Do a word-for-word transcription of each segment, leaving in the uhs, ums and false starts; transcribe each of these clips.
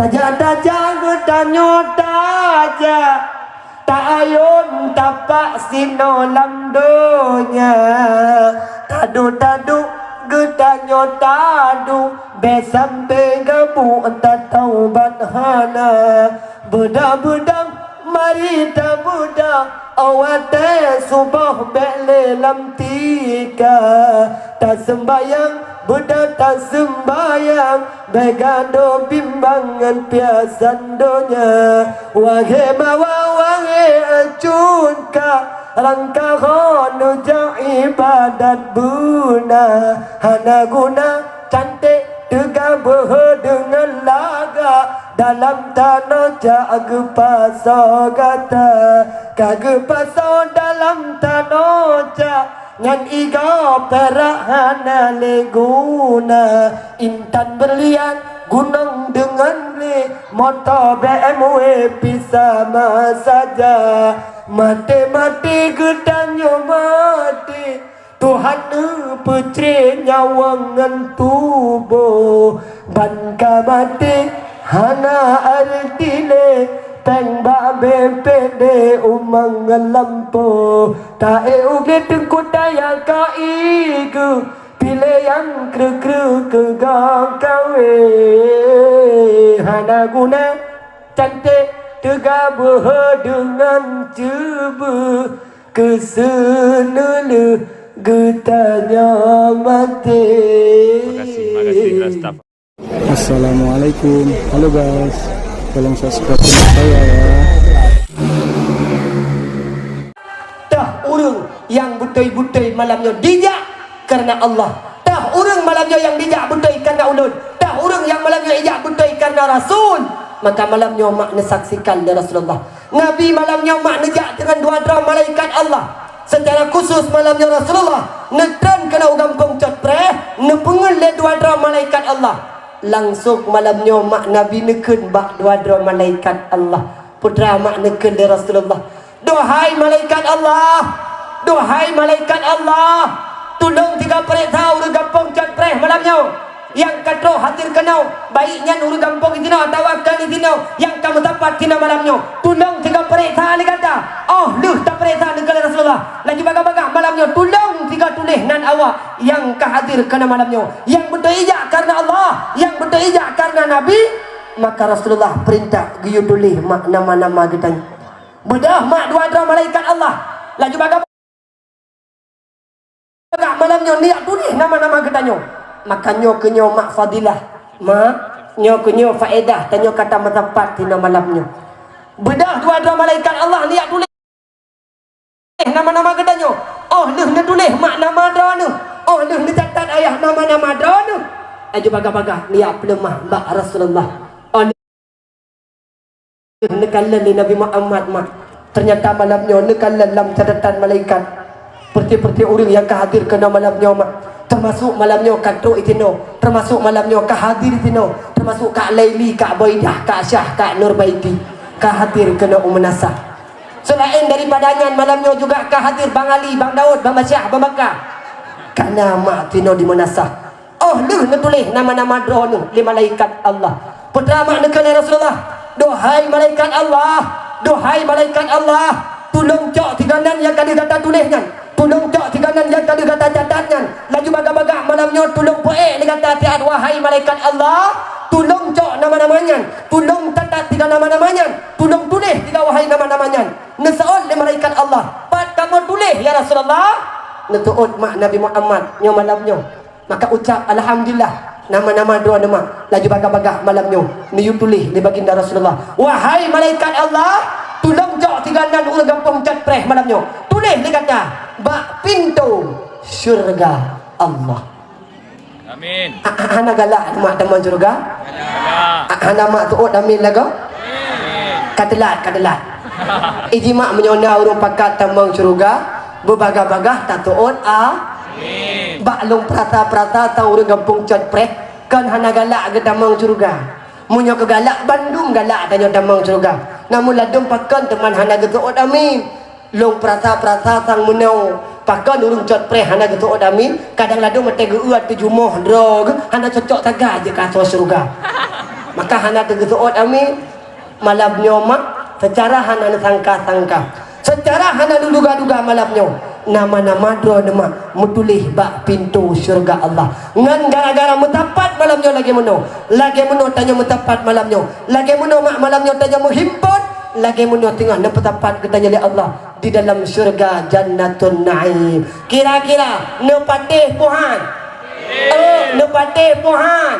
Tajak-tajak geutanyoe tajak, taayôn tapak sinoe lam donya. Taduek-taduek geutanyoe taduek, bèk sampoe gabuk tataubat hana. Beudang-beudang mari tabeudang, 'oh watèe suboh bèk lé lam tika. Taseumbayang beudang taseumbayang, bèk gadôh bimbang ngon piasan donya. Wahé mawah wahé acut ka, rangkaho neujak ibadat beuna. Hana guna canték teuga beuhe deungon lagak, dalam tanoh cak geupasoe gata. Ka geupasoe dalam tanoh cak, nyan igoe pirak hana lé guna. Intan beurlian gunong deungon lé, moto B M W pih sama saja. Maté-maté geutanyoe maté, Tuhan neupeucré nyawöng ngon tuboh. Ban ka maté hana arti lé, péng bak B P D umong ngon lampôh. Taék u glé teungku taya ka ié geuh, piléh nyang kreueh-kreueh keu gob kawé. Hana guna canték teuga beuhe deungon ceubeuh, keu seuneulheueh geutanyoe maté. Terima kasih, terima kasih, Ustaz. Assalamualaikum. Halo guys, tolong subscribe channel saya ya. Tah ureuëng nyang beutôi-beutôi malam nyoe dijak kareuna Allah. Tah ureuëng malam nyoe nyang dijak beutôi kareuna ulôn. Tah ureuëng nyang malam nyoe ijak beutôi kareuna Rasul. Maka malam nyoe mak neusaksikan lé Rasulullah. Nabi malam nyoe mak neujak deungon dua droe malaikat Allah. Secara khusus malam nyoe Rasulullah neutreun keunoe u gampông Cot Preh, neupeungeut lé dua droe malaikat Allah. Langsong malam nyoe mak Nabi neukheun bak dua droe malaikat Allah. Peue teuma mak neukheun lé Rasulullah, "Duhai malaikat Allah, duhai malaikat Allah, tulông tiga pareksa ureuëng gampông Cot Preh malam nyoe. Nyang ka troh hadir keunoe, baik nyan ureuëng gampông sinoe atawa kon sinoe nyang ka meusapat sinoe malam nyoe. Tulông tiga pareksa lé gata." Oh lheueh tapareksa neukheun lé Rasulullah, laju bagah-bagah malam nyoe, "Tulông tiga tuléh nan awak nyang ka hadir keunoe malam nyoe. Nyang beutôi ijak kareuna Allah, nyang beutôi ijak kareuna Nabi." Maka Rasulullah peurintah geuyue tuléh mak nama-nama geutanyoe. Beudôh mak dua droe malaikat Allah laju bagah-bagah malam nyoe neujak tuléh nama-nama geutanyoe. Maka nyoe keuh nyoe mak fadilah, mak, nyoe keuh nyoe faedah tanyoe ka tameusapat sinoe malam nyoe. Beudôh dua droe malaikat Allah neujak tuléh nama-nama geutanyoe. Oh lheueh neutuléh mak nama droeneuh, oh lheueh neucatat ayah nama-nama droeneuh, laju bagah-bagah neujak peuleumah bak Rasulullah. Oh lheueh neukalon lé Nabi Muhammad mak. Ternyata malam nyoe neukalon lam catatan malaikat peureuté-peureuté ureuëng nyang ka hadir keunoe malam nyoe mak. Teumasok malam nyoe ka trok itinoe, teumasok malam nyoe ka hadir itinoe, teumasok Kak Laili, Kak Boidah, Kak Syah, Kak Nurbaiti ka hadir keunoe u meunasah. Seulaén daripada nyan, malam nyoe juga ka hadir Bang Ali, Bang Daud, Bang Masyah, Bang Baka. Kana mak tinoe di meunasah. Oh lheueh neutuléh nama-nama droeneuh lé malaikat Allah. Peue teuma mak neukheun lé Rasulullah, "Duhai malaikat Allah, duhai malaikat Allah, tulông cok tiga nan nyang ka lheueh gata tuléh nyan. Tulông cok tiga nan nyang ka lheueh gata catat nyan. Laju bagah-bagah malam nyoe tulông peuék lé gata siat, wahai malaikat Allah. Tulông cok nama-nama nyan. Tulông catat tiga nama-nama nyan. Tulông tuléh tiga wahai nama-nama nyan." Neuseuôt lé malaikat Allah, "Pat kamoe tuléh, ya Rasulullah?" Neuseuôt mak Nabi Muhammad, "Nyoe malam nyoe." Maka ucap, "Alhamdulillah, nama-nama droeneuh mak." Laju bagah-bagah malam nyoe neuyue tuléh lé Baginda Rasulullah, "Wahai malaikat Allah, tulông cok tiga nan ureuëng gampông Cot Preh malam nyoe. Tuléh lé gata bak pintoe syeuruga Allah." Amin. A-, a-, hana galak mak tamong syeuruga? Hana. A-, hana mak teuôt amin lagoe? Amin. Ka teulat, ka teulat. Iji mak meunyoe na ureuëng pakat tamong syeuruga, beubagah-bagah tateuôt amin. Bak lôn peurasa-peurasa sang ureuëng gampông Cot Preh, kon hana galak geutamong syeuruga. Meunyoe keu galak, bandum galak tanyoe tamong syeuruga. Namun ladôm pakon teuma hana geuteuôt amin. Lôn peurasa-peurasa sang meunoe, pakon ureuëng Cot Preh hana geuteuôt amin, kadang ladôm watée geu-eu ateueh jumoh droe geuh hana cocok sagai jeuet keu asoe syeuruga. Maka hana teugeuseuôt ami malam nyoe mak, seucara hana neusangka-sangka, seucara hana neuduga-duga malam nyoe, nama-nama droeneuh mak meutuléh bak pintoe syeuruga Allah. Ngon gara-gara meusapat malam nyoe lagée meunoe, lagée meunoe tanyoe meusapat malam nyoe, lagée meunoe mak malam nyoe tanyoe meuhimpot, lagée meunoe teungoh neupeusapat geutanyoe lé Allah di dalam syeuruga Jannatun Naim. Kira-kira neupatéh puhan? Oh, neupatéh puhan?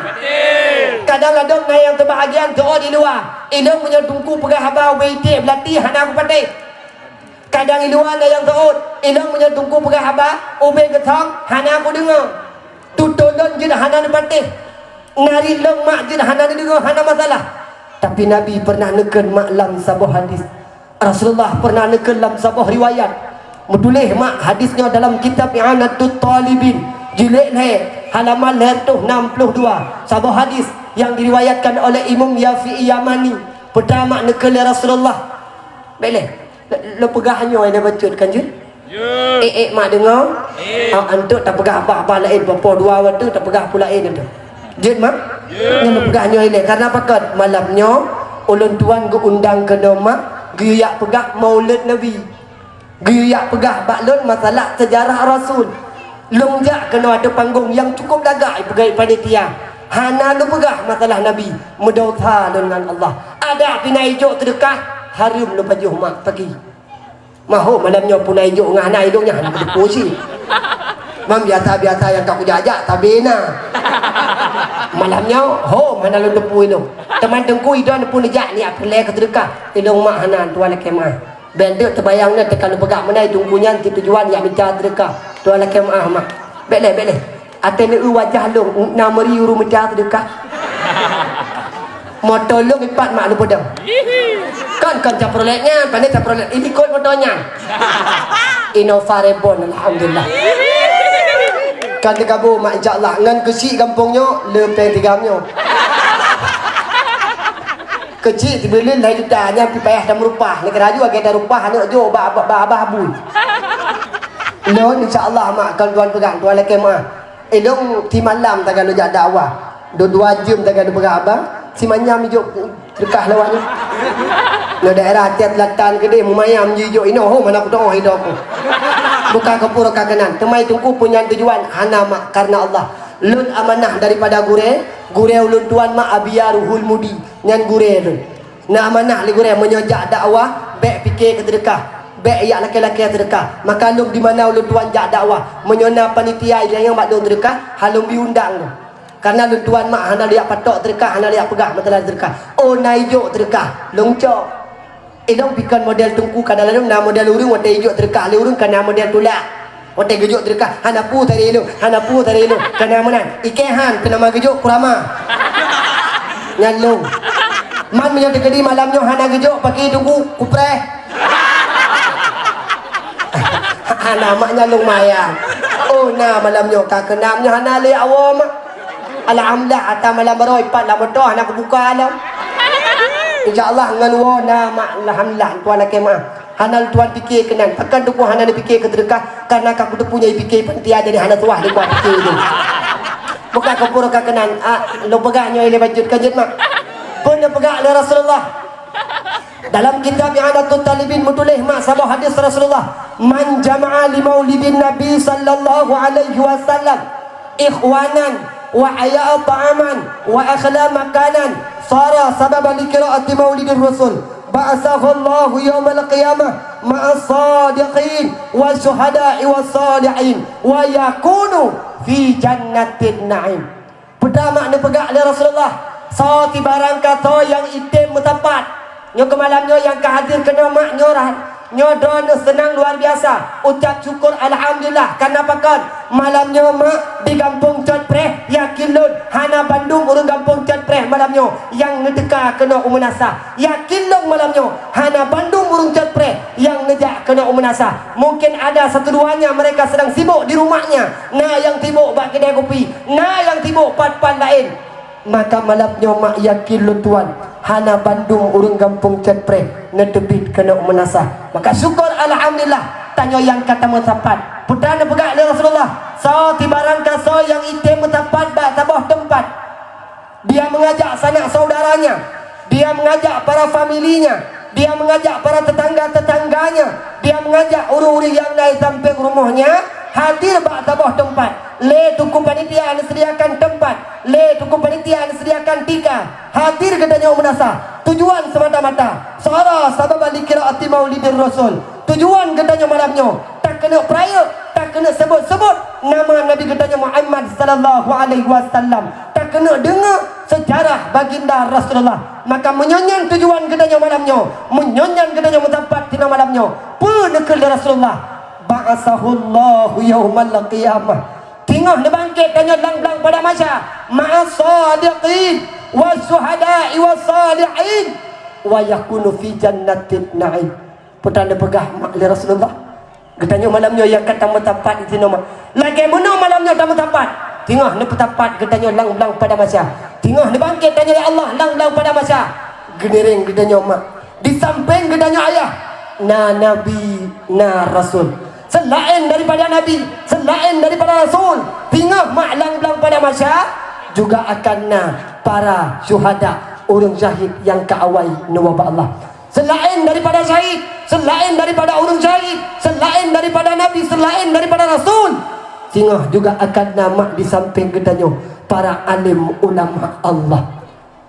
Kadang ladôm na nyang teubahagian teuôt di luwa. Ilôn meunyoe teungku peugah haba ubé iték beulati hana kupatéh. Kadang i luwa na nyang teuôt, ilôn meunyoe teungku peugah haba ubé geutong hana kudeungoe. Tutoe lôn jeuet hana neupatéh. Nariet lôn mak jeuet hana neudeungoe hana masalah. Tapi Nabi pernah neukheun mak lam saboh hadis. Rasulullah pernah neukheun lam saboh riwayat, meutuléh mak hadis nyoe dalam kitab I'anatut Talibin, jilid lhée, halaman lhée reutôh nam ploh dua, saboh hadis nyang diriwayatkan oleh Imam Syafi'i Yamani. Peue mak neukheun lé Rasulullah? Bék lé, lôn peugah nyoe lé bacut kan jeuet? Ék-ék mak deungoe? Ah, antuk tapeugah bah-bah laén, poh dua watée tapeugah peue laén antuk. Jeuet mak? Nyoe lôn peugah nyoe ilée, karna pakon malam nyoe ulôn tuan geuundang keunoe mak geuyue jak peugah Maulud Nabi. Geuyue jak peugah bak lôn masalah seujarah Rasul. Lôn jak keunoe ateueh panggong nyang cukôp lagak ipeugah panitia. Hana lôn peugah masalah Nabi, meudesya lôn ngon Allah. Adak pih na ijok seudeukah, hareuem lôn pajoh mak paki. Maho malam nyoe puna ijok ngon hana ilong nyan hana beuteupeue cit. Mam biasa-biasa nyang ka kujak-jak tabe na. Malam nyoe ho hana lôn teupeue ilong. Teuma teungku idong pun neujak niat peureulée keu seudeukah. Ilong mak hana tuan lakée meuah. Bék teuk teubayang na teuka lôn peugah meunan teungku nyan teujuan jak mita seudeukah. Tuan lakée meuah mak. Bék lé, bék lé. Até neueu wajah lôn na meuri ureuëng mita seudeukah. Moto lôn ipat mak lôn peudong. Kon kon Chevrolet nyan, pane Chevrolet ini kot moto nyan. Innova Reborn alhamdulillah. Kan teukabu mak insya Allah ngon keuchik gampông nyoe le péng tiga nyoe. Keuchik teubeuleueng lhée juta nyan pih payah tameurupah. Lagée laju agée tarupah aneuk jok bak abah bui. Lôn insya Allah mak kon tuan peugah tuan lakée meuah. Ilong simalam taga lôn jak dakwah. Dua-dua jeuem taga lôn peugah haba, simanyam ijok seudeukah lawak nyoe. Nyoe daerah Aceh Selatan keudeh mumayam jijok inoe ho mana kudoh idok. Buka kapur ka keunan. Teuma teungku pun nyan tujuan hana mak karna Allah. Lôn amanah daripada gurée, gurée ulôn tuan mak Abiya Ruhul Mudi. Nyan gurée lôn. Na amanah lé gurée meunyoe jak dakwah bék pike keu seudeukah, bék yak lakée-lakée seudeukah. Maka lôn di mana ulôn tuan jak dakwah, meunyoe na panitia nyang bak lôn seudeukah, ha lôn bi undang lôn. Karna lôn tuan mak hana lôn yak patok seudeukah, hana lôn yak peugah masalah seudeukah. Oh na ijok seudeukah, lôn cok. Ilong pikon model teungku kadang-kadang na model ureuëng watée ijok seudeukah lé ureuëng kana model tulak. Watée geujok seudeukah, hana peue tadi ilong, hana peue tadi ilong. Kana meunan, ikée han keu nama geujok kurama. Nyan lôn. Man meunyoe teukeudi malam nyoe hana geujok paki teungku kupreh. Hana mak nyan lôn mayang. Oh na malam nyoe ka keunam nyoe hana lé awom. Alhamdulillah ata malam baroe ipat lam moto hana kubuka lom. Insya Allah ngon woe na mak alhamdulillah tuan lakée meuah. Hana lôn tuan pike keunan. Pakon teungku hana neupike keu seudeukah? Karna ka kuteupeu nyang ipike panitia jadi hana tuah lôn kuat pike tu. Buka kapur ka keunan. Ah, lôn peugah nyoe lé bacut ka jeuet mak. Peue neupeugah lé Rasulullah? Dalam kitab I'anatut Talibin meutuléh mak saboh hadis Rasulullah, "Man jama'a li maulidin Nabi sallallahu alaihi wasallam ikhwanan wa aya'a ta'aman wa akhla makanan, sara sababan li qiraati maulidir rasul, ba'atsahullahu yaumal qiyamah ma'as sadiqin wa syuhada'i was salihin wa yakunu fi jannatin na'im." Peue mak neupeugah lé Rasulullah, soe sibarang kasoe nyang item meusapat. Nyoe keu malam nyoe nyang ka hadir keunoe mak nyoe rah-, nyoe droeneuh seunang luar biasa. Ucap syukur alhamdulillah. Karna pakon? Malam nyoe mak di gampông Cot Preh, yakin lôn hana bandum ureuëng gampông Cot Preh malam nyoe nyang neuteuka keunoe u Meunasah. Yakin lôn malam nyoe hana bandum ureuëng Cot Preh nyang neujak keunoe u Meunasah. Mungkin ada satu duanya mereka sedang sibuk di rumahnya. Na nyang sibuk bak keudai kupi, na nyang sibuk pat-pat laén. Maka malam nyoe mak yakin lôn tuan, hana bandum ureuëng gampông Cot Preh neuteubiet keunoe u Meunasah. Maka syukur alhamdulillah, tanyoe nyang ka tameusapat. Peue neupeugah lé Rasulullah, soe sibarang kasoe nyang item meusapat bak saboh teumpat. Dia mengajak sanak saudaranya, dia mengajak para familinya, dia mengajak para tetangga-tetangganya, dia mengajak ureuëng-ureuëng nyang na di sampéng rumohnya hadir bak saboh teumpat. Lé teungku panitia neusediakan teumpat, lé teungku panitia neusediakan tika. Hadir geutanyoe meunasah tujuan semata-mata sara sabab likira ati maulidir rasul. Tujuan geutanyoe malam nyoe takeuneuk peurayeuk, takeuneuk sebut-sebut nama Nabi geutanyoe Muhammad sallallahu alaihi wasallam, takeuneuk deungoe seujarah baginda Rasulullah. Maka meunyoe nyan tujuan geutanyoe malam nyoe, meunyoe nyan geutanyoe meusapat tina malam nyoe, peue neukheun lé Rasulullah? Ba'atsahullahu yaumal qiyamah. Teungoh neubangkét tanyoe lam blang padang mahsyar, ma'as sadiqin wasyuhada'i wassalihin wa yakunu fi jannatin na'im. Peue tan neupeugah mak lé Rasulullah? Geutanyoe malam nyoe nyang ka tameusapat di sinoe mak. Lagée meunoe malam nyoe tameusapat. Teungoh neupeusapat geutanyoe lam blang padang mahsyar. Teungoh neubangkét tanyoe ya Allah lam blang padang mahsyar. Geunereng geutanyoe mak. Di sampéng geutanyoe ayah na nabi, na rasul. Selain daripada nabi, selain daripada rasul, teungoh mak lam blang padang mahsyar juga akan na para syuhada, ureuëng syahid nyang ka awai neuwoe bak Allah. Selain daripada syahid, selain daripada ureuëng syahid, selain daripada nabi, selain daripada rasul, singoh juga akan na mak di sampéng geutanyoe para alim ulama Allah.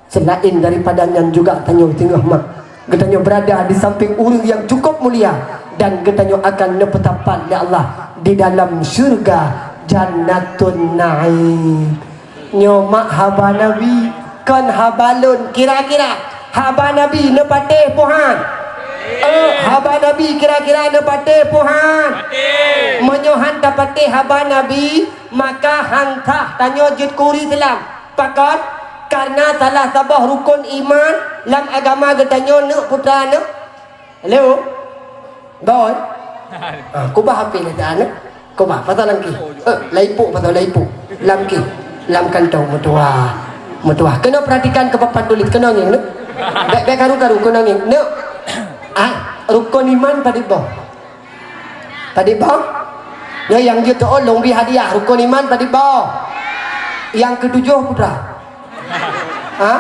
Selain daripada nyan juga tanyoe singoh mak geutanyoe berada di sampéng ureuëng nyang cukup mulia dan geutanyoe akan neupeusapat lé Allah di dalam syurga Jannatun Naim. Nyoe mak haba Nabi, kon haba lôn. Kira-kira haba Nabi neupatéh peu han? Eh, haba Nabi kira-kira neupatéh peu han? Meunyoe han tapatéh haba Nabi, maka han sah tanyoe jeuet keu ureuëng Islam. Pakon? Karena salah saboh rukon iman lam agama geutanyoe neuk putra neuk. Hello? Boy? Ah, kubah H P lé ta aneuk. Kubah, pasang lam ké. Eh, laipuk, pasang laipuk. Lam ké. Lam kantong, meutuah. Meutuah. Keunoe perhatikan keu papan tuléh, keunoe ngieng, neuk. Bèk, bèk karu-karu, keunoe ngieng. Neuk. Ah, rukon iman padit boh? Padit boh? Nyoe nyang jeuet teuôt lôn bri hadiah, rukon iman padit boh? Nyang keutujôh putra. Ha?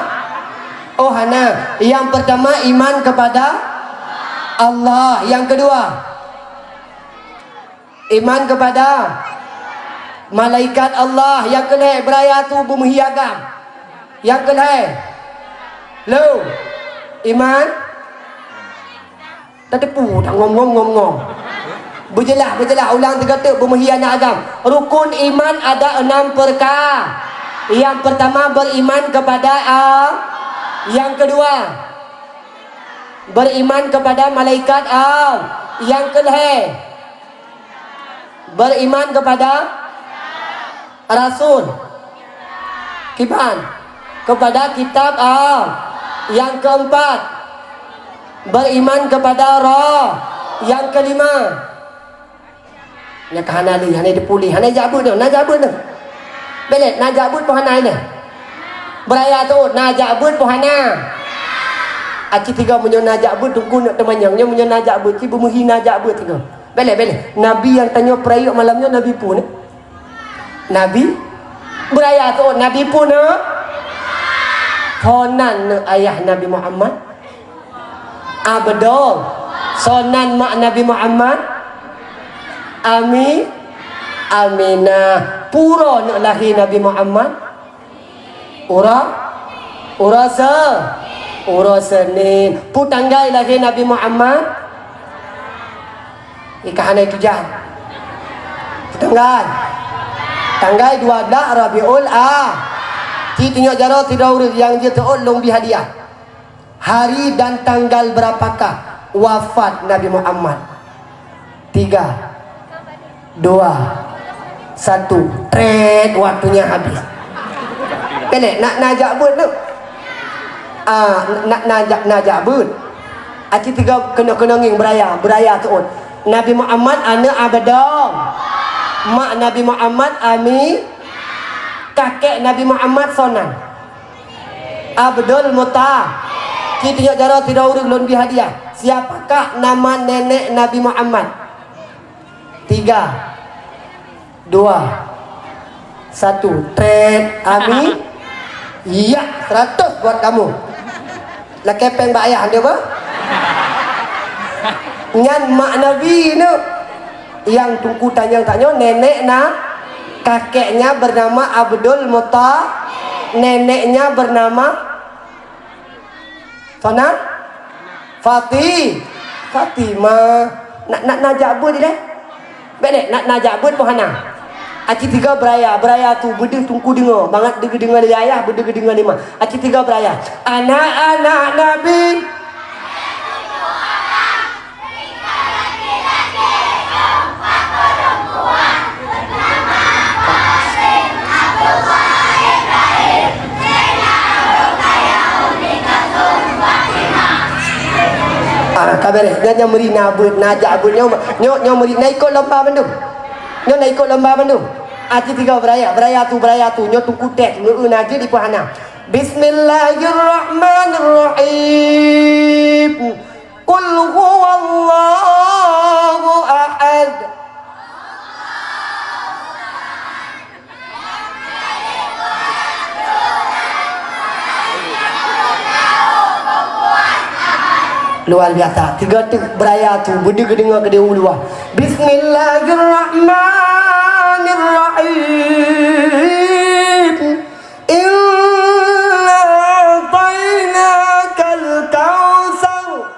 Oh, hana. Yang pertama iman kepada Allah. Yang kedua, iman kepada malaikat Allah. Yang kelhèe, beuraya tu beumeuhi agam. Yang kelhèe, lo, iman. Tateupeue dah ngom-ngom, ngom-ngom. Beujeulaih, beujeulaih, ulang sigoe teuk, beumeuhi aneuk agam. Rukun iman ada enam perka-, yang pertama, beriman kepada A-, yang kedua, beriman kepada malaikat A-, yang kelhèe, beriman kepada rasul. Kiban? Kepada kitab Allah. Yang keempat, beriman kepada roh. Yang kelima, nyan ka hana lé, hana teupeue lé, hana jak beuet dah, na jak beuet dah. Bèk lé, na jak beuet peu hana lé. Beuraya teuôt, na jak beuet peu hana. Aci tiga meunyoe na jak beuet, teungku neuk teumanyong, nyoe meunyoe na jak beuet, ci beumeuhi na jak beuet tiga. Bèk lé, bèk lé. Nabi nyang tanyoe peurayeuk malam nyoe nabi peue nyoe? Nabi? Beuraya teuôt nabi peue nyoe? Sonan nyoe ayah Nabi Muhammad? Abdul. Sonan mak Nabi Muhammad? Ami-, Aminah. Peue uroe nyoe lahé Nabi Muhammad? Uroe, uroe se-, uroe Senin. Peue tanggai lahé Nabi Muhammad? Ih, ka hana tujan. Peue tanggai? Tanggai dua belas Rabiul A-, ci tunyok jaroe sidroe ureuëng nyang jeuet teuôt lôn bri hadiah. Hari dan tanggal berapakah wafat Nabi Muhammad? Tiga, dua, satu. Trét, waktunya habis. Bèk lé, na, na jak beuet nyoe. Ah, na, na jak, na jak beuet. Aci tiga keunoe, keunoe ngieng beuraya, beuraya teuôt. Nabi Muhammad aneuk Abdul. Mak Nabi Muhammad Ami-, kakek Nabi Muhammad sonan. Abdul Muttalib. Ci tunyok jaroe sidroe ureuëng lôn bri hadiah. Siapakah nama nenek Nabi Muhammad? Tiga, dua, satu. Trét, Ami-, Iya, seratus buat kamu. Lakée péng bak ayah dia bah. Nyan mak Nabi ni. Yang Teungku tanyong tanyoe nenek na, kakeknya bernama Abdul Mutha-, neneknya bernama Sona? Fati-, Fatimah. Nak, nak, nak jak beuet ilée? Bék nak, nak jak beuet pun hana. Aci tiga beuraya, beuraya tu beudeuh Teungku deungoe, mangat deuh geudeungoe lé ayah, beudeuh geudeungoe lé ma. Aci tiga beuraya. Anak-anak Nabi. Ah, ka beureh. Nyan, nyan meuri na beuet, na jak beuet. Nyoe, nyoe, nyoe meuri na ikot lomba bandum. Nyoe na ikot lomba bandum. Aci tiga beuraya, beuraya tu, beuraya tu. Nyoe Teungku tes, nyoe na jeuet dipeuhana. Bismillahirrahmanirrahim. Qul huwallahu ahad. Luar biasa. Tiga teuk beuraya tu beudeuh geudeungoe keudeh u luwa. Bismillahirrahmanirrahim. Inna a'tainakal kautsar.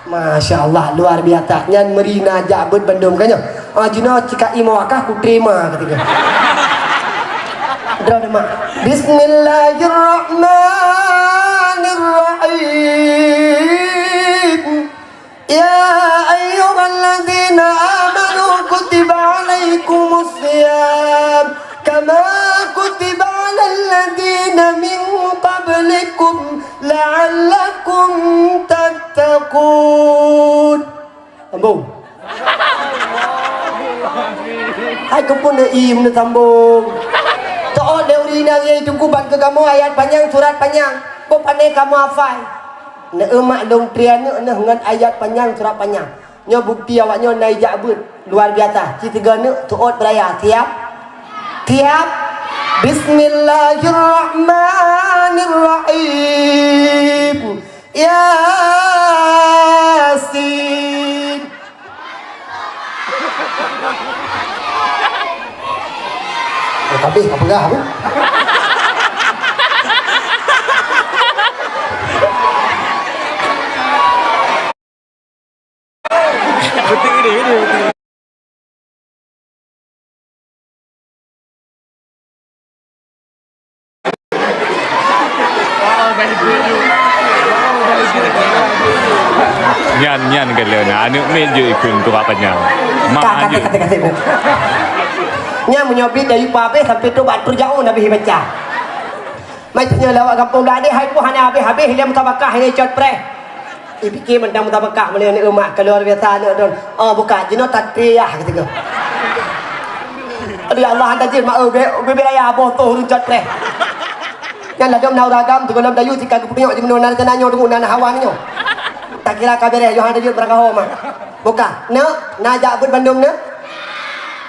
Masya Allah, luar biasa. Nyan meuri na jak beuet bandum ka nyoe. Ah, jinoe cika i mawakah kuterima ketika. Droe mak. Bismillahirrahmanirrahim. يا أيها الذين آمنوا كتب عليكم الصيام كما كتب على الذين من قبلكم لعلكم تتقون. Sambung. Hai keupeue neuiem neusambung. Teuôt lé ureueng inong, "Ye, Teungku, ban keu kamoe ayat panyang, surat panyang. Boh pané kamoe hafai?" Neueu mak lôn tri aneuk neuh ngon ayat panyang, surat panyang. Nyoe bukti awaknyoe na ijak beuet luar biasa. Ci tiga neuk teuôt beuraya. Siap? Siap? Bismillahirrahmanirrahim. Yasin. Oh, habéh ka peugah tu. Beutôi ni, ni beutôi. Nyan, nyan galak na aneuk miet jeuet ikheun tuha panyang. Mak Ka-, anjeut. Kata, kata, kata. Nyan meunyoe bit dari pabeh sampai tu bak turja'un habéh baca. Mai tanya lawak gampông Bladeh, hai pun hana habéh-habéh ilée musabakah ilée cot preh. Ipike mantong musabakah meulée aneuk umat ka luar biasa aneuk don. Oh, buka jinoe tatriah keutika. Aduh, ya Allah, hana jeuet mak, eh, be-, bebek raya boh toh ureueng cot preh. Nyan ladom na ureueng agam, teungoh lom dayu tika geupeunyoe di meunoe na rencana nyoe, teungoh na hawa nyoe. Tak kira ka beres, Yohan Rajut Barakaho mah. Buka. Neuk, na jak beuet bandum neuk?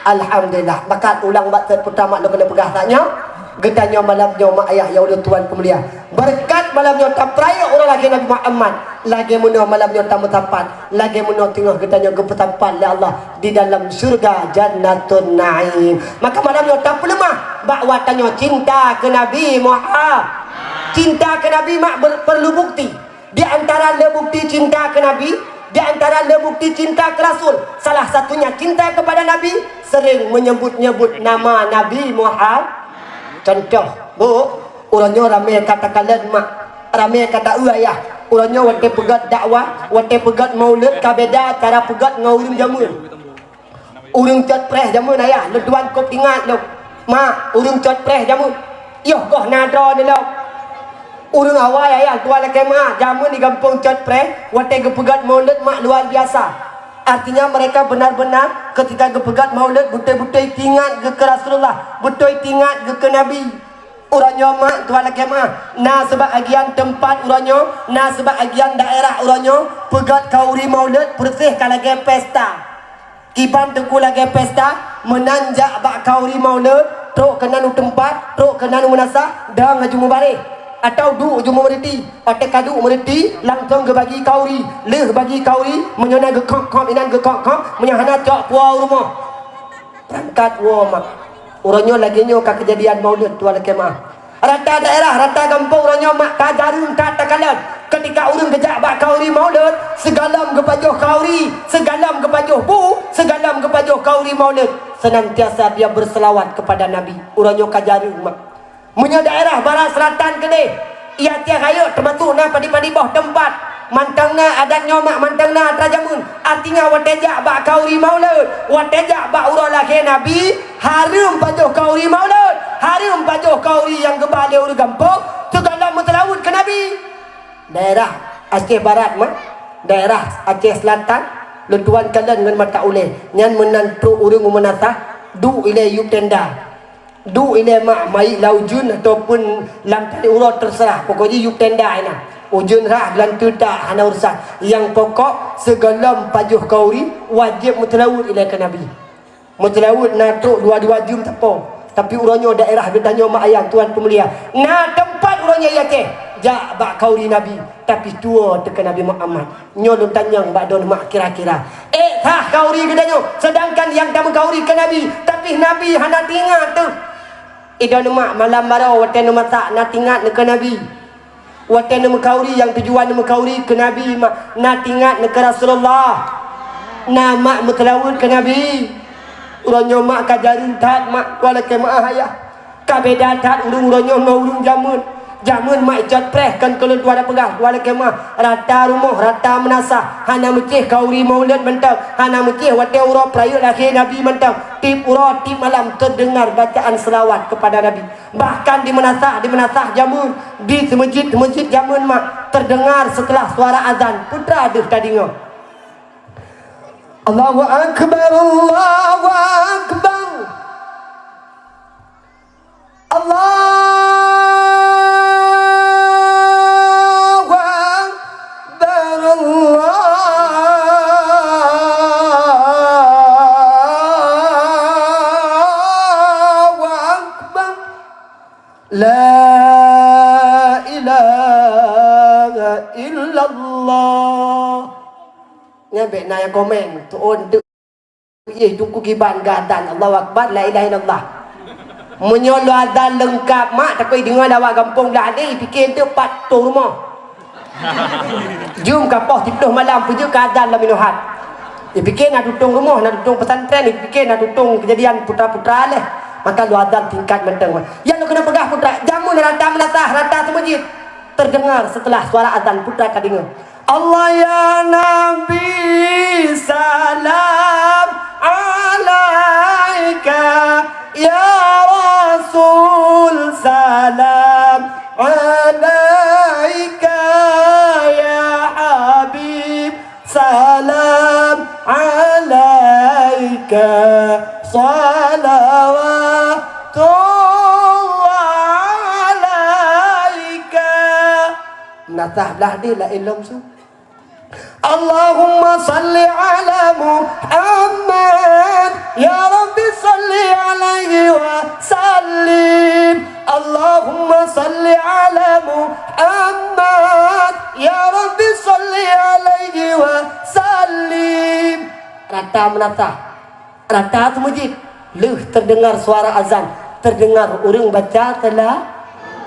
Alhamdulillah. Bakat ulang bak set putra mak lôn keuneuk peugah saat nyoe. Geutanyoe malam nyoe mak ayah nyang ulôn tuan peumulia. Beureukat malam nyoe tapeurayeuk uroe lahé Nabi Muhammad. Lagée meunoe malam nyoe tameusapat. Lagée meunoe teungoh geutanyoe geupeusapat lé Allah di dalam syeuruga Jannatun Naim. Maka malam nyoe tapeuleumah bak watanyoe cinta keu Nabi Muhammad. Cinta keu Nabi mak ber-, perlu bukti. Di antara le bukti cinta keu Nabi, di antara le bukti cinta keu Rasul, salah satunya cinta kepada Nabi, sering menyebut-nyebut nama Nabi Muhammad. Contoh, bu, uroe nyoe ramé ka takalon mak, ramé ka taeu ayah. Uroe nyoe watée peugét dakwah, watée peugét maulud ka beda cara peugét ngon ureueng jameun. Ureueng cot preh jameun ayah, lôn tuan kop ingat lom. Mak, ureueng cot preh jameun. Yoh goh na droe lom. Ureueng awai ayah tuan lakée mak, jameun di gampông cot preh, watée geupeugét maulud mak luar biasa. Artinya mereka benar-benar ketika geupeugét maulud beutôi-beutôi tingat geukeue Rasulullah, beutôi tingat geukeue Nabi. Uroe nyoe mak tuan lakée mak, na seubahagian teumpat uroe nyoe, na seubahagian daerah uroe nyoe peugét khanduri maulud peureuseh ka lagée pesta. Kiban teungku lagèe pesta, meunan jak bak khanduri maulud, trok keunan u teumpat, trok keunan u meunasah, dang laju meubareh. Atawa duek laju meureuti. Watèe ka duek meureuti, langsong geubagi khanduri. Lheueh bagi khanduri, meunyoe na geukhok-khok inan geukhok-khok, meunyoe hana cok puwoe u rumoh. Beurangkat woe mak. Uroe nyoe lagèe nyoe ka keujadian maulud tuan lakèe meu'ah. Rata daerah, rata gampông uroe nyoe mak ka jareueng that takalon. Keutika ureueng geujak bak khanduri maulud, sigohlom geupajoh khanduri, sigohlom geupajoh bu, sigohlom geupajoh khanduri maulud, seunantiasa dia berselawat kepada Nabi. Uroe nyoe ka jareueng mak. Meunyoe daerah barat selatan keudeh, i Aceh Rayeuk teumasok na padum-padum boh teumpat. Mantong na adat nyoe mak, mantong na atra jameun. Artinya watèe jak bak khanduri maulud, watèe jak bak uroe lahé Nabi, hareuem pajoh khanduri maulud, hareuem pajoh khanduri nyang geuba lé ureueng gampông, sigohlom meuseulaweuet keu Nabi. Daerah Aceh Barat mak, daerah Aceh Selatan, lôn tuan kalon ngon mata ulèe, nyan meunan trok ureueng u meunasah, duek ilèe yub tenda. Duek ilèe mak, meu'ah lam ujeuen ataupun lam tali uroe, teuseurah. Pokok jih yub tenda inan. Ujeuen rhah, geulanteue that, hana urusan. Nyang pokok, sigohlom pajoh khanduri, wajéb meuseulaweuet ilèe keu Nabi. Meuseulaweuet na trok dua-dua jeuem sapo. Tapi uroe nyoe daerah geutanyoe mak ayah tuan peumulia, na teumpat uroe nyoe i Aceh jak bak khanduri Nabi. Tapi tuwoe teuh keu Nabi Muhammad. Nyoe lôn tanyong bak droeneuh mak kira-kira, ék sah khanduri geutanyoe, seudangkan nyang tameukhanduri keu Nabi, tapi Nabi hana teuingat teuh? Droeneuh mak malam baroe watèe neumasak na teuingat neuh keu Nabi. Watèe neumeukauri, nyang tujuan neumeukauri keu Nabi, mak, na teuingat neukeu Rasulullah. Na mak meuseulaweuet keu Nabi. Uroe nyoe mak ka jareueng that mak, tuan lakèe meu'ah ayah. Ka beda that ureueng uroe nyoe ngon ureueng jameun. Jameun mak icot preh, kon keu lôn tuan peugah, tuan lakèe meu'ah. Rata rumoh, rata meunasah, hana meucéh kauri maulud mantong, hana meucéh watèe uroe peurayeuk lahé Nabi mantong. Tiep uroe, tiep malam teudeungar bacaan seulaweuet keupada Nabi. Bahkan di meunasah, di meunasah jameun, di seumeujid-seumeujid jameun mak, teudeungar seuteulah suara azan, peue teuma deuh tadeungoe. Allahu Akbar, Allahu Akbar. Allahu Akbar, Allahu Akbar. La ilaha illallah. Nyan bèk na nyang komen, tu'on teuk. Yeh, teungku kiban geuazan, Allahu Akbar, la ilaha illallah. Meunyoe lôn azan leungkap mak, takot deungoe lé awak gampông blah nyan, pike teuk pat tueng rumoh. Jeuem ka poh siplôh malam, peue jeuet ka azan lam inoe hat. Ipike na tutong rumoh, na tutong pesantren, ipike na tutong keujadian putra-putra leh. Maka lôn azan singkat mantong. Nyang lôn keuneuk peugah putra, jameun rata meunasah, rata seumeujid. Teudeungar seuteulah suara azan putra ka deungoe. Allah ya Nabi, salam alaika, ya Rasul, salam alaika, ya Habib, salam alaika, salawatullah alaika. Meunasah blah deh laén lom su. Allahumma salli ala Muhammad, ya Rabbi salli alaihi wa sallim. Allahumma salli ala Muhammad, ya Rabbi salli alaihi wa sallim. Rata meunasah. Rata seumeujid, lheueh teudeungar suara azan, teudeungar ureueng baca seula-,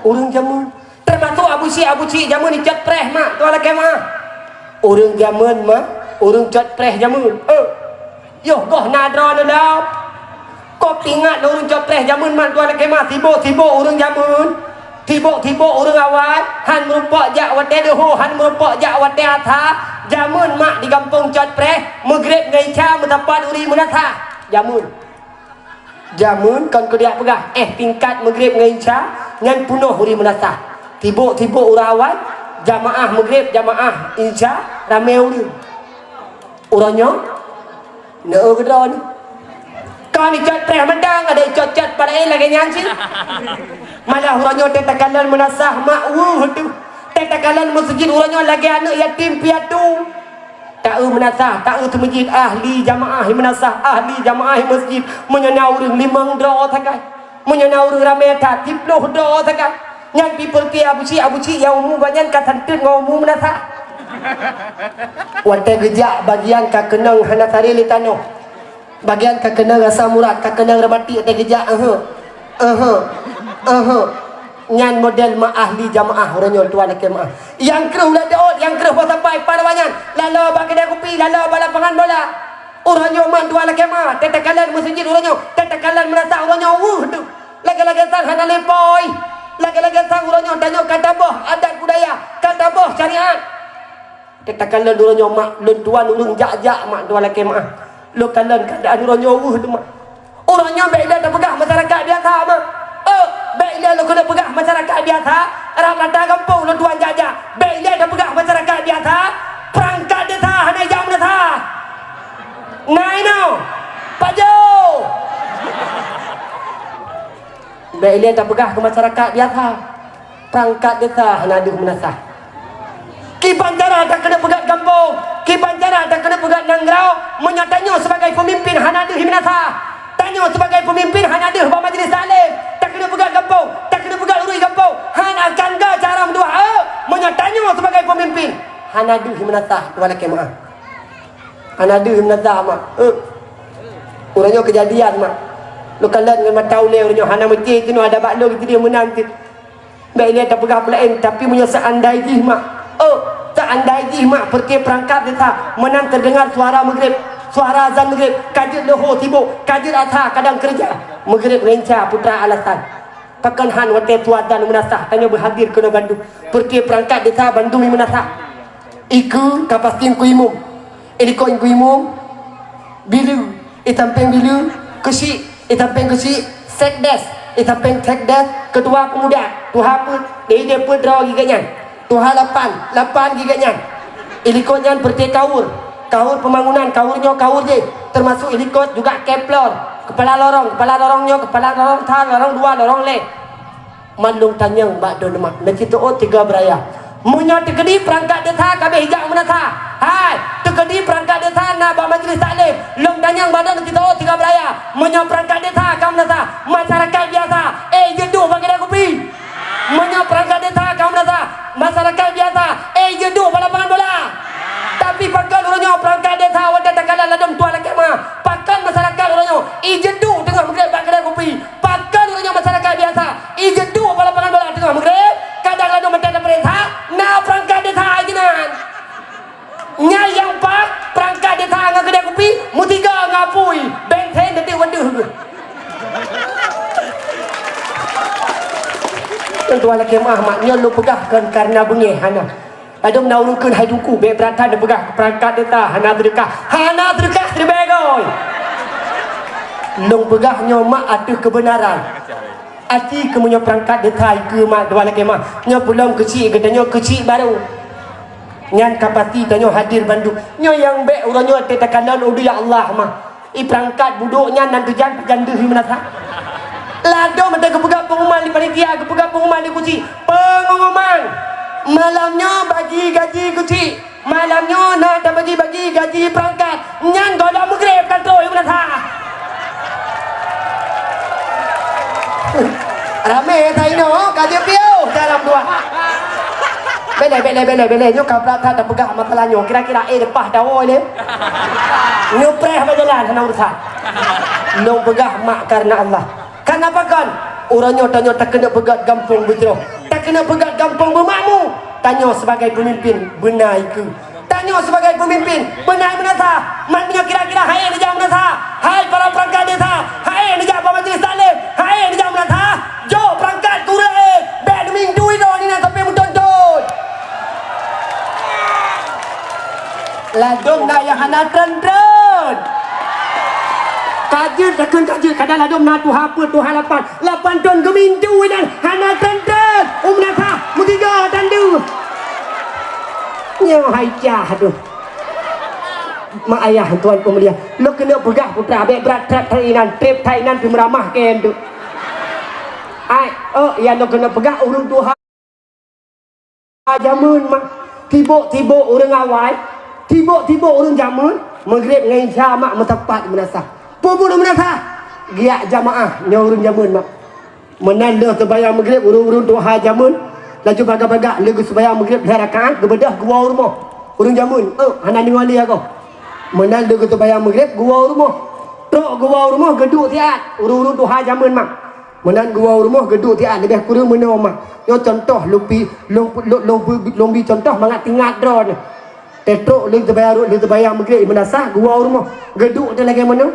ureueng jameun. Teumasok Abu Syik, Abu Syik jameun icot preh mak, tuan lakèe meu'ah. Ureueng jameun mak, ureueng cot preh jameun. Eh, yoh goh na droeneuh lom. Kop ingat lôn ureueng cot preh jameun mak, tuan lakèe meu'ah, sibok-sibok ureueng jameun. Sibok-sibok ureueng awai, han meurumpok jak watèe duhô, han meurumpok jak watèe asa, jameun mak di gampông cot preh, meugreb ngon isya meusapat ureueng meunasah. Jameun. Jameun kon keu diak peugah, eh, tingkat meugreb ngon isya, nyan peunoh ureueng meunasah. Sibok-sibok ureueng awai, jamaah meugreb, jamaah isya, ramè ureueng. Uroe nyoe, neueu keudroe nyoe. Kon icot preh mantong, adak icot-cot padahai lagèe nyan cit. Malah uroe nyoe teuh takalon meunasah mak weueh teuh. Teuh takalon meuseujid uroe nyoe lagèe aneuk yatim piatu. Taeu meunasah, taeu teumeujid, ahli jamaah meunasah, ahli jamaah masjid. Meunyoe na ureuëng limong droe sagai, meunyoe na ureuëng ramé that, siplôh droe sagai. Nyan pih peureuté Abu Syik, Abu Syik nyang umu gobnyan ka santeut ngon umu meunasah. Watée geujak bagian ka keunong hana saré lé tanoh. Bagian ka keunong asam urat, ka keunong rematik, watée geujak, ehe, ehe, ehe. Nyan model ma ahli jamaah uroe nyoe tuan lakée maah. Nyang kreueh ulat deuot, nyang kreueh boh sapai, pan awak nyan. Laloe bak keudai kupi, laloe bak lapangan bola. Uroe nyoe man tuan lakée maah, teuh takalon meuseujid uroe nyoe, teuh takalon meunasah uroe nyoe, weueh deuh. Lagée-lagée sang hana lé poi. Lagée-lagée sang uroe nyoe tanyoe ka taboh adat budaya, ka taboh syariat. Teuh takalon uroe nyoe mak, lôn tuan ureuëng jak-jak mak tuan lakée maah. Lôn kalon keuadaan uroe nyoe weueh deuh mak. Uroe nyoe bék ilée tapeugah masyarakat biasa mak. Oh, bék ilée lôn keuneuk peugah masyarakat biasa. Rab rata gampông lôn tuan jak-jak. Bék ilée tapeugah masyarakat biasa. Peurangkat desa hana jak meunasah. Na inoe. Pajoh. Bék ilée tapeugah keu masyarakat biasa. Peurangkat desa hana deuh meunasah. Kiban cara takeuneuk peugét gampông, kiban cara takeuneuk peugét nanggroe, meunyoe tanyoe sibagai peumimpin hana deuh meunasah. Tanyoe sibagai peumimpin hana deuh bak majlis taklim, takeuneuk peugét gampông, takeuneuk peugét ureuëng gampông, hana akan gét cara meutuah, eh, meunyoe tanyoe sibagai peumimpin hana deuh meunasah, tuan lakée maah. Hana deuh meunasah, mak. Eh. Uroe nyoe keujadian, mak. Lôn kalon ngon mata ulée uroe nyoe hana meucé keunoe ada bak lôn keudeh meunan cit. Bék ilée tapeugah peulaén, tapi meunyoe seandai jih, mak. Oh, seandai jih, mak, peureuté peurangkat desa meunan teudeungar suara Maghrib, suara azan Maghrib, ka jeuet leuhô sibôk, ka jeuet asa kadang keureuja. Maghrib ngenca putra alasan. Pakon han watée tuan dan meunasah tanyoe beuhadir keunoe bandum. Peureuté peurangkat desa bandum meunasah. Ikeue ka pasti Teungku Imum. Ilikot Teungku Imum, bileue, i sampéng bileue, keuchik, i sampéng keuchik, sekdes, i sampéng sekdes, keutua peumuda, tuha peuet, di idéh peuet droe geuh nyan. Tuha lapan, lapan geuh nyan. Ilikot nyan peureuté kaur, kaur peumangunan, kaur nyoe kaur jéh, teumasok ilikot juga keplor, keupala lorong, keupala lorong nyoe, keupala lorong that, lorong dua, lorong lhée. Mandum tanyong bak droeneuh mak, neucit teuôt tiga beuraya. Meunyoe teukeudi peurangkat desa ka abéh jak meunasah, hai, teukeudi peurangkat desa na bak majlis taklim, lôn tanyong bak droeneuh neucit teuôt tiga beuraya. Meunyoe peurangkat desa ka meunasah, masyarakat biasa, eh, jeuet duek bak keudai kupi. Meunyoe peurangkat desa ka meunasah, masyarakat biasa, eh, jeuet duek bak lapangan bola. Tapi pakon uroe nyoe peurangkat desa watée takalon ladôm tuan lakée maah, pakon masyarakat uroe nyoe, eh, jeuet duek teungoh meugreb bak keudai kupi. Pakon uroe nyoe masyarakat biasa, eh, jeuet duek bak lapangan bola teungoh meugreb, kadang ladôm mantong tapeuriksa, na peurangkat desa jih nyan. Nyan nyang paih peurangkat desa ngon keudai kupi, meusigoe ngon apui, bensin teuteuek wadeuh geuh. Tuan lakée maah, mak, nyoe lôn peugah kon kareuna beungéh hana. Ladôm na ureuëng kheun hai Teungku, bék brat that neupeugah peurangkat desa hana seudeukah. Hana seudeukah siribée goe. Lôn peugah nyoe mak ateueh keubeunaran. Aci keu meunyoe peurangkat desa ikeue mak tuan lakée maah. Nyoe peulom keuchik geutanyoe keuchik barô. Nyan ka pasti tanyoe hadir bandum. Nyoe nyang bék uroe nyoe teuh takalon udeb ya Allah mah. I peurangkat budok nyan nan tujan pajan deuh meunasah. Ladôm meuteugeupeugah peungumuman di panitia, geupeugah peungumuman di kuci. Peungumuman! Malam nyoe bagi gaji kuci. Malam nyoe na tabagi-bagi gaji peurangkat. Nyan gohlom meugreb kan troh meunasah. Ramé that inoe ka jeuet piôh dalam dua. Beleh, beleh, beleh, beleh. Nyoe ka brat that tapeugah masalah nyoe. Kira-kira, eh, leupah dawa lé. Nyoe preh bak jalan hana urusan. Lôn peugah mak kareuna Allah. Kareuna pakon? Uroe nyoe tanyoe takeuneuk peugét gampông beujroh. Takeuneuk peugét gampông beumakmu. Tanyoe sibagai peumimpin beuna ikeue. Tanyoe sibagai peumimpin beuna meunasah. Mat meunyoe kira-kira hai neujak meunasah, hai para peurangkat desa, hai neujak bak majlis taklim, hai neujak meunasah, jok peurangkat kureueng, bék neumintu inoe nina sampai meuton-ton. Ladôm na nyang hana treun-treun. Ka jeuet takheun ka jeuet, kadang ladôm na tuha peuet, tuha lapan. Lapan thon geumintu inan hana treun-treun. U meunasah meusigoe tan deuh. Nyoe hai cah deuh. Mak ayah tuan peumulia, lôn keuneuk peugah putra, bék brat that inan, treb that inan pih meuramah keu deuh. Ai, oh, nyang lôn keuneuk peugah ureuëng tuha. Jameun mah, sibok-sibok ureuëng awai, Tibok-tibok ureuëng jameun, Maghrib ngon Isya mak meusapat meunasah. Peue bunoe meunasah? Geujak jamaah nyoe ureuëng jameun mak. Meunan lheueh teubayang Maghrib ureuëng-ureuëng tuha jameun, laju bagah-bagah lheueh geuseubayang Maghrib lhée rakaat geubeudôh geuwoe u rumoh. Ureuëng jameun, eh, hana deungoe lé agoe. Meunan lheueh geuseubayang Maghrib geuwoe u rumoh. Trok geuwoe u rumoh geuduek siat ureuëng-ureuëng tuha jameun mak. Meunan geuwoe u rumoh geuduek siat leubeh kureueng meunoe mak. Nyoe cuntoh lôn pi, lôn, lôn, lôn, lôn bi cuntoh mangat teuingat droeneuh. Tetrok lheueh teubayang, lheueh teubayang Maghrib meunasah geuwoe u rumoh. Geuduek teuh lagée meunoe.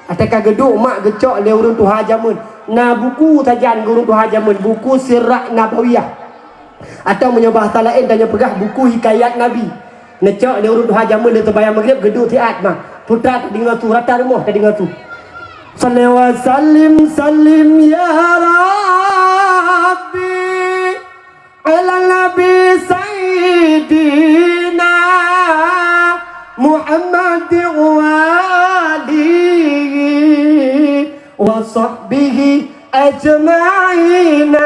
Até ka geuduek mak geucok lé ureuëng tuha jameun. Na buku sajan ureuëng tuha jameun, buku Sirah Nabawiyah. Atau meunyoe bahasa laén tanyoe peugah buku hikayat Nabi. Neucok lé ureuëng tuha jameun lheueh teubayang Maghrib geuduek siat mak. Putra tadeungoe su, rata rumoh tadeungoe su. Salli wa sallim, sallim ya Rabbi, ala Nabi Sayyidina Muhammad wa alihi wa sahbihi ajma'ina.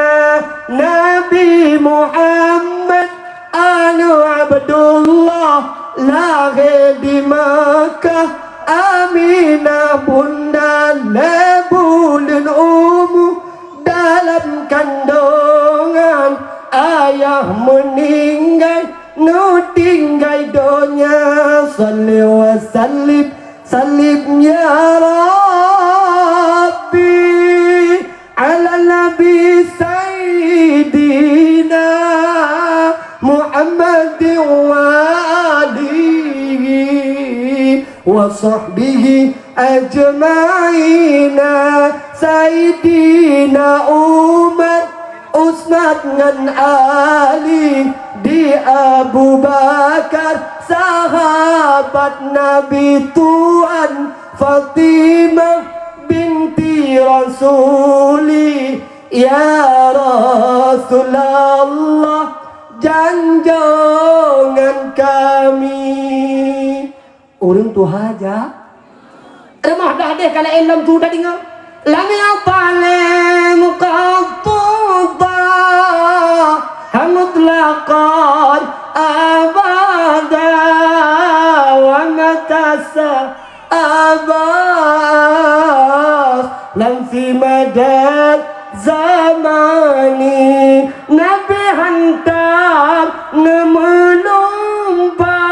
Nabi Muhammad anu Abdullah lahé di Makkah, Aminah bunda lhée buleuen umu dalam kandongan, ayah meuninggai neutinggai donya. Salli wa sallim, sallim ya Rabbi, ala Nabi Sayyidina Muhammad wa alihi wa sahbihi ajma'ina. Sayyidina Umar, Utsman ngon Ali, di Abu Bakar, sahabat Nabi tuan Fatimah binti Rasuli. Ya Rasulullah, janjongan kami. Ureuëng tuha ja. Rumoh dah deh ka laén lom su tadeungoe. Lam yaqalim qattuba mutlaqan abada wa matasa abas lam fi madad zamani. Nabi hantam neumeulumba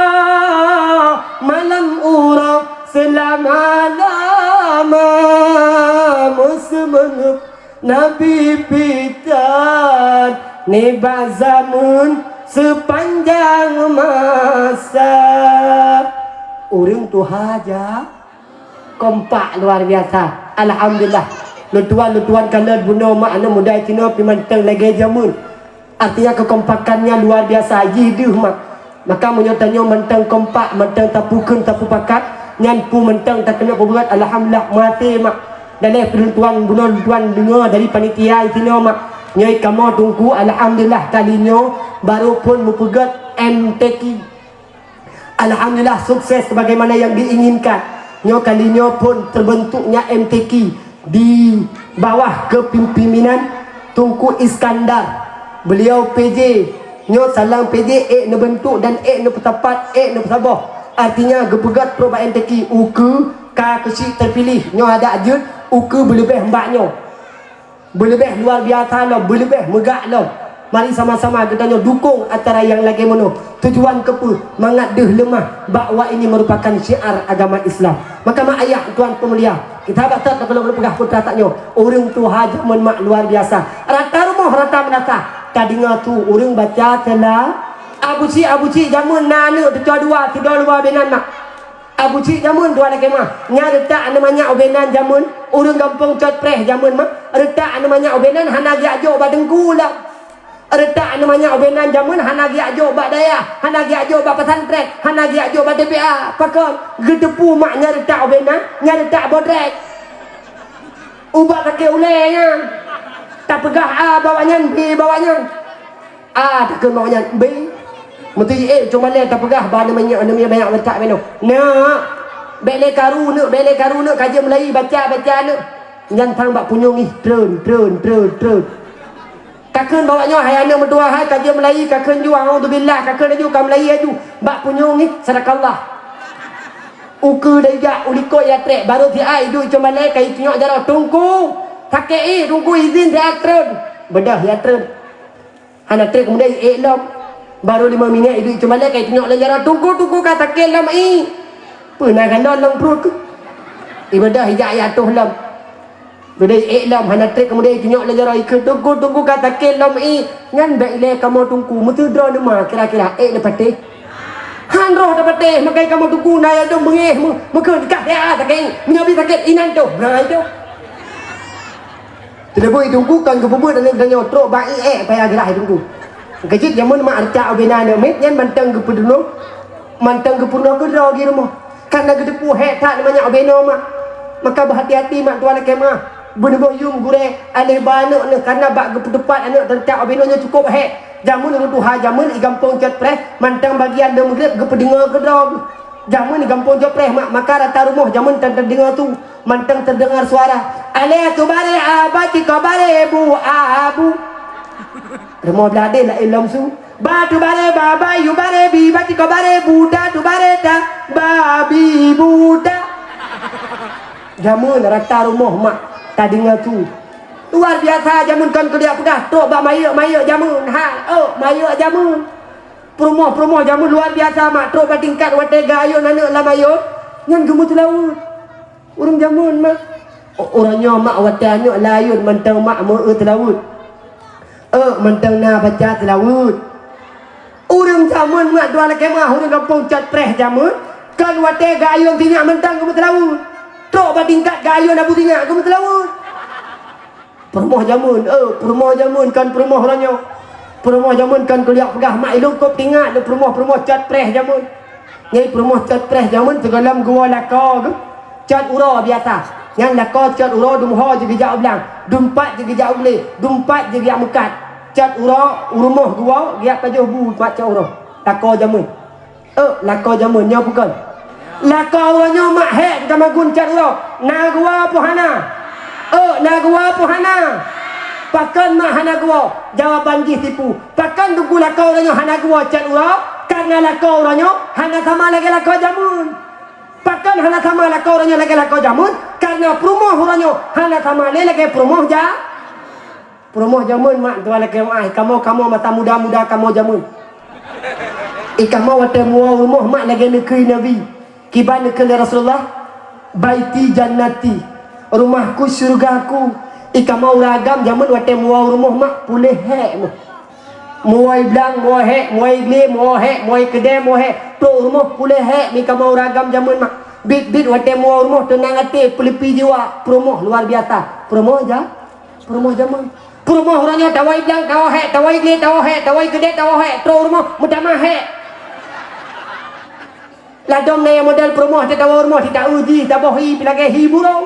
malam uroe seulama-lama. Meuseumeungeup Nabi pitan nibak zameun seupanjang masa. Ureuëng tuha ja. Kompak luar biasa. Alhamdulillah. Leutuan-leutuan kalon bunoe mak aneuk muda cinoe pi mantong lagée jameun. Artinya kekompakan nyan luar biasa jih deuh mak. Maka meunyoe tanyoe mantong kompak, mantong tapukheun, tapupakat, nyan peue mantong takeuneuk peubuet, alhamdulillah maté mak. Dan lé leutuan bunoe leutuan deungoe dari panitia cinoe mak. Nyoe kamoe teungku alhamdulillah kali nyoe baru phon meupeugét M T Q. Alhamdulillah sukses sebagaimana yang diinginkan. Nyoe kali nyoe phon terbentuknya M T Q di bawah kepimpinan Teungku Iskandar. Beliau P J. Nyoe salang P J ék neubentuk dan ék neupeusapat, ék neupeusaboh. Artinya geupeugét trok bak M T Q ukeue ka keuchik terpilih. Nyoe adak jeuet ukeue beuleubeh mbak nyoe. Beuleubeh luar biasa lom, beuleubeh meugak lom. Mari sama-sama geutanyoe dukong acara nyang lagée meunoe. Tujuan keupeue? Mangat deuh leumah, bahwa ini merupakan syiar agama Islam. Maka mak ayah tuan peumulia, kita batat takeulo peugah putra tanyoe, ureuëng tuha jameun mak luar biasa. Rata rumoh rata meunasah, tadeungoe su ureuëng baca seula. Abucik-abucik jameun na aneuk teucok dua, sidroe luwa binan mak. Abucik jameun dua lagée mah. Nyan reutak aneuk manyak ubé nan jameun, ureuëng gampông cot preh jameun mah. Reutak aneuk manyak ubé nan hana geujak jok bak teungku lom. Reutak aneuk manyak ubé nan jameun hana geujak jok bak dayah, hana geujak jok bak pesantren, hana geujak jok bak T P A. Pakon? Geuteupeue mak nyan reutak ubé nan, nyan reutak bodrek. Ubat sakét ulée nyan. Tapeugah A bak awaknyan, B bak awaknyan. A takheun bak awaknyan, B. Meuteuék cuma lé tapeugah bak aneuk manyak, aneuk manyak meutak meunoe. Neuk, bék lé karu neuk, bék lé karu neuk, ka jeuet meulayi, baca, baca neuk. Nyan sang bak punyueng ih, treun, treun, treun, treun. Kakheun bak awaknyoe, hai aneuk meutuah hai, ka jeuet meulayi, kakheun ju, a'udzubillah, kakheun laju, ka meulayi laju. Bak punyueng ngieng, sadaqallah. Ukeue dan ijak, u likot ya trek, barô siat iduek icong balée, ka itunyok jaroe, "Teungku, sakét ié, Teungku, izin siat treun." Beudôh ya treun. Hana treb keumudian iék lom. Barô limong minét iduek icong balée ka itunyok lé jaroe, "Teungku, Teungku, ka sakét lom ié." Peue na galon lam pruet keuh. Ibeudôh ijak iatoh lom. Beudôh iék lom, hana treb keumudian itunyok lé jaroe, ikheun, "Teungku, Teungku, ka sakét lom ié." Nyan bék ilée kamoe Teungku, meuteudroe neuma kira-kira, ék neupatéh. Han roh tapatéh, meukai kamoe Teungku na yadong beungéh, meu-, meukheun, "Kah ya sakét, meunyoe bi sakét inan toh." Nah, itu. Teuleubeh Teungku kon geupeubuet aneuk geutanyoe trok bak ié ék payah geurah Teungku. Keujeuet jameun mak reucak ubena aneuk miet nyan mantong geupeudunoe, mantong geupeurunoe keudroe di rumoh. Kana geuteupeue hék that manyak ubena mak. Maka beuhati-hati mak tuan lakée meuah. Beuneuboh yum gurée aléh ba aneuk neuh kana bak geupeuteupat aneuk reucak ubena nyoe cukôp hék. Jameun ureuëng tuha jameun i gampông Cot Preh mantong bagian deuh Maghrib geupeudeungoe keudroe. Jameun i gampông Cot Preh mak maka rata rumoh jameun tan teudeungoe su. Mantong teudeungoe suara, "Alée tu barée a, ba cit ko barée bu a bu." Rumoh blah deh laén lom su. "Ba tu barée ba, ba yu barée bi, ba cit ko barée bu, ta tu barée ta, ba bi bu ta." Jameun rata rumoh mak tadeungoe su. Luar biasa jameun kon keuliak peugah trok bak mayeuek-mayeuek jameun. Ha, oh, mayeuek jameun. Peurumoh-peurumoh jameun luar biasa mak trok bak tingkat watée geuayôn aneuk lam ayôn nyan geumeuteulaweuet. Ureuëng jameun mak. Uroe nyoe mak watée aneuk layôn mantong mak meu-eu teulaweuet. Euk mantong na baca teulaweuet. Ureuëng jameun mak dua lakée mah ureuëng gampông Cot Preh jameun, kon watée geuayôn sinyak mantong geumeuteulaweuet. Trok bak tingkat geuayôn abu sinyak geumeuteulaweuet. Peurumoh jameun, eh, peurumoh jameun kon peurumoh uroe nyoe. Peurumoh jameun kon keuliak peugah mak ilong kop tingat lé peurumoh-peurumoh Cot Preh jameun. Nyai peurumoh Cot Preh jameun sigohlom geuwoe lakoe geuh cot uroe biasa. Nyan lakoe cot uroe dum ho jih geujak u blang, dum pat jih geujak u glé, dum pat jih geujak meukat. Cot uroe u rumoh geuwoe geujak pajoh bu mak cot uroe. Lakoe jameun. Euk, lakoe jameun nyoe bukon. Lakoe uroe nyoe mak hék ka magun cot uroe. Na geuwoe peu hana? Euk, na geuwoe peu hana? Pakon mak hana geuwoe? Jawaban jih sipu. Pakon teungku lakoe uroe nyoe hana geuwoe cot uroe? Kareuna lakoe uroe nyoe hana sama lagée lakoe jameun. Pakon hana sama lakoe uroe nyoe lagée lakoe jameun? Kareuna peurumoh uroe nyoe hana sama lé lagée peurumoh ja-, Peurumoh jameun mak tuan lakée meuah, kamoe-kamoe masa muda-muda kamoe jameun. I kamoe watée muwoe u rumoh mak lagée neukheun Nabi. Kiban neukheun lé Rasulullah, "Baiti jannati, rumahku syurgaku." I kamoe ureuëng agam jameun watée muwoe u rumoh mak puléh hék mu. Muwoe i blang muwoe hék, muwoe i glé muwoe hék, muwoe i keudée muwoe hék. Trok u rumoh puléh hék mi kamoe ureuëng agam jameun mak. Bit-bit watée muwoe u rumoh teunang até peuleupie jiwa. Peurumoh luar biasa. Peurumoh ja-, Peurumoh jameun. Peurumoh uroe nyoe tawoe i blang tawoe hék, tawoe i glé tawoe hék, tawoe i keudée tawoe hék, trok u rumoh meutamah hék. Ladom na nyang model peurumoh teuh tawoe u rumoh teuh ta-eu jih taboh hi pih lagée hi burông.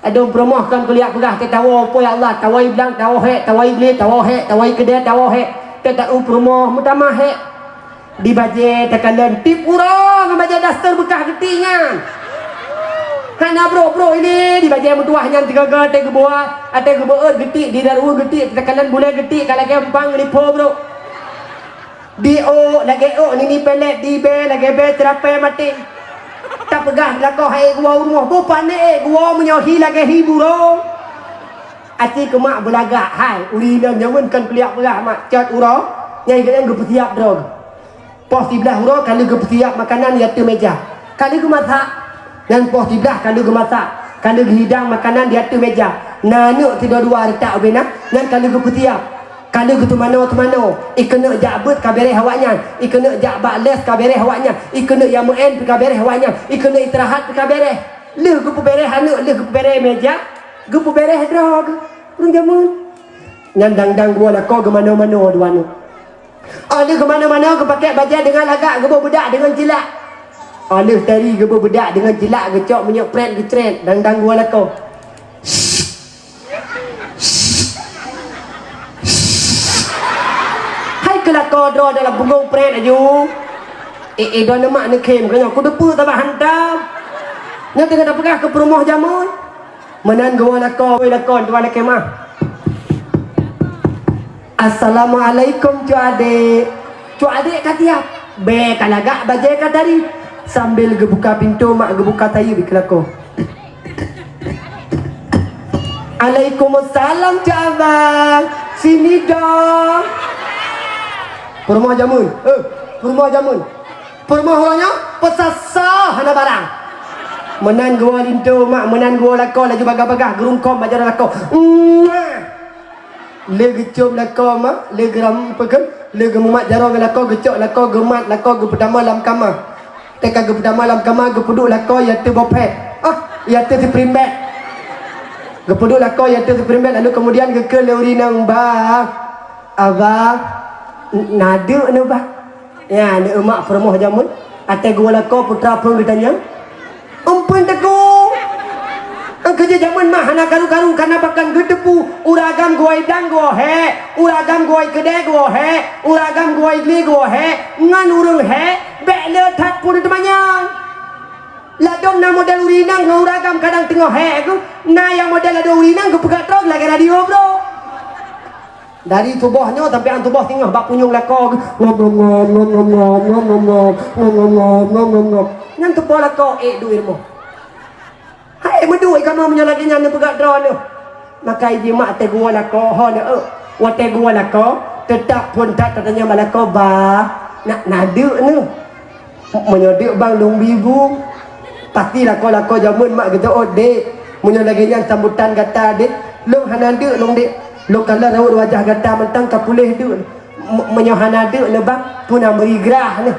Ladom peurumoh kon keuliak peugah teuh tawoe, "Pue ya Allah, tawoe i blang tawoe hék, tawoe i glé tawoe hék, tawoe i keudée tawoe hék." Teuh ta-eu peurumoh meutamah hék. Di bajée takalon tiep uroe ngon bajée daster beukah geutik nyan. Hana brok-brok ilée di bajée meutuwah nyan sigoe-goe até geubuat, até geubeuet geutik di daruet geutik takalon bulée geutik ka lagée umpang lipo brok. Di ôk lagée ôk nini pelet di bée lagée bée ceurapée maté. Tapeugah lakoe hai geuwoe u rumoh, beupané geuwoe meunyoe hi lagée hi burông. Aci keumak beulagak hai ureuëng inong jameun kon keuliak peugah mak cot uroe nyang geupeugah geupeusiab droe. Poh siblaih uroe ka lheueh geupeusiab makanan di ateueh méja. Ka lheueh geumasak. Nyan poh siblaih ka lheueh geumasak. Ka lheueh geuhidang makanan di ateueh méja. Na aneuk sidua-dua reutak ubena, nyan ka lheueh geupeusiab. Ka lheueh geuteumanoe-teumanoe. I keuneuk jak beuet ka béreh awaknyan. I keuneuk jak bak les ka béreh awaknyan. I keuneuk jak meu'en pih ka béreh awaknyan. I keuneuk istirahat pih ka béreh. Lheueh geupeubéreh aneuk, lheueh geupeubéreh méja, geupeubéreh droe geuh. Ureuëng jameun. Nyan dang-dang geuwoe lakoe geumanoe-manoe dua aneuk. Óh lheueh geumanoe-manoe geupakék bajée deungon lagak geuboh beudak deungon cilak. Óh lheueh tari geuboh beudak deungon cilak geucok minyeuk pret geucret dang-dang geuwoe lakoe. Hai keu lakoe droe dalam bungong pret aju. Eh, eh, droeneuh mak neukhém keu nyoe, kudeupeue saban hantom. Nyoe teungoh tapeugah keu peurumoh jameun. Meunan geuwoe lakoe, woi lakoe, tuan lakée mah. "Assalamualaikum, Cok Adek." Cok Adek ka tiab. Bèe ka lagak, bajèe ka tari. Sambil geubuka pintoe, mak geubuka sayeuep di keulako. "Alaikumussalam, Cok Abang. Sini dong." Peurumoh jameun. Eh, peurumoh jameun. Peurumoh uroe nyoe peusasa hana barang. Meunan geuwoe linto mak, meunan geuwoe lakoe laju bagah-bagah geurungkôm bak jaroe lakoe. Muah! Lé geucôm lakoe mak, lé geuram peukeuh, lé geumumat jaroe ngon lakoe, geucok lakoe, geumat lakoe, geupeutamah lam kama. Teuka geupeutamah lam kama, geupeuduek lakoe, ya teu bopet. Ah, ya teu siprim bèk. Geupeuduek lakoe, ya teu siprim bèk, lalu keumudian geukheun lé ureueng inong, "Bah, Abah, n-, na deuk nyoe, Bah." Nyan, aneuk mak peurumoh jameun, watèe geuwoe lakoe putra phôn geutanyong, "Eumpeuen teungku?" Eungkeu jih jameun mak hana karu-karu, kareuna bahkan geuteupeue, ureueng agam geuwoe idang geuwoe hèk, ureueng agam geuwoe keudè geuwoe hèk, ureueng agam geuwoe iglé geuwoe hèk, ngon ureueng hèk, bèk le that phôn teumanyong. Ladôm na model ureueng inong ngon ureueng agam kadang teungoh hèk geuh, na nyang model ladôm ureueng inong geupeugah droe lagèe radio, bro. Dari tuboh nyoe sampoe tuboh singoh bak punyueng lakoe, ngom, ngom, ngom. Nyan tuboh lakoe ék duek rumoh. Hai meuduek kamoe meunyoe lagèe nyan neupeugah droeneuh. Maka jih mak watèe geuwoe lakoe, ho nyoe, eh, watèe geuwoe lakoe, teutap phôn that tatanyong bak lakoe, "Bah, na, na deuk neuh?" Meunyoe deuk bang lôn bi bu, pasti lakoe-lakoe jameun mak geuteuôt, "Dek, meunyoe lagèe nyan sambutan gata, Dek, lôn hana deuk lôn, Dek. Lôn kalon raut wajah gata mantong ka puléh deuk. Me-, meunyoe hana deuk lôn bang, peue na meuri grah neuh.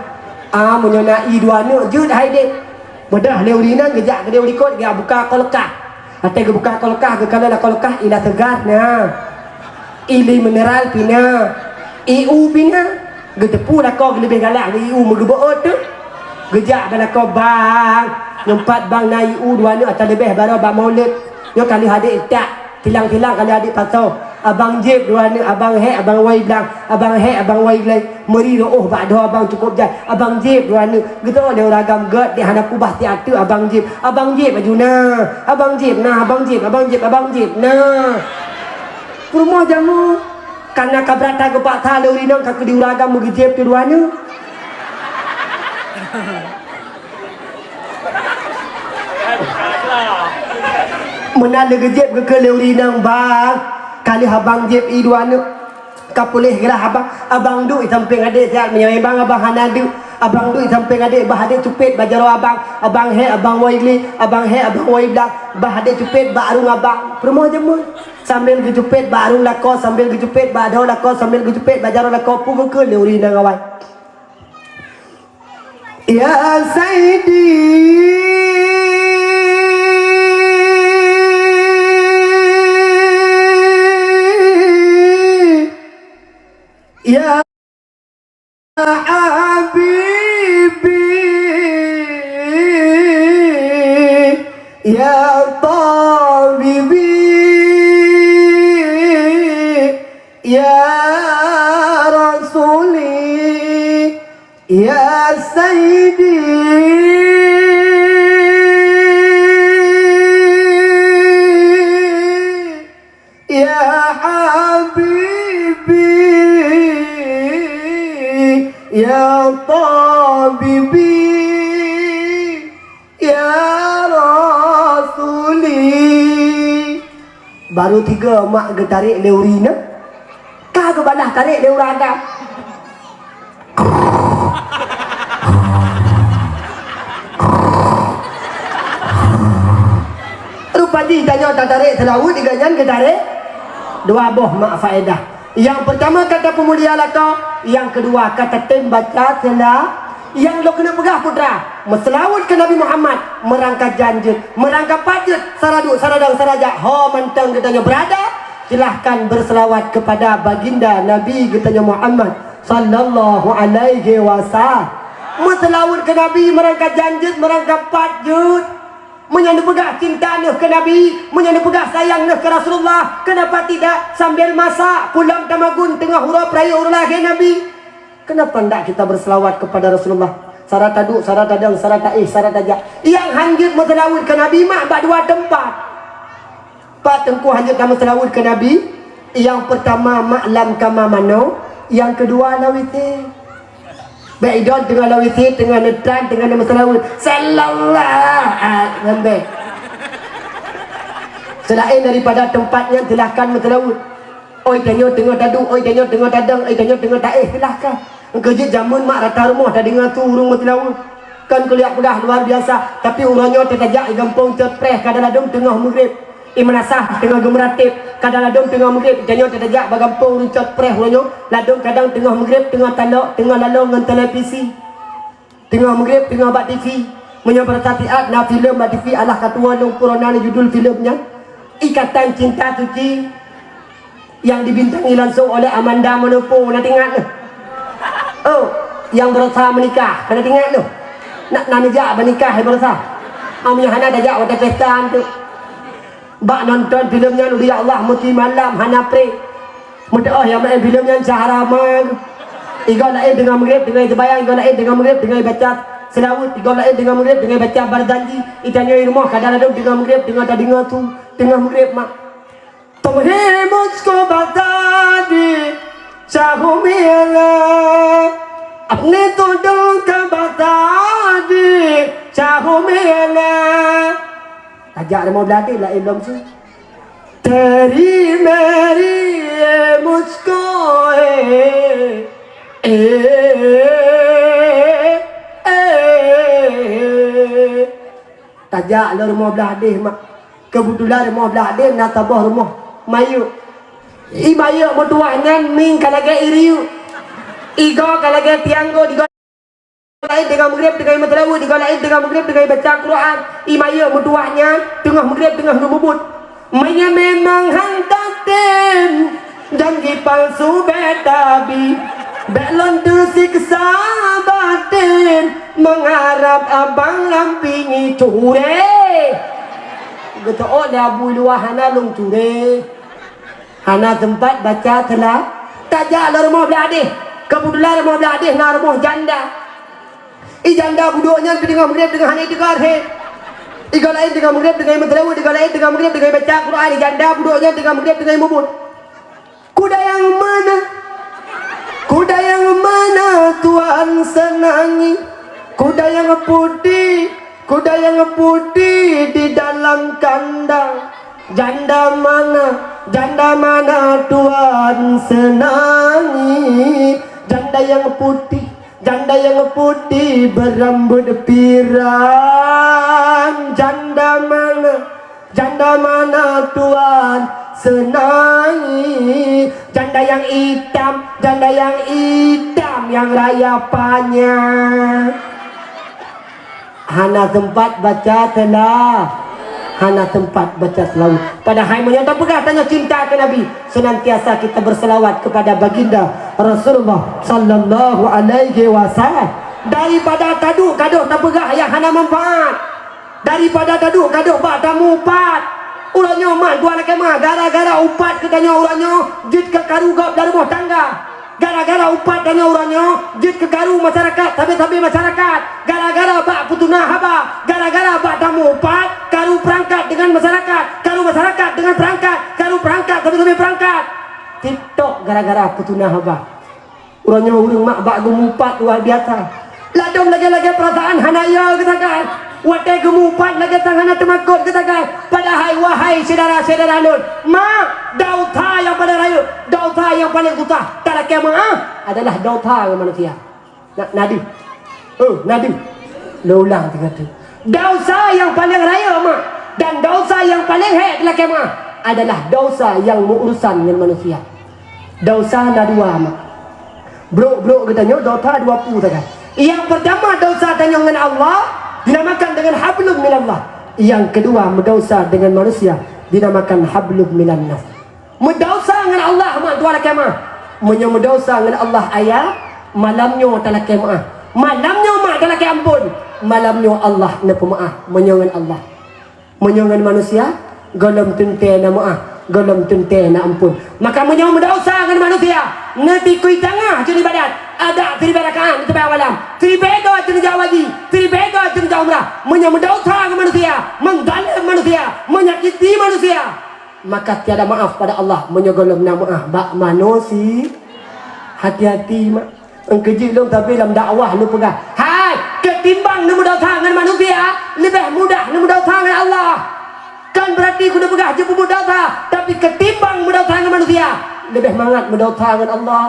Ah, meunyoe na ie dua neuk jeuet hai, Dek." Beudôh lé ureueng inong geujak keudéh u likot, geujak buka kulkas. Watèe geubuka kulkas, geukalon lam kulkas, ie la seugar na. Ie mineral pih na. Ie u pih na. Geuteupeue lakoe geuleubeh galak geuh ie u meugeubeuôt teuh. Geujak bak lakoe, "Bang, nyoe pat bang na ie u dua neuk ata leubeh baroe bak Maulid. Nyoe ka lheueh adék tak, tilang-tilang ka lheueh adék pasoe. Abang jieb dua neuk, abang hèk, abang woe blang, abang hèk, abang woe glé. Meuri reuôh bak dhoe abang cukôp jai. Abang jieb dua neuk." Geuteuôt lé ureueng agam, "Gèt, dek hana peubah siat teuk abang jieb. Abang jieb laju na. Abang jieb na, abang jieb, abang jieb, abang jieb na." Peurumoh jameun. Kareuna ka brat that geupaksa lé ureueng inong ka keu di ureueng agam meugeujieb teuh dua neuk. Meunan lé geujieb geukheun lé ureueng inong, "Bang, ka lheueh abang jieb ie dua neuk. Ka puléh grah abang, abang duek di sampéng adék siat, meunyoe bang abang hana deuk, abang duek di sampéng adék, bah adék cupet bak jaroe abang, abang hèk abang woe glé, abang hèk abang woe blang, bah adék cupet bak arung abang." Peurumoh jameun. Sambil geucupet bak arung lakoe, sambil geucupet bak dhoe lakoe, sambil geucupet bak jaroe lakoe, peue geukheun lé ureueng inong awai, "Ya Saidi, ya Habibi, ya Tabibi, ya Rasuli, ya Saidi, ya Habibi, ya Tabibi, ya Rasuli." Baru tiga mak geutarek lé ureueng inong, ka geubalah tarek lé ureueng agam. Rupa jih tanyoe tatarek seulaweuet, di gobnyan geutarek dua boh mak faedah. Nyang peurtama ka tapeumulia lakoe, nyang keudua ka tatem baca seula-, nyang lôn keuneuk peugah putra, meuseulaweuet keu Nabi Muhammad, meurangka jan jeuet, meurangka pat jeuet, saraduek, saradang, sarajak, ho mantong geutanyoe beurada, silahkan berselawat kepada baginda Nabi geutanyoe Muhammad sallallahu alaihi wasallam. Meuseulaweuet keu Nabi, meurangka jan jeuet, meurangka pat jeuet. Meunyoe neupeugah cinta neuh keu Nabi, meunyoe neupeugah sayang neuh keu Rasulullah, kenapa tidak sambil masak pulang tamagun teungoh uroe peurayeuk uroe lahé Nabi? Kenapa ndak kita berselawat kepada Rasulullah? Sara taduek, sara tadong, sara taéh, sara tajak. Nyang hanjeuet meuseulaweuet keu Nabi mak bak dua teumpat. Pat teungku hanjeuet tameuseulaweuet keu Nabi? Nyang peurtama maklam kama manoe, nyang keudua lawite. Bèk idon teungoh lawite, teungoh neutran, teungoh neumeuseulaweuet. Sallallahu alaihi wasallam. Seulaén daripada teumpat nyan, silahkan meuseulaweuet. Oi tanyoe teungoh taduek, oi tanyoe teungoh tadong, oi tanyoe teungoh taéh, silahkan. Engkeu jeuet jameun mak rata rumoh tadeungoe su ureueng meuseulaweuet. Kon kuliah peugah luar biasa, tapi uroe nyoe tajak i gampông Cot Preh, kadang ladôm teungoh meugreb. I meunasah teungoh geumeuratéb, kadang ladôm teungoh meugreb. Tanyoe tajak bak gampông ureueng Cot Preh uroe nyoe, ladôm kadang teungoh meugreb, teungoh talok, teungoh lalong ngon televisi. Teungoh meugreb, teungoh bak T V. Meunyoe beurata siat na filem bak T V, alah ka tuwo lôn peurunoe judul filem nyan. Ikatan Cinta Suci. Nyang dibintangi langsung oleh Amanda Manopo, na teuingat neuh? Oh, nyang baroesa meunikah, ka na teuingat neuh? Na, na neujak bak nikah, hai baroesa. Ami hana tajak watèe pesta tu. Bak nonton filem nyan, ya Allah, meuti malam hana pré. Meuteu'oh nyang maén filem nyan Syahrama. Igoe laén teungoh meugreb, teungoh seumayang, igoe laén teungoh meugreb, teungoh baca seulaweuet, igoe laén teungoh meugreb, teungoh baca Barzanji. Itanyoe i rumoh kadang ladôm teungoh meugreb, teungoh tadeungoe su, teungoh meugreb mak. Tumhe mujhko bata di, chahoo mera, apne to dil ka bata di, chahoo mera. Tajak rumoh blah deh, laén lom su. Teri meri ye mujhko, eh, eh, eh, eh. Tajak lom rumoh blah deh mak. Keubeutulan rumoh blah deh na saboh rumoh mayok. I mayok meutuwah nyan mieng ka lagèe i riuk. Igoe ka lagèe tiang got, igoe laén teungoh meugreb, teungoh meuseulaweuet, igoe laén teungoh meugreb, teungoh baca Quran. I mayok meutuwah nyan teungoh meugreb, teungoh neumubuet. Meunyoe memang han tatem, janji palsu bèk tabi, bèk lôn teusiksa baten, meuharab abang lam bingi curé. Geuteu'ôt lé Abu Luwah hana lôn curé. Hana teumpat baca seula-, tajak lom rumoh blah deh. Keubeutulan rumoh blah deh na rumoh janda. I janda budok nyan pih teungoh meugreb teungoh hana itikad, he. Igoe laén teungoh meugreb teungoh meuseulaweuet, igoe laén teungoh meugreb teungoh baca Quran, i janda budok nyan teungoh meugreb teungoh mubuet. Kuda yang mana? Kuda yang mana Tuhan senangi? Kuda yang putih, kuda yang putih di dalam kandang. Janda mana? Janda mana Tuhan senangi? Janda yang putih, janda yang putih berambut pirang, janda mana? Janda mana Tuhan senangi? Janda yang itam, janda yang itam, yang raya panyang. Hana teumpat baca seula-, hana teumpat baca seulaweuet. Padahai meunyoe tapeugah tanyoe cinta keu Nabi, senantiasa kita berselawat kepada baginda Rasulullah sallallahu alaihi wasallam. Daripada taduek gadoh tapeugah nyang hana manfaat, daripada taduek gadoh bak tamu upat. Uroe nyoe mak dua lakèe mah, gara-gara upat geutanyoe uroe nyoe jeuet keu karu gob lam rumoh tangga. Gara-gara upat tanyoe uroe nyoe jeuet keu karu masyarakat, sabe-sabe masyarakat. Gara-gara bak peutuna haba, gara-gara bak tamu upat, karu peurangkat deungon masyarakat, karu masyarakat deungon peurangkat, karu peurangkat sabe-sabe peurangkat. TikTok gara-gara peutuna haba. Uroe nyoe ureueng mak bak geumupat luar biasa. Ladôm lagèe-lagèe peurasaan hana yo geusagai. Watèe geumupat lagèe sang hana teumakot geusagai. Padahai wahai syedara-syedara lôn, mak, desya nyang paleng rayeuk, desya nyang paleng susah talakèe meu'ah adalah desya ngon manusia. Na, na deuh. Oh, na deuh. Lôn ulang sigoe teuk. Desya nyang paleng rayeuk, mak, dan desya nyang paleng hék talakèe meu'ah adalah desya nyang meuurusan ngon manusia. Desya na dua, mak. Brok-brok geutanyoe desya dua peue sagai. Nyang peurtama desya tanyoe ngon Allah, dinamakan dengan hablum minallah. Nyang keudua meudesya dengan manusia, dinamakan hablum minannas. Meudesya ngon Allah mak dua lakèe meu'ah. Meunyoe meudesya ngon Allah ayah, malam nyoe talakèe meu'ah. Malam nyoe mak talakèe ampôn. Malam nyoe Allah neupeumeu'ah meunyoe ngon Allah. Meunyoe ngon manusia, gohlom teuntèe na meu'ah, gohlom teuntèe na ampôn. Maka meunyoe meudesya ngon manusia, neutikui tangah jeuet ibadat, adak siribèe rakaat neuseumbahyang malam, siribèe goe jeuet neujak haji, siribèe goe jeuet neujak umrah. Meunyoe meudesya ngon manusia, meuzalem manusia, menyakiti manusia, Maka tiada maaf pada Allah meunyoe gohlom na meu'ah bak manusia. Hati-hati mak. Engkeujeuet lôn sabe lam dakwah lôn peugah, hai, ketimbang neumeudosa ngon manusia, leubeh mudah neumeudosa ngon Allah. Kan beurati keuneuk peugah jeuet peubuet dosa, tapi ketimbang meudosa ngon manusia, leubeh mangat meudosa ngon Allah.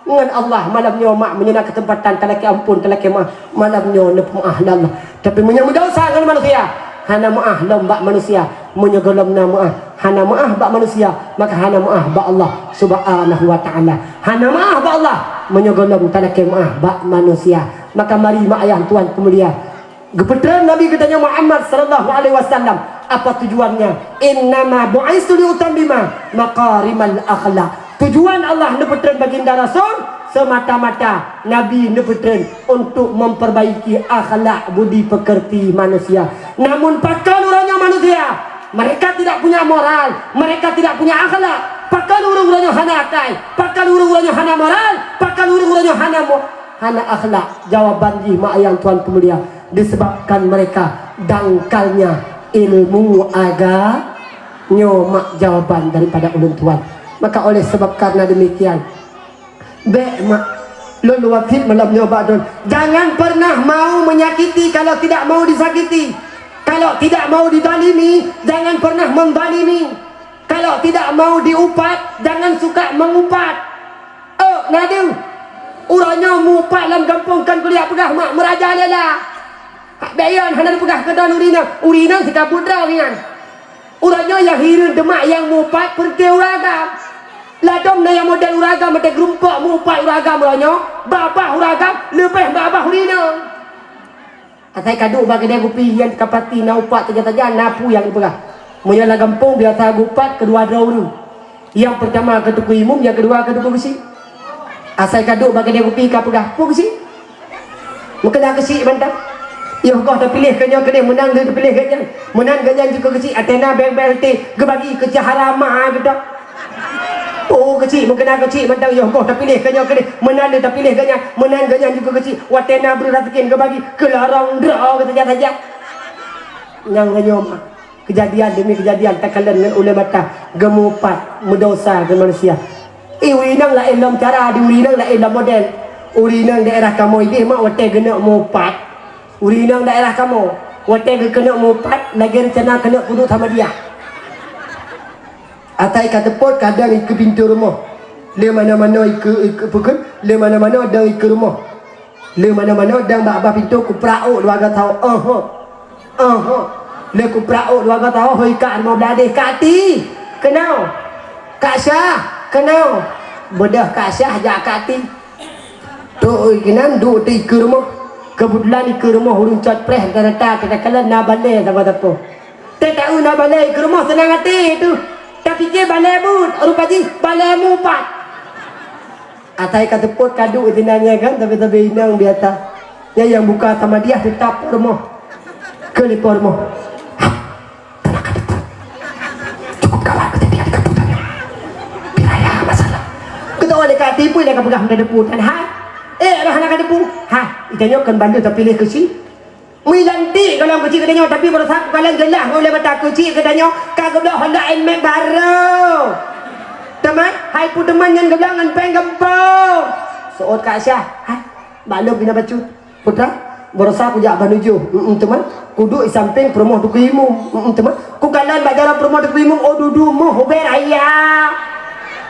Ngon Allah malam nyoe mak, meunyoe na keuseumpatan talakée ampon, talakée meu'ah, malam nyoe neupeumeu'ah lé Allah. Tapi meunyoe meudosa ngon manusia, hana meu'ah lom bak manusia. Meunyoe gohlom na meu'ah, hana meu'ah bak manusia, maka hana meu'ah bak Allah Subhanahu wa Ta'ala. Hana meu'ah bak Allah meunyoe gohlom talakée meu'ah bak manusia. Maka mari mak ayah tuan peumulia, geupeutreun Nabi geutanyoe Muhammad sallallahu alaihi wasallam. Apa tujuannya? "Innama bu'istu liutammima makarimal akhlak." Tujuan Allah neupeutreun Baginda Rasul semata-mata Nabi neupeutreun untuk memperbaiki akhlak budi pekerti manusia. Namun pakon uroe nyoe manusia, mereka tidak punya moral, mereka tidak punya akhlak. Pakon ureuëng uroe nyoe hana akai, pakon ureuëng uroe nyoe hana moral, pakon ureuëng uroe nyoe hana mo-, hana akhlak. Jawaban jih mak ayah tuan peumulia, disebabkan mereka dangkalnya ilmu aga-, nyoe mak jawaban daripada ulôn tuan. Maka oleh sebab karena demikian, bék mak, lôn wasiet malam nyoe bak droen, jangan pernah mau menyakiti kalau tidak mau disakiti. Kalau tidak mau didalimi, jangan pernah mendalimi. Kalau tidak mau diupat, jangan suka mengupat. Oh, na deuh. Uroe nyoe mupat lam gampông kan kuliah peugah mak meuraja lela. Hak bék yon hana dipeugah keu droen ureuëng inong. Ureuëng inong sikabut droe nyan. Uroe nyoe nyang hireuen deumak nyang mupat peureuté ureuëng agam. Ladom na nyang model ureuëng agam meuteugeurumpok mupat ureuëng agam uroe nyoe, babah ureuëng agam leubeh babah ureuëng inong. Asai ka duek bak keudè kupi nyang ka pasti na upat saja-saja na peue nyang geupeugah. Meunyoe lam gampông biasa geupat keudua droe ureuëng. Nyang peurtama keu Teungku Imum, nyang keudua keu Teungku Geuchik. Asai ka duek bak keudè kupi ka peugah, "Peue Geuchik?" Meukeuna Geuchik mantong. Yoh goh tapiléh keu nyoe keudeh meunan lé tapiléh geuh nyan. Meunan geuh nyan jikeu Geuchik ateueh na beng-beng reuté geubagi keu cahara ma geuh. Oh Geuchik, meukeuna Geuchik mantong yoh goh tapiléh keu nyoe keudeh meunan lé tapiléh geuh nyan. Meunan geuh nyan jikeu Geuchik watèe na breuh raseukin geubagi keu lorong droe geuh saja-saja. Nyang nyoe mah. Keujadian demi keujadian takalon ngon ulée mata, geumupat, meudosa keu manusia. Eh, ureuëng inong laén lom cara, di ureuëng inong laén lom model. Ureuëng inong daerah kamoe ideh mak watée geuneuk mupat. Ureuëng inong daerah kamoe watée geukeuneuk mupat lagée reuncana keuneuk peuduek Samadiyah. Atai ka teupot kadang ikeue pintoe rumoh. Lé manoe-manoe ikeue, ikeue peukeuet, lé manoe-manoe dang ikeue rumoh. Lé manoe-manoe dang bak babah pintoe kuprak ôk dua goe sahoe. Oho. Oho. Lé kuprak ôk dua goe sahoe hôi kak rumoh blah deh kak ti. Keunoe. Kak Syah. Keunoe. Beudôh Kak Syah jak kak ti. Tok oi keunan duek ti ikeue rumoh. Keubeutulan ikeue rumoh ureuëng cot preh rata-rata teuka kalon na balée saboh sapoh. Teuka na balée ikeue rumoh seunang até teuh. Tapike balée buet, rupa jih balée mupat. Atai ka teupot ka duek sinan nyan kan, tapi-tapi inong biasa. Nyan nyang buka Samadiyah teutap po rumoh. Keu lipor rumoh. Hah, teunak ka teupot. Cukup gawat kejadian di kampung tanyoe. Bila ya masalah. Keutoe lé ka tipu lé ka peugah meuka teupot kan. Hai. Eh, dah hana ka teupot. Hai, itanyoe kan bandum tapiléh keusi. Meuilantik gohlom keuchik geutanyoe, tapi baroesa kukalon jeulaih ngon ulée mata keuchik geutanyoe ka geubloe Honda Nmax barô. Teuma, hai peue teuma nyan geubloe ngon péng gampông. Seuôt Kak Syah, hai, bak lôn pih na bacut. Putra, baroesa kujak Banda Jôh, mm, teuma, kuduek di sampéng peurumoh Teungku Imum, mm, teuma, kukalon bak jalan peurumoh Teungku Imum, oh dudu moh ubé raya.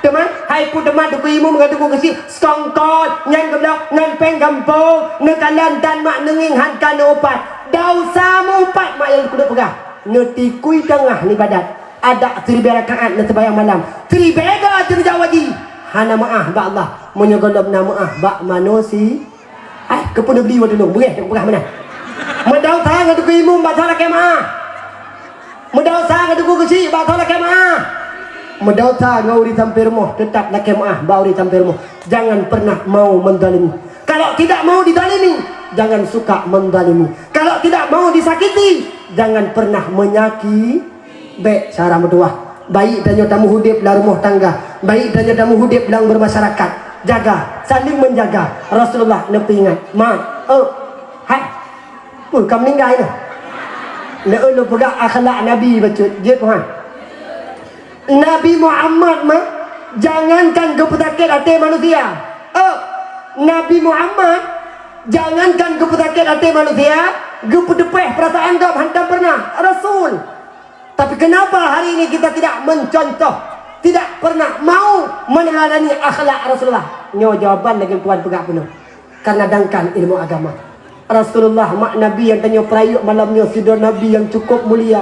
Teuma, hai peue teuma Teungku Imum ngon Teungku Geuchik, Songkot nyan geubloe ngon péng gampông, neukalon tan mak neungieng han ka neuupat. Desya meuupat mak nyang keuneuk peugah. Neutikui teungoh neuibadat. Adak siribée rakaat neuseumayang malam. Siribée goe teuh neujak haji. Hana meu'ah bak Allah. Meunyoe gohlom na meu'ah bak manusia. Hai, keupeue neubri watée nyoe? Beureh peugah meunan. Meudosa ngon Teungku Imum bak soe lakée meu'ah. Meudosa ngon Teungku Geuchik bak soe lakée meu'ah. Meudosa ngon ureuëng sampéng rumoh, teutap lakée meu'ah bak ureuëng sampéng rumoh. Jangan pernah mau menzalimi. Kalau tidak mau dizalimi, jangan suka menzalimi. Kalau tidak mau disakiti, jangan pernah menyaki-, bék cara meutuwah. Baik tanyoe tamuh udeb lam rumoh tangga, baik tanyoe tamuh udeb lam bermasyarakat. Jaga, saling menjaga. Rasulullah neupeuingat. Ma, eh, hai. Peue ka meuninggai nyoe? Lé ulôn peugah akhlak Nabi bacut. Jeuet, Tuhan. Nabi Muhammad mah, jangankan geupeusakét até manusia. Oh, Nabi Muhammad, jangankan geupeusakét até manusia, geupeuteupeh peurasaan gob hantom pernah. Rasul. Tapi kenapa hari ini kita tidak mencontoh, tidak pernah mau meneladani akhlak Rasulullah? Nyoe jawaban lagèe tuan peugah bunoe. Karena dangkan ilmu agama. Rasulullah mak Nabi nyang tanyoe peurayeuk malam nyoe sidroe Nabi nyang cukup mulia.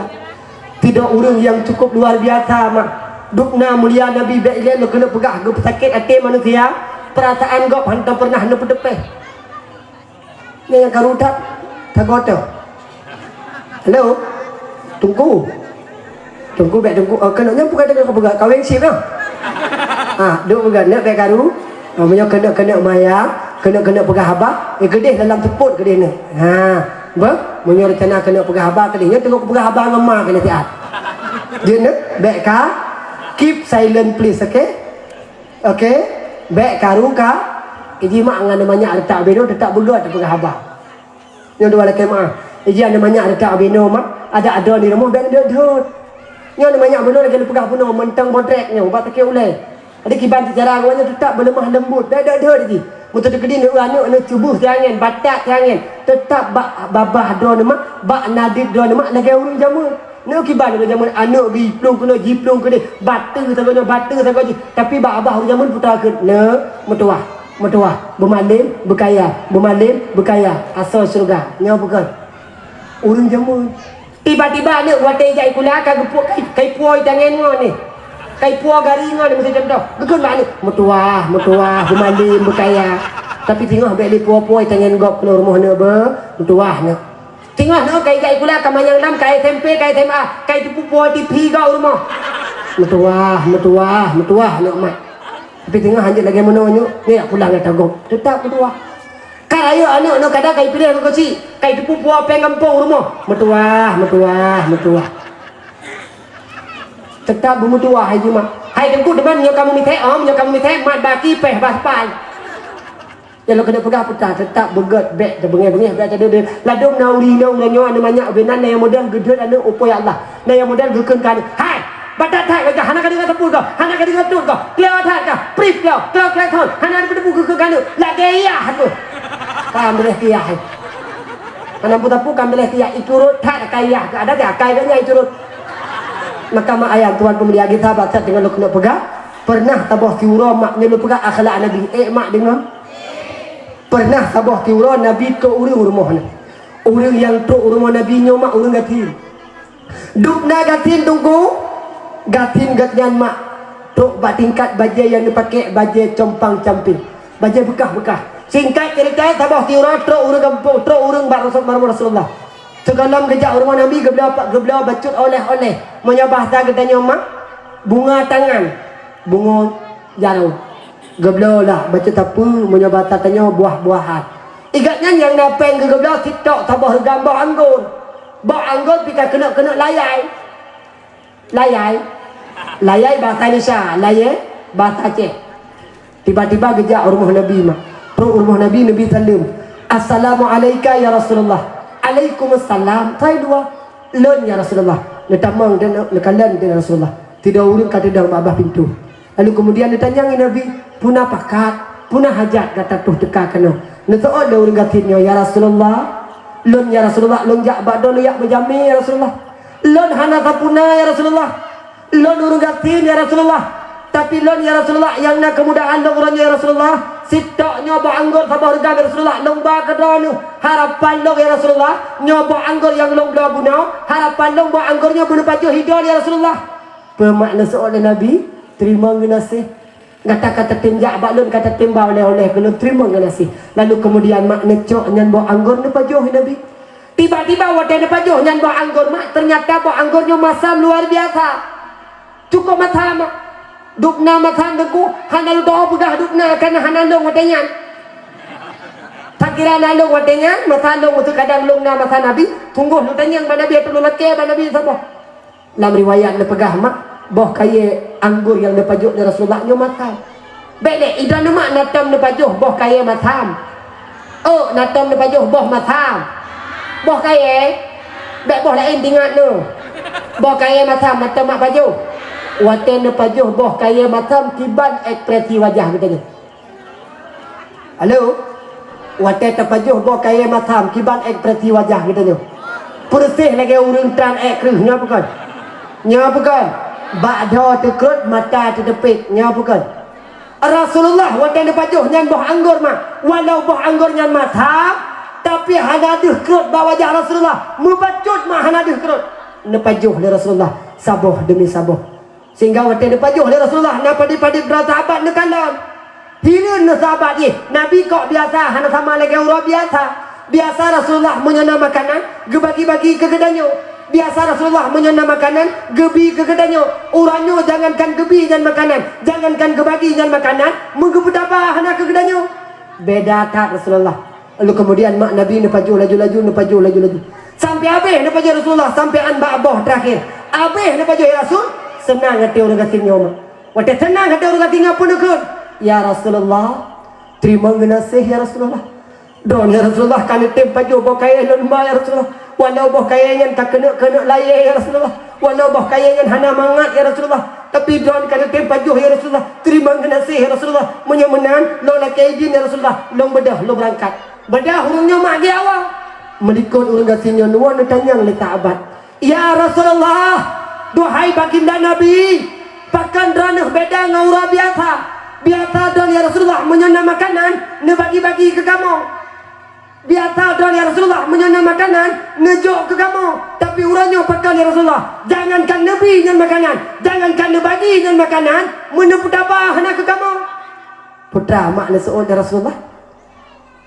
Sidroe ureueng nyang cukup luar biasa mak. Dubna mulia Nabi bèk ilèe lôn keuneuk peugah geupeusakét até manusia, peurasaan gob hantom pernah neupeuteupeh. Nyan nyang karu that, sagoe teuh. Halo? Teungku? Teungku bèk teungku, oh, keuneuk nyan peugah, keuneuk peugah, kawén cit lah. Ha, duek peugah, neuk bèk karu. Ha, meunyoe keuneuk, keuneuk maya, keuneuk, keuneuk peugah haba, eh, keudeh dalam seupôt keudeh neuk. Ha, beuh, meunyoe reuncana keuneuk peugah haba keudeh, nyoe teungoh peugah haba ngon ma keuneuk siat. Jeuet neuk, bèk ka, keep silent please, oke? Oke? Bèk karu ka, iji mak ngon manyak reutak binoe teutap beugöt peugah haba. Nyoe dua lakèe meu'ah. Iji aneuk manyak reutak binoe mak, adak adoe di rumoh bèk deuet-deuet. Nyoe aneuk manyak bunoe lagèe lôn peugah bunoe, mantong bodrek nyoe, bak takée ulèe. Adak kiban sicara geuh nyoe teutap beuleumah leumbot, bèk deuet-deuet jih. Meuteukeudi neueu aneuk, aneuk cuboh siangén, batat siangén, teutap bak babah droeneuh mak, bak nadeuet droeneuh mak lagèe ureueng jameun. Nyoe kiban ureueng jameun aneuk geuplueng keunoe, jiplueng keudeh, bateue sagoe nyoe, bateue sagoe jih. Tapi bak babah ureueng jameun peue takheun, neuk meutuwah. Meutuwah, beumalém, beukaya, beumalém, beukaya, asoe syeuruga. Nyoe bukon ureueng jameun. Tiba-tiba aneuk watèe jak sikula ka geupue-, ka, ka ipuwoe tangen ngon nyoe. Ka ipuwoe gari ngon nyoe, miseu contoh. Geukheun bak aneuk, meutuwah, meutuwah, beumalém, beukaya. Tapi teungoh bèk lé puwoe-puwoe tangen gob keunoe rumoh nyoe beuh, meutuwah nyoe. Teungoh nyoe ka ijak sikula, ka manyang lam, ka S M P, ka S M A, ka iteupeu puwoe T V gob u rumoh. Meutuwah, meutuwah, meutuwah nyoe mak. Tapi teungoh hanjeuet lagèe meunoe nyoe, nyoe jak pulang ata gob. Teutap meutuwah. Ka rayeuk aneuk nyoe kadang ka ipiléh keu keuchik, ka iteupeu puwoe péng gampông u rumoh. Meutuwah, meutuwah, meutuwah. Teutap beumeutuwah hai jih mak. Hai teungku teuma nyoe kamoe mithèe, oh, nyoe kamoe mithèe, mat baki péh bah spai. Nyang lôn keuneuk peugah peue that, teutap beugöt, bèk teubeungèh-beungèh, bèk teudeudeuh. Ladôm na ureueng inong nyoe aneuk manyak ubé nan, na nyang model geudeuet aneuk, oh po ya Allah. Na nyang model geukheun keu aneuk, "Hai, batat that gata, hana ka deungö sapeue kah? Hana ka deungö tut kah? Kleu that kah? Prip kleu, kleu kleu thon, hana ka teupeue geukheun keu aneuk. Lagèe yah kheueh." Ka meuleh keu yah. Hana peue-peue ka meuleh keu yah, iturot that akai yah, ada teuh akai geuh nyan iturot. Maka mak ayah tuan peumulia geuh sahabat that deungon lôn keuneuk peugah, pernah saboh siuroe mak nyoe lôn peugah akhlak Nabi, eh mak deungon. Pernah saboh siuroe Nabi trok ureueng u rumoh nyan. Ureueng nyang trok u rumoh Nabi nyoe mak ureueng gasien. Dubna gasien teungku, gasien geuhnyan mak trok bak tingkat bajèe nyang neupaké bajèe compang-camping, bajèe beukah-beukah. Singkat ceurita, saboh siuroe trok ureueng gampông, trok ureueng bak Rasul-, bak Rasulullah. Sigohlom geujak u rumoh Nabi geubloe, geubloe bacut oleh-oleh. Meunyoe bahasa geutanyoe mak, bunga tangan, bunga jaroe. Geubloe lah bacut sapeue, meunyoe basa tanyoe buah-buahan. Igat nyan nyang na péng geugeubloe sitok saboh reugam boh anggô. Boh anggô pih ka keuneuk-keuneuk layai. Layai. Layai basa Indonesia, layai basa Aceh. Tiba-tiba geujak u rumoh Nabi mak. Trok u rumoh Nabi, Nabi saleuem. "Assalamu alaika ya Rasulullah." "Alaikumussalam." Sai dua. "Lôn ya Rasulullah." Neutamong dan neukalon dan Rasulullah. Sidroe ureueng ka teudong bak babah pintoe. Lalu kemudian neutanyong lé Nabi, "Peue na pakat, peue na hajat gata troh teuka keunoe?" Neuseuôt lé ureueng gasien nyoe, "Ya Rasulullah, lôn ya Rasulullah, lôn jak bak droeneuh jak beujamé ya Rasulullah. Lôn hana sapeue na ya Rasulullah. Lôn ureueng gasien ya Rasulullah. Tapi lôn ya Rasulullah nyang na keumudahan lôn uroe nyoe ya Rasulullah. Sitok nyoe boh anggô saboh reugam ya Rasulullah, lôn ba keu droeneuh. Harapan lôn ya Rasulullah, nyoe boh anggô nyang lôn bloe bunoe, harapan lôn boh anggô nyoe beuneupajoh hidon ya Rasulullah." Peue mak neuseuôt lé Nabi, "Teurimong geunaséh. Gata ka tatem jak bak lôn, ka tatem ba oleh-oleh keu lôn, teurimong geunaséh." Lalu keumudian mak neucok nyan boh anggô neupajoh Nabi. Tiba-tiba watèe neupajoh nyan boh anggô mak, teunyata boh anggô nyoe masam luar biasa. Cukup masam mak. Dubna masam teungku, hana lôn teupeugah dubna, karena hana lôn watèe nyan. Takira na lôn watèe nyan, masa lôn, meuseu kadang lôn na masa Nabi, sunggoh lôn tanyong bak Nabi, atau lôn lakèe bak Nabi saboh. Lam riwayat neupeugah mak, boh kayèe anggô nyang neupajoh lé Rasulullah nyoe masam. Bèk lé, i droeneuh mak na tom neupajoh boh kayèe masam. Oh, na tom neupajoh boh masam. Boh kayèe, bèk boh laén teuingat nyoe. Boh kayèe masam na tom mak pajoh. Watée neupajoh boh kayée matham kiban ekspresi wajah geutanyoe? Halo? Watée tapajoh boh kayée matham kiban ekspresi wajah geutanyoe? Peureséh lagée ureuëng tan ék kreueh, nyoe bukon? Nyoe bukon? Bak dhoe teukrot, mata teuteupet, nyoe bukon? Rasulullah watée neupajoh nyan boh anggor ma, walau boh anggor nyan matham, tapi hana deuh krot bak wajah Rasulullah, meubacut ma hana deuh krot. Neupajoh lé Rasulullah saboh deumi saboh. Sehingga watée neupajoh lé Rasulullah, na padub-padub droe sahabat neukalon. Hireuen lé sahabat jih, Nabi kok biasa hana sama lagée uroe biasa. Biasa Rasulullah meunyoe na makanan, geubagi-bagi keu geutanyoe. Biasa Rasulullah meunyoe na makanan, geubi keu geutanyoe. Uroe nyoe jangankan geubi nyan makanan, jangankan geubagi nyan makanan, meugeupeutabah hana keu geutanyoe. Beda that Rasulullah. Lalu kemudian mak Nabi neupajoh laju-laju, neupajoh laju-laju. Sampai habéh neupajoh Rasulullah, sampai an bak boh terakhir. Habéh neupajoh ya Rasul, seunang até ureuëng gasien nyoe mak. Watée seunang até ureuëng gasien nyoe peuneukheun, "Ya Rasulullah, teurimong geunaséh ya Rasulullah. Droeneuh ya Rasulullah ka neutem pajoh boh kayée lôn ma ya Rasulullah. Walau boh kayée nyan ka keuneuk-keuneuk layée ya Rasulullah. Walau boh kayée nyan hana mangat ya Rasulullah. Tapi droeneuh ka neutem pajoh ya Rasulullah. Teurimong geunaséh ya Rasulullah. Meunyoe meunan, lôn lakée idin ya Rasulullah. Lôn beudôh, lôn beurangkat." Beudôh ureuëng nyoe mak geuawai. Meulikot ureuëng gasien nyoe nuwoe neutanyong lé sahabat, "Ya Rasulullah, duhai baginda Nabi, pakon droeneuh beda ngon uroe biasa? Biasa droeneuh ya Rasulullah meunyoe na makanan, neubagi-bagi keu kamoe. Biasa droeneuh ya Rasulullah meunyoe na makanan, neujok keu kamoe. Tapi uroe nyoe pakon ya Rasulullah? Jangankan neubi nyan makanan, jangankan neubagi nyan makanan, meuneupeutabah hana keu kamoe." Peue treuk mak neuseuôt ya Rasulullah?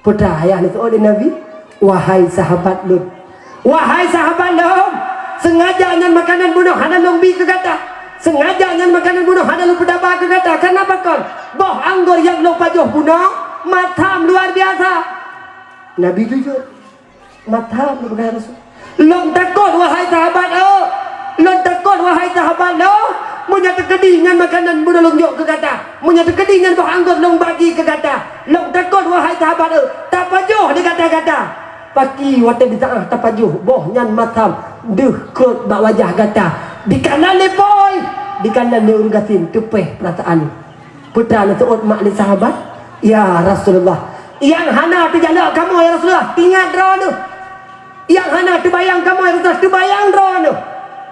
Peue treuk ayah neuseuôt lé Nabi? "Wahai sahabat lôn, wahai sahabat lôn, seungaja nyan makanan bunoe hana lôn bi keu gata. Seungaja nyan makanan bunoe hana lôn peutabah keu gata. Kareuna pakon? Boh anggor nyang lôn pajoh bunoe matham luar biasa." Nabi jujur. "Matham lôn peugah Rasul." "Lôn takot, wahai sahabat, oh! Lôn takot, wahai sahabat, lôn! Meunyoe teukeudi nyan makanan bunoe lôn jok keu gata, meunyoe teukeudi nyan boh anggor lôn bagi keu gata, lôn takot, wahai sahabat, oh! Tapajoh di gata-gata. Paki watée di saát tapajoh, boh nyan matham deuh krot bak wajah gata. Dikalon lé pôi, dikalon lé ureuëng gasien, teupeh peurasaan." Peue treuk neuseuôt mak lé sahabat, "Ya Rasulullah, nyang hana teujalok kamoe ya Rasulullah, teuingat droeneuh. Nyang hana teubayang kamoe ya Rasulullah, teubayang droeneuh.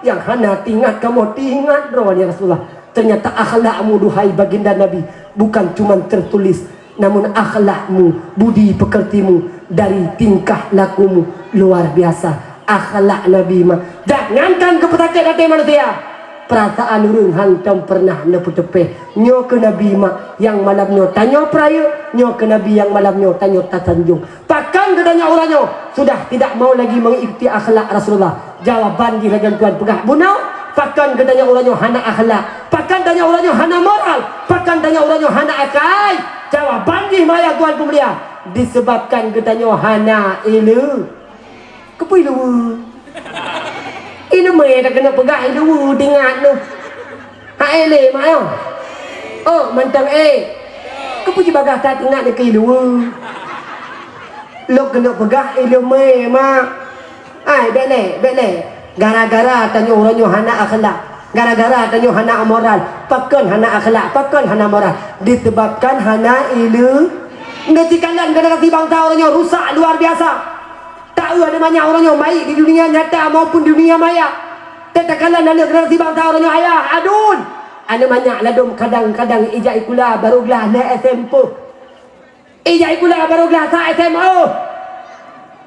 Nyang hana teuingat kamoe, teuingat droeneuh ya Rasulullah." Ternyata akhlakmu, duhai baginda Nabi, bukan cuman tertulis, namun akhlakmu, budi pekertimu, dari tingkah lakumu luar biasa. Akhlak Nabi mak, jangankan keu peusakét até manusia, peurasaan ureuëng hántom peureunah neupeuteupeh. Nyoe keuh Nabi mak nyang malam nyoe tanyoe peurayeuk, nyoe keuh Nabi nyang malam nyoe tanyoe tasanjong. Pakon geutanyoe uroe nyoe sudah tidak mau lagi mengikuti akhlak Rasulullah? Jawaban jih lagée tuan peugah bunoe, pakon geutanyoe uroe nyoe hana akhlak? Pakon tanyoe uroe nyoe hana moral? Pakon tanyoe uroe nyoe hana akai? Jawaban jih maya tuan peumulia, disebabkan geutanyoe hana ileue. Keupeue ileue? Ileumé takeuneuk peugah ileue, teuingat neuh. Hai lé mak nyoe. Oh, mantong ék. Keupeue jibagaih that teuingat neuh keu ileue? Lôn keuneuk peugah ileumé mak. Ai, bék lé, bék lé. Gara-gara tanyoe uroe nyoe hana akhlak. Gara-gara tanyoe hana moral. Pakon hana akhlak? Pakon hana moral? Disebabkan hana ileue. Neucikalon generasi bansa uroe nyoe rusak luar biasa. Taeu aneuk manyak uroe nyoe, baik di dunia nyata maupun dunia maya. Teuh takalon aneuk generasi bansa uroe nyoe, ayah, aduen! Aneuk manyak ladôm kadang-kadang ijak ikula barô glah lhée S M P. Ijak ikula barô glah sa S M A.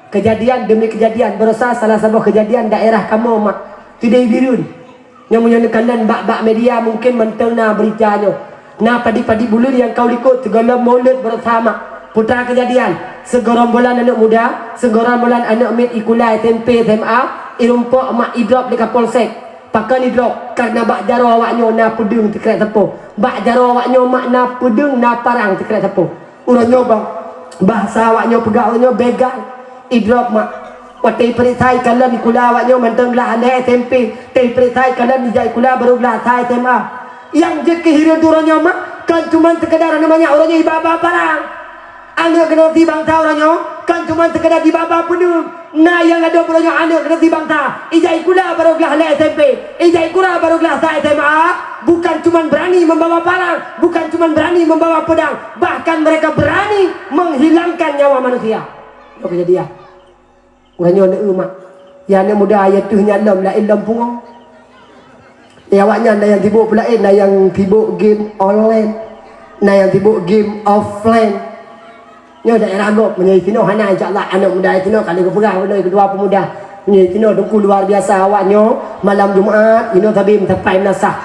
Kejadian demi kejadian, barosa salah saboh kejadian daerah kamoe mak, Teudai Bireuen. Nyang meunyoe neukalon bak-bak media mungken mantong na beurita nyoe. Na padub-padub buleuen nyang ka u likot sigohlom Maulud beurasama. Peue treuk keujadian, sigeurombolan aneuëk muda, sigeurombolan aneuëk miet ikula S M P S M A, irumpok mak idrop di Kapolsek. Pakon idrop? Kareuna bak jaroe awaknyoe na peudeueng sikrek sapo. Bak jaroe awaknyoe mak na peudeueng na parang sikrek sapo. Uroe nyoe bah, bahsa awaknyoe peugah uroe nyoe begal. Idrop mak. Watée ipeuriksa ikalon ikula awaknyoe mantong glah lhée S M P, teuh ipeuriksa ikalon ijak ikula barô glah sa S M A. Nyang jeuet keu hireuen uroe nyoe mak, kon cuman seukeudar aneuk manyak uroe nyoe ibaba parang. Aneuk generasi bansa uroe nyoe kon cuman seukeudar ibaba peudeueng. Na nyang ladôm uroe nyoe aneuk generasi bansa, ijak sikula baru glah lhèe S M P, ijak sikula baru glah sa S M A, bukan cuman berani membawa parang, bukan cuman berani membawa pedang, bahkan mereka berani menghilangkan nyawa manusia. Nyoe keujadian. Uroe nyoe neueu mak. Ya aneuk muda, ya teuh nyan lom, laén lom pungo. Ya awaknyan na nyang sibuk peulaén, na nyang sibuk game online, na nyang sibuk game offline. Nyoe daerah gob, meunyoe sinoe hana, insya Allah aneuk muda sinoe ka lheueh geupeugah, meunyoe keudua pemuda. Meunyoe sinoe teungku luar biasa awak nyoe, malam Jumat, inoe sabe meusapai meunasah.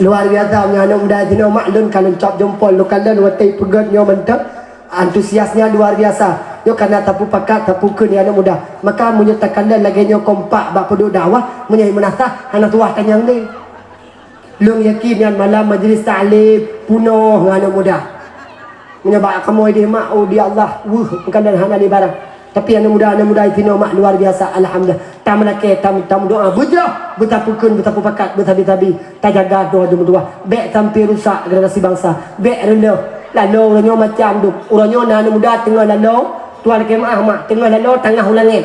Luar biasa meunyoe aneuk muda sinoe mak, lôn ka lôn cop jompol, lôn kalon watèe peugöt nyoe mantong. Antusiasnya luar biasa. Nyoe kana tapeupakat, tapeukeun ya aneuk muda. Maka meunyoe takalon lagèe nyoe kompak bak peuduek dakwah, meunyoe meunasah hana tuwah tanyong lé. Lôn yakin nyan malam majlis taklim punoh ngon aneuk muda. Meunyoe bak kamoe deh mak, oh di Allah, weuh, meukalon hana lé barang. Tapi aneuk muda, aneuk muda sinoe mak luar biasa, alhamdulillah. Tameulakèe, tam-, tameudoa, beujroh, beutapeukeun, beutapeupakat, beutabi-tabi. Tajaga droe dum dua. Bèk sampai rusak generasi bansa. Bèk reuloh. Laloe uroe nyoe macam dum. Uroe nyoe na aneuk muda teungoh laloe, tuan keumaah mak, teungoh laloe tangah u langèt.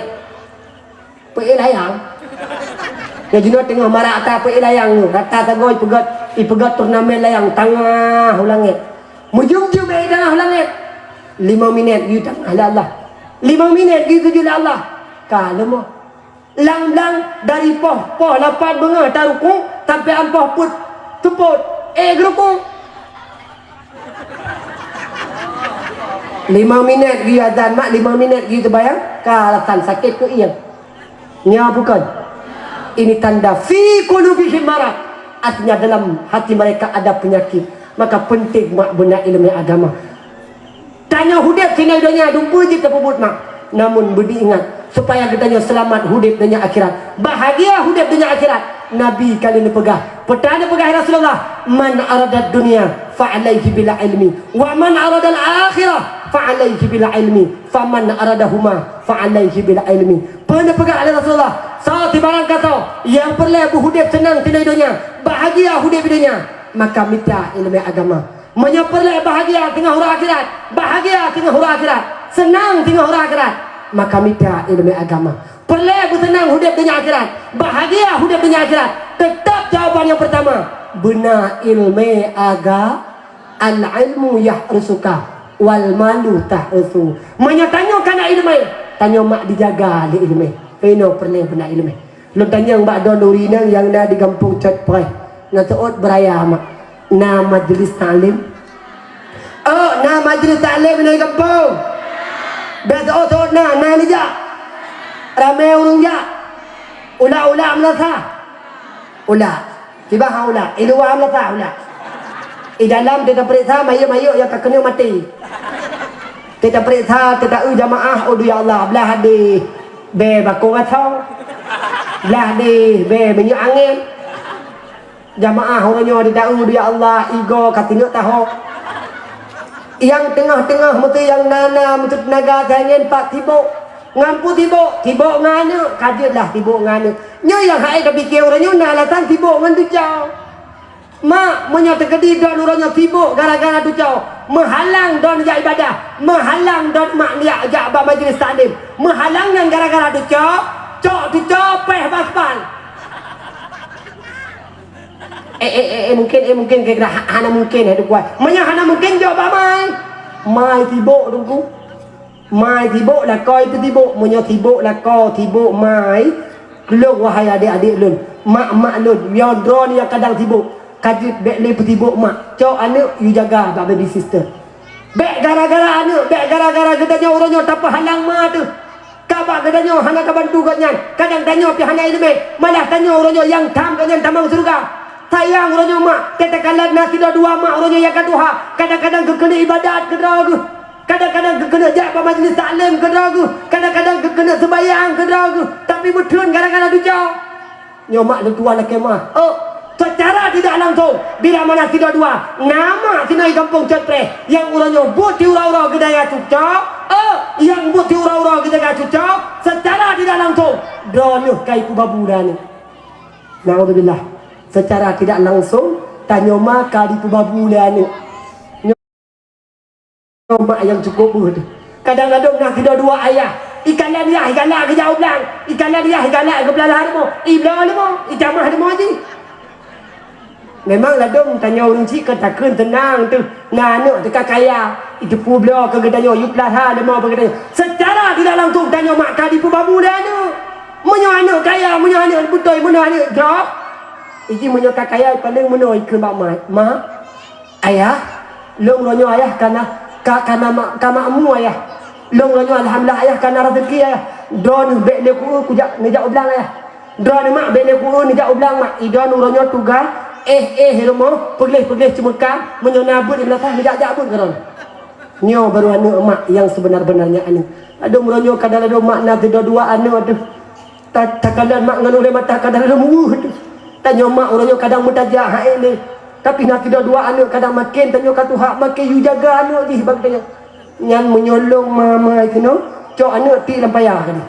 Peuék layang. Nyang jinoe teungoh marak ata peuék layang nyoe. Rata sagoe ipeugöt, ipeugöt turnamen layang tangah u langèt. Meujeuem-jeuem bèk tangah u langèt. Limong minèt geuyue tangah lé Allah. Limong minèt geuyue tuju lé Allah. Ka leumoh. Lam blang dari poh, poh lapan beungoh tarukuk sampai ampoh peuet seupôt, éh geurukuk. Lima minèt geuyue azan mak, lima minèt geuyue seumayang, ka alasan sakét keuieng. Nyoe bukon. Ini tanda fi qulubihim marad. Artinya dalam hati mereka ada penyakit. Maka penting mak beuna ileumèe agama. Tanyoe udép sinoe donya dumpeue jeuet tapeubuet mak, namun beudi ingat supaya geutanyoe seulamat udép donya akhirat, bahagia udép donya akhirat. Nabi ka lheueh neupeugah, peue tan neupeugah, ya Rasulullah, "Man aradad dunya fa alaihi bil ilmi, wa man aradal akhirah fa alaihi bil ilmi, fa man aradahuma fa alaihi bil ilmi." Peue neupeugah lé Rasulullah, soe sibarang gasoe nyang peureulèe beuudép seunang sinoe donya, bahagia udép donya, maka mita ileumèe agama. Meunyoe peureulèe bahagia teungoh uroe akhirat, bahagia teungoh uroe akhirat, seunang teungoh uroe akhirat, maka mita ileumèe agama. Peureulèe beuseunang udép donya akhirat, bahagia udép donya akhirat, teutap jawaban nyang peurtama, beuna ileumèe aga-, al-ilmu yahrusuka wal malu tahrusu. Meunyoe tanyoe kana ileumèe, tanyoe mak dijaga lé ileumèe. Inoe peureulèe beuna ileumèe. Lôn tanyong bak droeneuh inong nyang na di gampông Cot Preh, na seuôt beuraya mak, na majlis taklim? Oh, na majlis taklim inong di gampông? Bèk seuôt-seuôt na, na neujak? Ramé ureueng jak? Ulak-ulak meunasah? Ulak. Kiban han ulak? I luwa meunasah ulak. I dalam teupeuriksa mayeuet-mayeuet nyang ka keuneuk maté. Teupeuriksa, teuta-eu jamaah, aduh ya Allah, blah deh bèe bakong asoe, blah deh bèe minyeuk angén. Jamaah uroe nyoe teuta-eu, aduh ya Allah, igoe ka teungeuk tahong. Nyang teungoh-teungoh meuteue nyang na-na meuteue teunaga saingan pat sibok. Ngon peue sibok? Sibok ngon aneuk, ka jeuet lah sibok ngon aneuk. Nyoe nyang hase tapike uroe nyoe na alasan sibok ngon desya. Mak, meunyoe teukeudi droeneuh uroe nyoe sibok gara-gara desya, meuhalang droeneuh jak ibadah, meuhalang droeneuh mak neujak jak bak majlis taklim, meuhalang nyan gara-gara desya, cok desya péh bak aspal. Eh, eh, eh, eh, mungkin, eh, mungkin kira-kira ha-, hana mungkin, eh, tu kuat. Meunyoe hana mungkin, jok bak mai. Mai sibok, Teungku. Mai sibok, lakoe pih sibok. Meunyoe sibok lakoe, sibok mai, lôn, wahai adék-adék lôn, mak-mak lôn, nyoe droeneuh nyang kadang sibok, ka jeuet bèk lé peusibok mak. Cok aneuk yue jaga bak baby sister. Bèk gara-gara aneuk, bèk gara-gara geutanyoe uroe nyoe tapeuhalang ma teuh. Ka bak geutanyoe hana tabantu gobnyan, kadang tanyoe pih hana ileumèe, malah tanyoe uroe nyoe nyang tham gobnyan tamong syeuruga. Sayang uroe nyoe mak, teuka lôn na sidroe dua mak uroe nyoe nyang ka tuha, kadang-kadang geukeuneuk ibadat keudroe geuh. Kadang-kadang geukeuneuk jak bak majlis taklim keudroe geuh, kadang-kadang geukeuneuk seumayang keudroe geuh, tapi meutheun gara-gara desya. Nyoe mak leutuan lakèe meu'ah. Oh, secara tidak langsung, bila mana sidroe dua, na mak sinoe i gampông Cot Preh, nyang uroe nyoe buet siuroe-uroe geujaga cuco, oh, nyang buet siuroe-uroe geujaga cuco, secara tidak langsung, droeneuh ka ipeubabu lé aneuk. Naudzubillah. Secara tidak langsung, tanyoe ma ka ipeubabu lé aneuk. Nyoe mak nyang cukôp beuh teuh. Kadang-kadang na sidroe dua ayah. Ikalon yah igalak geujak u blang, ikalon yah igalak geupeulalah rumoh, ibloe leumô, ijamah leumô jih. Memang ladôm tanyoe ureuëng chik ka takheun teunang teuh, na aneuëk teuka kaya, iteupeue bloe keu geutanyoe, yue peulaha leumô bak geutanyoe. Seucara tidak langsung tanyoe mak ka jipeubabu lé aneuëk. Meunyoe aneuëk kaya, meunyoe aneuëk beutôi, meunyoe aneuëk jroh, iji meunyoe ka kaya, paleng meunoe ikheun bak mak, "Mak, ayah, lôn uroe nyoe ayah ka na, ka, ka na ma-, ka makmu ayah. Lôn uroe nyoe alhamdulillah ayah ka na raseuki ayah. Droeneuh bék lé ku-eu kujak neujak u blang ayah. Droeneuh mak bék lé ku-eu neujak u blang mak. Idroeneuh uroe nyoe tuga, éh-éh rumoh, peugleh-peugleh ceumeuka, meunyoe na beuet nyang meunasah neujak-jak beuet keu droeneuh." Nyoe baru aneuëk mak nyang seubeuna-beunanya aneuëk. Ladôm uroe nyoe kadang ladôm mak na sidroe dua aneuëk teuh. Ta-, takalon mak ngon ulée mata kadang ladôm weueh teuh. Tanyoe mak uroe nyoe kadang meutajak hai lé. Tapi na sidroe dua aneuëk kadang maken tanyoe ka tuha maken yue jaga aneuëk jih bak tanyoe. Nyan meunyoe lôn ma-, ma-, keunoe, cok aneuëk tiek lam paya keunoe.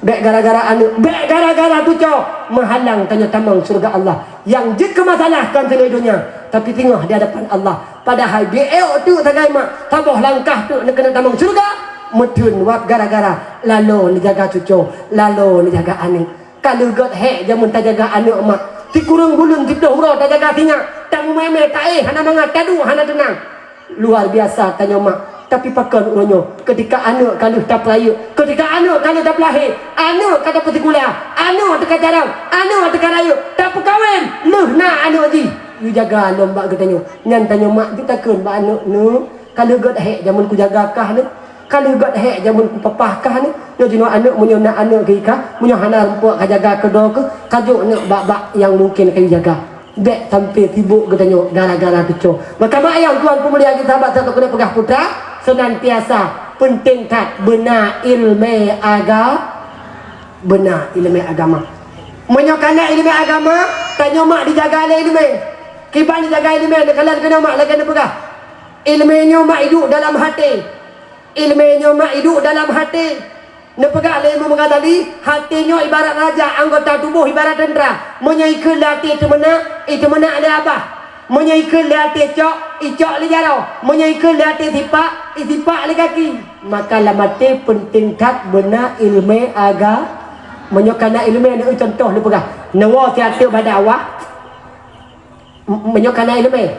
Bék gara-gara aneuëk, bék gara-gara tucoe meuhalang tanyoe tamong syeuruga Allah. Nyang jeuet keu masalah kon sinan donya, tapi teungoh di hadapan Allah. Padahai biék teuk sagai mak, saboh langkah teuk neukeuneuk tamong syeuruga, meutheun wab gara-gara lalo neujaga cucoe, lalo neujaga aneuëk. Ka lheueh gét hék jameun tajaga aneuëk mak. Sikureueng buleuen siplôh uroe tajaga sinyak, tamumé-mé taéh hana mangat, taduek hana teunang. Luar biasa tanyoe mak. Tapi pakon uroe nyoe, keutika aneuëk ka lheueh tapeurayeuk, keutika aneuëk ka lheueh tapeulahé, aneuëk ka tapeusikula, aneuëk teuka carông, aneuëk teuka rayeuk, tapeukawen, lheueh na aneuëk jih, yue jaga lom bak geutanyoe. Nyan tanyoe mak jeuet takheun bak aneuëk, "Neuëk, ka lheueh gét hék jameun kujaga kah neuëk. Ka lheueh gét hék jameun kupapah kah neuëk. Nyoe jinoe aneuëk, meunyoe na aneuëk geuh kah, meunyoe hana rumpok kajaga keudoe keuh, kajok neuëk bak-bak nyang mungken kayue jaga." Bék sampai sibok geutanyoe gara-gara tucoe. Maka mak ayah tuan peumulia, sahabat satu keuneuk peugah putra, seunantiasa peunteng that beuna iéleumé aga-, beuna iéleumé agama. Meunyoe kana iéleumé agama, tanyoe mak dijaga lé iéleumé. Kiban dijaga iéleumé, neukalon keunoe mak lagée neupeugah. Iéleumé nyoe mak iduek dalam haté. Iéleumé nyoe mak iduek dalam haté. Neupeugah lé Imam Ghazali, haté nyoe ibarat raja, anggota tuboh ibarat teuntra. Meunyoe ikheun lé até teumeunak, iteumeunak lé abah. Meunyoe ikheun lé até cok, icok lé jaroe. Meunyoe ikheun lé até sipak, isipak lé gaki. Maka lam até peunteng that beuna iéleumé aga-, meunyoe kana iéleumé, neueu cuntoh neupeugah. Neuwoe siat teuk bak dakwah, M-, meunyoe kana iéleumé,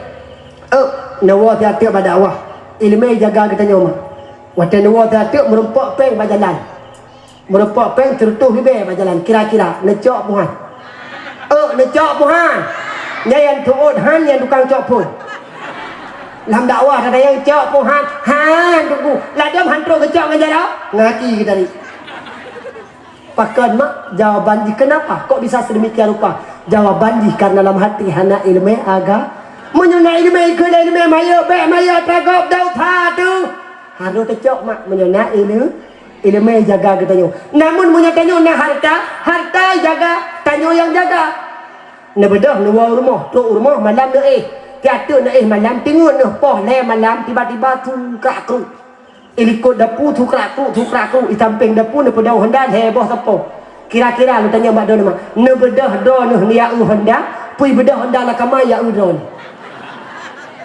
eu, neuwoe siat teuk bak dakwah. Iéleumé jaga geutanyoe mak. Watée neuwoe siat teuk, meurumpok péng bak jalan. Meurumpok péng sireutoh ribée bak jalan, kira-kira neucok puhan. Eu, neucok puhan. Nyan nyang tuôt han nyang tukang cok phon. Lam dakwah ada nyang cok puhan, han tuku. Ladôm han trok geucok ngon jaroe, ngaki geutanyoe. Pakon mak? Jawaban jih kenapa kok bisa sedemikian rupa? Jawaban jih karena lam hati hana iéleumé aga-, meunyoe na iéleumé, ikheun lé iéleumé, "Mayeu bék mayeu, atra gob, desya teuh." Harôh teucok mak meunyoe na iéle-, iéleumé jaga geutanyoe. Namun meunyoe tanyoe na harta, harta jaga, tanyoe nyang jaga. Neubeudôh neuwoe u rumoh, trok u rumoh malam neuéh. Tiateuek neuéh malam, teungeut neuh poh lhée malam, tiba-tiba su krak kruk. Ilikot dapu, su krak kruk, su krak kruk, isampéng dapu neupeudong honda lhée boh sapo. Kira-kira lôn tanyong bak droeneuh mak, neubeudôh droeneuh neuyue honda, peue ibeudôh honda lam kama yue droeneuh?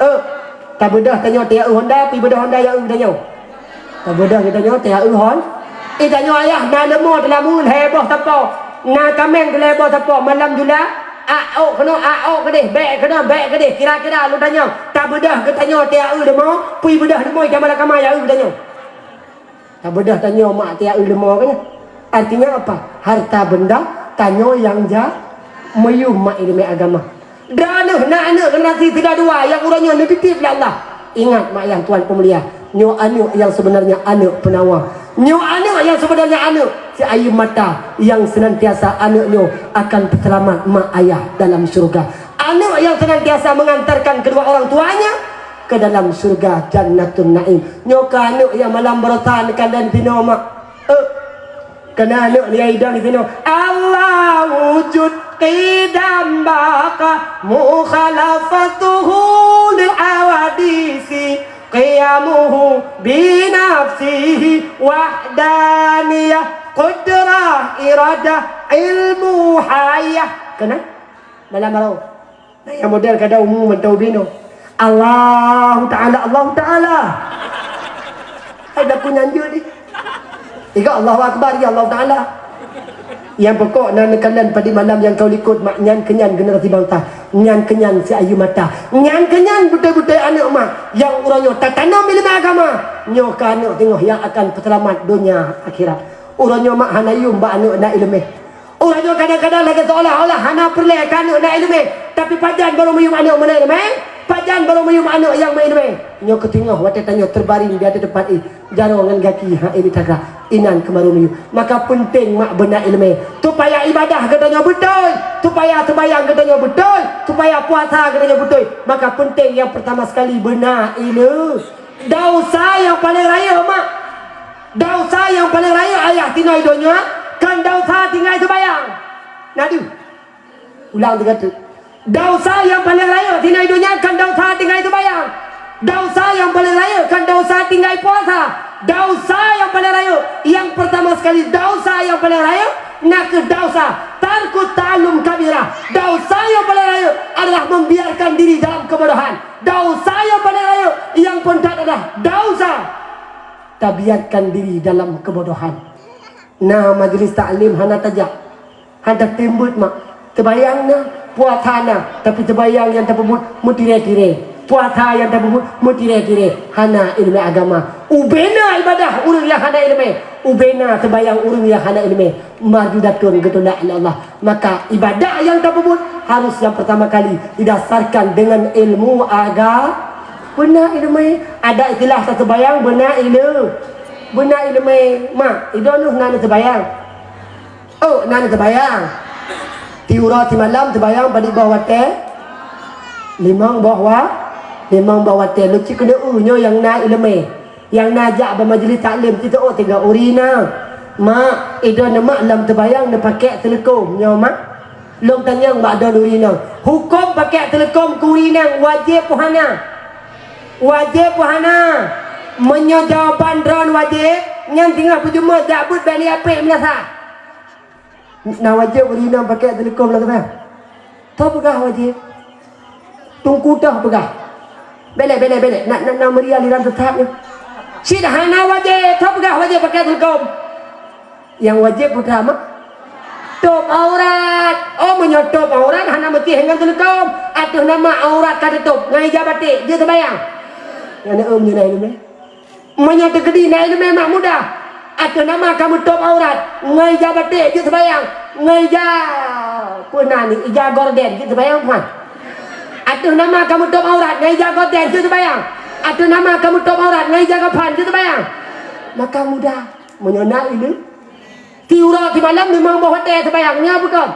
Eu, tabeudôh tanyoe tayue honda, peue ibeudôh honda yue tanyoe? Tabeudôh geutanyoe tayue hon-, i tanyoe ayah na leumo teulamu lhée boh sapo, na kaméng lhée boh sapo, malam jula, Aok keunoe, aok keudeh, bék keunoe, bék keudeh. Kira-kira lôn tanyong, tabeudôh geutanyoe tayue leumo, peue ibeudôh leumo i kama lam kama yue geutanyoe? Tabeudôh tanyoe mak tayue leumo keunoe. Artinya apa? Harta benda tanyoe nyang ja-, meuyum mak iéleumé agama. Droeneuh na aneuëk generasi sidadua nyang uroe nyoe neutitip lé Allah. Ingat mak ayah tuan peumulia, nyoe aneuëk nyang seubeunarnya aneuëk peunawa. Nyoe aneuëk nyang seubeunarnya aneuëk siayeue mata nyang seunantiasa aneuëk nyoe akan peuseulamat mak ayah dalam syeuruga. Aneuëk nyang seunantiasa meungantarkan keudua orang tuanya ke dalam syeuruga Jannatun Naim. Nyoe ka aneuëk nyang malam baroesa neukalon sinoe mak. Eh, Keunan neuk liai dong di sinoe. Allah wujud qidam baqa mukhalafatuhu lil awadisi qiyamuhu binafsihi wahdaniyah qudrah iradah ilmu hayah. Keunan? Dalam baru. Nah, nyang model kada umu mantong ubé nyoe. Allahu Ta'ala, Allahu Ta'ala. Hai, belaku nyan jeuet deh. Iga Allahu Akbar, ya Allah Ta'ala. Nyang pokok na neukalon padum malam nyang ka likot, mak, nyan keunyan generasi bangsa, nyan keunyan si ayu mata, nyan keunyan beutôi-beutôi aneuk mak nyang uroe nyoe tatanom ileumèe agama. Nyoe keu aneuk teungoh nyang akan peuseulamat donya akhirat. Uroe nyoe mak hana yum bak aneuk na ileumèe. Uroe nyoe kadang-kadang lagèe seolah-olah hana peureulèe keu aneuk na ileumèe, tapi pajan barô meuyum aneuk meunan ileumèe, pajan barô meuyum aneuk nyang meuileumèe. Nyoe keuteungoh watèe tanyoe teubaring di ateueh teumpat éh, jaroe ngon gaki han éh mita gra, inan keumarô meuyum. Maka peunteng mak beuna ileumèe, supaya ibadah geutanyoe beutôi, supaya seumayang geutanyoe beutôi, supaya puasa geutanyoe beutôi. Maka peunteng nyang peurtama sekali beuna ileu-, Desya nyang paleng rayeuk mak, desya nyang paleng rayeuk ayah tinoe donya, kon desya tinggai seumayang. Na deuh? Ulang teuka teuk. Desya nyang paleng rayeuk tinoe donya kon desya tinggai seumayang. Desya nyang paleng rayeuk kon desya tinggai puasa. Desya nyang paleng rayeuk, nyang peurtama sekali desya nyang paleng rayeuk na kheueh desya tarkut ta'allum kabirah. Desya nyang paleng rayeuk adalah membiarkan diri dalam kebodohan. Desya nyang paleng rayeuk nyang phôn that adalah desya tabiarkan diri dalam kebodohan. Na majelis taklim hana tajak. Hana teumbeuet mak. Teubayang na, puasa na, tapi teubayang nyang tapeubuet meutiré-tiré. Puasa nyang tapeubuet meutiré-tiré. Hana ileumèe agama. Ubena ibadah ureueng nyang hana ileumèe. Ubena teubayang ureueng nyang hana ileumèe. Maju datun geutulak lé Allah. Maka ibadah nyang tapeubuet harus nyang peurtama kali didasarkan deungon ilmu aga-, beuna ileumèe. Ada istilah tateubayang beuna ileu-, beuna ileumèe. Mak, idong neuh na neuteubayang. Oh, na neuteubayang. Tiuroe timalam teubayang padum boh watèe? Limong boh wa-, limong boh watèe. Lôn cit keuneuk eu nyoe nyang na ileumèe. Nyang na jak bak majelis taklim cit, oh, tiga ureueng na. Mak, idong neuh mak lam teubayang neupakèk teuleukom nyoe mak. Lôn tanyong bak droeneuh ureueng inong, hukôm pakèk teuleukom keu ureueng inong wajéb peu hana? Wajéb peu hana? Meunyoe jawaban droeneuh wajéb, nyan singoh peujeuet jak beuet bèk lé apèk meunasah. Na wajéb ureueng inong pakèk teuleukom lam teubayang? Toh peugah wajéb? Teungku toh peugah. Bèk lé, bèk lé, bèk lé. Na, na, na meuria aliran sesat nyoe. Cit hana wajéb, toh peugah wajéb pakèk teuleukom. Nyang wajéb peue mak? Tôb aurat. Oh, meunyoe tôb aurat hana meusti ngon teuleukom. Ateueh nama aurat ka teutôb, ngon ija batik, jeuet seumayang. Nyan na eu meunyoe na ileumèe. Meunyoe teukeudi na ileumèe mak mudah. Ateueh nama ka meutôb aurat, ngon ija batik, jeuet seumayang. Ngon ija, peue nan nyan, ija gorden, jeuet seumayang, puan. Ateueh nama ka meutôb aurat, ngon ija gorden, jeuet seumayang. Ateueh nama ka meutôb aurat, ngon ija gaphan, jeuet seumayang. Maka mudah. Meunyoe na ileu-, Tiuroe timalam limong boh watèe teubayang, nyan bukon.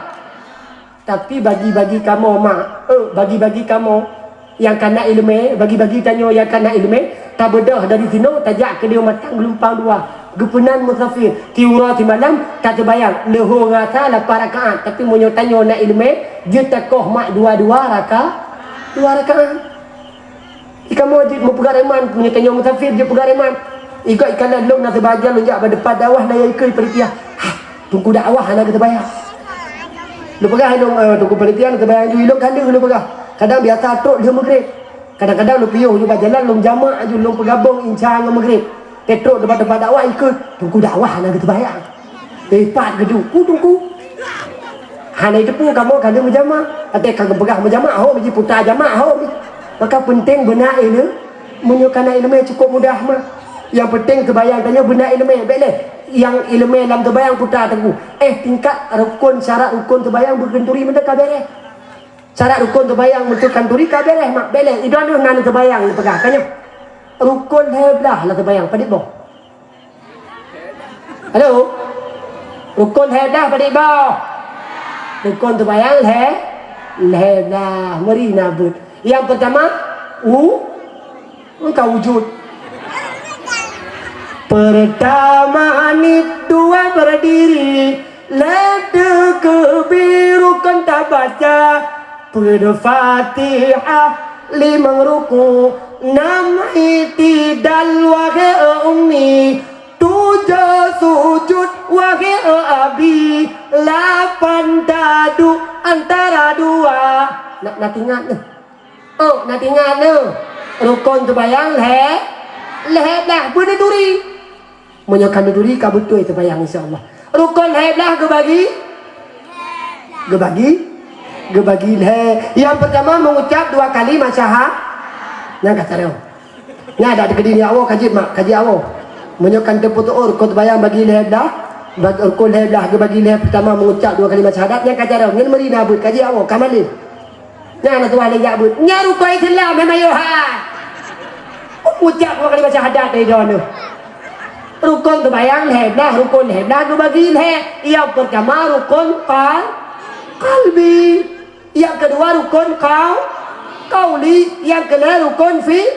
Tapi bagi-bagi kamoe mak, eh, bagi-bagi kamoe nyang ka na ileumèe, bagi-bagi tanyoe nyang ka na ileumèe, tabeudôh dari sinoe tajak keudéh Matang Geulumpang Dua, geupeunan musafir. Tiuroe timalam tateubayang, leuhô ngon asa lapan rakaat, tapi meunyoe tanyoe na ileumèe, jeuet takoh mak dua-dua raka-, dua rakaat. Di kamoe jeuet meupeugah reman, meunyoe tanyoe musafir jeuet peugah reman. Igoe ikalon lôn na seubahagian lôn jak bak depan dakwah na nyang ikeue panitia. "Hah, teungku dakwah hana geuteubayang." Lôn peugah lôn, eh, teungku panitia na teubayang ju ilôn ka lheueh lôn peugah. Kadang biasa trok lheueh meugreb. Kadang-kadang lôn piôh ju bak jalan lôn jamak ju lôn peugabong insya ngon meugreb. Trok teumpat-teumpat dakwah ikot, teungku dakwah hana geuteubayang. Eh, pat geudu, ku teungku. Hana jiteupeue kamoe ka lheueh meujamak. Até ka geupeugah meujamak, ho meuji puta jamak, ho meuji. Maka peunteng beuna ileumèe, meunyoe ka na ileumèe cukôp mudah mah. Nyang peunteng teubayang tanyoe beuna ileumèe. Bèk lé, nyang ileumèe lam teubayang puta teungku. Eh, tingkat rukon syarat rukon teubayang beugeuturi mantong ka bèrèh. Syarat rukon teubayang meunyoe ka turi ka bèrèh mak. Bèk lé, idong neuh na neuteubayang neupeugah. Ka nyoe. Rukon lhèe blah lam teubayang, padit boh? Halo? Rukon lhèe blah padit boh? Rukon teubayang lhèe, lhèe blah. Meuri na beuet. Nyang peurtama, u-, engkau wujud. Peurtama nit dua beurdiri, lhèe teukeubir rukon tabaca, peuet Fatihah, limong ruku, nam itidal, wahé ummi, tujoh sujud, wahé abi, lapan taduek antara dua. Na, na teuingat neuh? Oh, na teuingat neuh? Rukon teubayang lhèe, lhèe blah, beuna turi. Meunyoe ka neuturi ka beutôi teubayang, insya Allah. Rukon lhèe blaih geubagi? Geubagi? Geubagi lhèe. Nyang peurtama mengucap dua kalimat syaha-, nyang ka carông. Nyan dak teukeudi nyoe awai ka jeuet mak, ka jeuet awai. Meunyoe kan teupeu tu'oh rukon teubayang bagi lhèe blaih, bag-, rukon lhèe blaih geubagi lhèe, peurtama mengucap dua kalimat syahadat, nyan ka carông, nyan meuri na beuet, ka jeuet awai, ka malém. Nyan na tuan lé jak beuet. Nyan rukon Islam, memang yo hai. Mengucap dua kalimat syahadat dari droeneuh. Rukon teubayang lhèe blaih, rukon lhèe blaih geubagi lhèe. Nyang peurtama rukon qal-, qalbi. Nyang keudua rukon qau-, qauli, nyang keulhèe rukon fi-,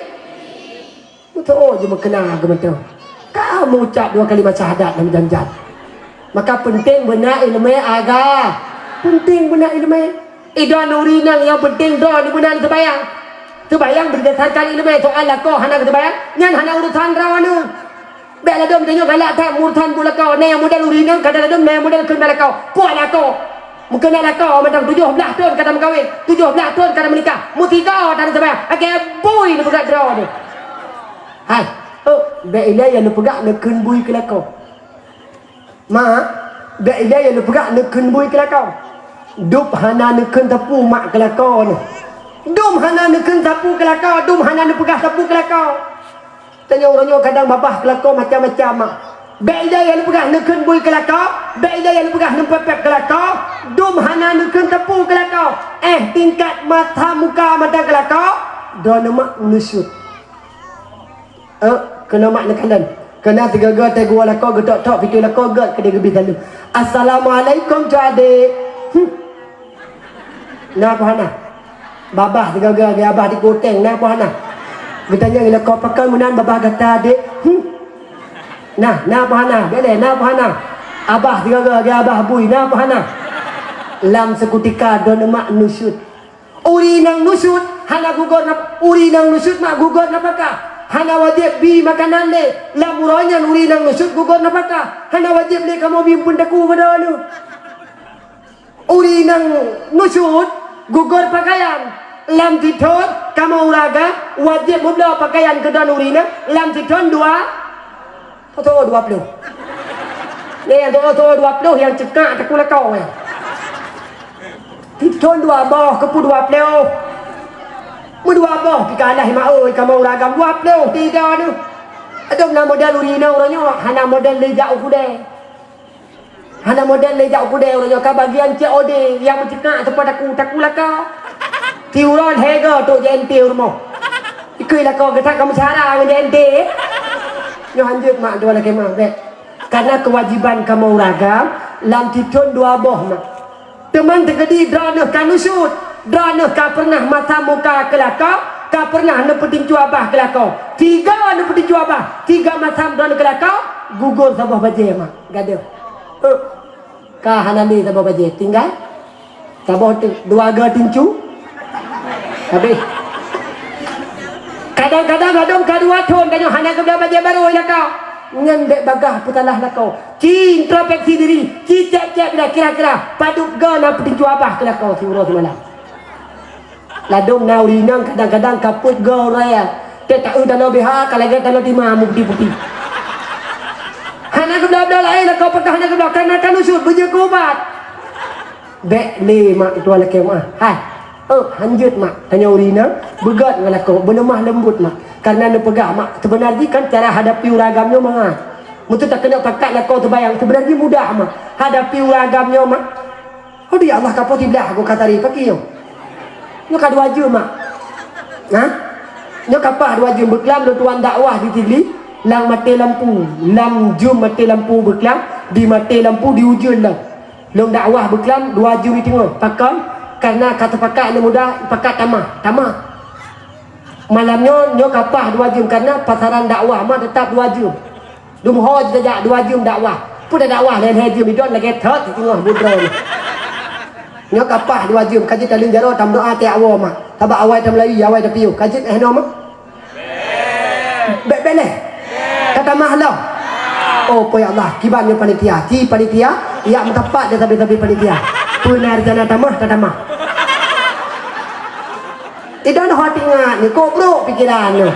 beutôi, oh, jeuet meukeuna geumeuteuh. Ka meuucap dua kalimat syahadat lam janjan. Maka peunteng beuna ileumèe aga-, peunteng beuna ileumèe. Idon ureueng inong nyang peunteng droe ni beuna teubayang. Teubayang beurdasarkan ileumèe, soal lakoe hana geuteubayang, nyan hana urusan droeneuh. Bèk ladôm tanyoe galak that meurusan buet lakoe. Na nyang model ureueng inong, kadang ladôm na nyang model kheun bak lakoe. Puak lakoe. Meukeuna lakoe mantong tujoh blaih thon ka tameukawen, tujoh blaih thon ka tameunikah. Meusigoe that teubayang. Lagèe bui neupeugah droe nyoe. Hai, oh, bèk ilèe nyang neupeugah neukheun bui keu lakoe. Mak, bèk ilèe nyang neupeugah neukheun bui keu lakoe. Dum hana neukheun sapeue mak keu lakoe nyoe. Dum hana neukheun sapeue keu lakoe, dum hana neupeugah sapeue keu lakoe. Tanyoe uroe nyoe kadang babah keu lakoe macam-macam, mak. Bèk ilèe nyang neupeugah neukheun bui keu lakoe, bèk ilèe nyang neupeugah neupèp-pèp keu lakoe, dum hana neukheun sapeue keu lakoe. Eh, tingkat mata muka mata keu lakoe, droeneuh mak meunusut. Eh, keunoe mak neukalon. Keunoe sigoe-goe teuh geuwoe lakoe, geutok-tok pintoe lakoe, göt keudéh geubri saleuem. "Assalamualaikum, Cok Adék." Hmm. Na peue hana? Babah sigoe-goe, abah di kuteng, na peue hana? Geutanyong lé lakoe, "Pakon meunan babah gata, Adék?" Hmm. Nah, na peue hana? Bèk lé, na peue hana? Abah sigoe-goe, abah bui, na peue hana? Lam seukutika droeneuh mak nusut. Ureueng inong nusut hana gugor nap-, ureueng inong nusut mak gugor nafakah. Hana wajéb bi makanan lé. Lam uroe nyan ureueng inong nusut gugor nafakah. Hana wajéb lé kamoe bi eumpeuen takue keu droeneuh. Ureueng inong nusut gugor pakaian. Lam sithon kamoe ureueng agam wajéb meubloe pakaian keu droeneuh ureueng inong lam sithon dua Tho dua ploh. Nyan tho, tho dua ploh nyang ceukak takue lakoe nyan. Sithon dua boh, keupeue dua ploh? Meudua boh pih ka alah mak oi, kamoe ureueng agam dua ploh tiga nyoe. Adoe na model ureueng inong uroe nyoe, hana model lé jak u keudè. Hana model lé jak u keudè uroe nyoe, ka bagian C O D nyang meuceukak teupeu takue, takue lakoe. Siuroe lhèe go trok J N T u rumoh. Ikui lakoe geutak ka meusyara ngon J N T. Nyoe hanjeuet mak dua lakèe mah bèk. Karena keuwajéban kamoe ureueng agam lam sithon dua boh mak. Teuma teukeudi droeneuh ka nusut, droeneuh ka peureunah mata muka keu lakoe, ka peureunah neupeutincu abah keu lakoe. Tiga neupeutincu abah, tiga macam droeneuh keu lakoe, gugor saboh bajèe mak. Gadôh. Eh. Ka hana lé saboh bajèe, tinggai saboh ti-, dua go tincu. Habéh. Kadang-kadang ladôm ka dua thon tanyoe hana geubloe bajèe barô i lakoe. Nyan bèk bagaih peusalah lakoe. Ci introspeksi diri, ci cèk-cèk bila kira-kira padub go na peutincu abah keu lakoe siuroe simalam. Ladôm na ureueng inong kadang-kadang ka peuet go raya. Teuh taeu tanoh B H ka lagèe tanoh tima meuputi-puti. Hana geubloe-bloe laén lakoe peugah hana geubloe, karena ka nusut beujeuet keu ubat. Bèk lé mak tuan lakèe meu'ah. Hai. Eh, hanjeuet mak, tanyoe ureueng inong beugöt ngon lakoe, beuleumah leumbut mak. Karena neupeugah mak, seubeuna jih kan cara hadapi ureueng agam nyoe mangat. Meunyoe takeuneuk pakat lakoe teubayang, seubeuna jih mudah mak. Hadapi ureueng agam nyoe mak. Ho di Allah ka poh siblaih goe ka tari, pakri nyoe? Nyoe ka dua jeuem mak. Ha? Nyoe ka paih dua jeuem beuklam lôn tuan dakwah di Sigli, lam maté lampu, lam jeuem maté lampu beuklam, di maté lampu di ujeuen lom. Lôn dakwah beuklam dua jeuem di teungoh. Pakon? Karena ka teupakat aneuk muda, pakat tamah, tamah. Malam nyoe, nyoe ka paih dua jeuem karena pasaran dakwah ma teutap dua jeuem. Dumho jijak dua jeuem dakwah. Peue dakwah lhèe-lhèe jeuem idon lagèe thot di teungoh buet droe nyoe. Nyoe ka paih dua jeuem, ka jeuet taleueng jaroe tameudoa tiep awoe mak. Sabab awai tameulayeue, awai tapiôh. Ka jeuet eh noe mak? Bèk-bèk lé. Ka tamah lom. Oh, po ya Allah, kiban nyoe panitia. Ci panitia, yak meusapat di sabe-sabe panitia. Peue na rencana tamah, tatamah. Idon ho tingat ni, kok brok pikeran nyoe.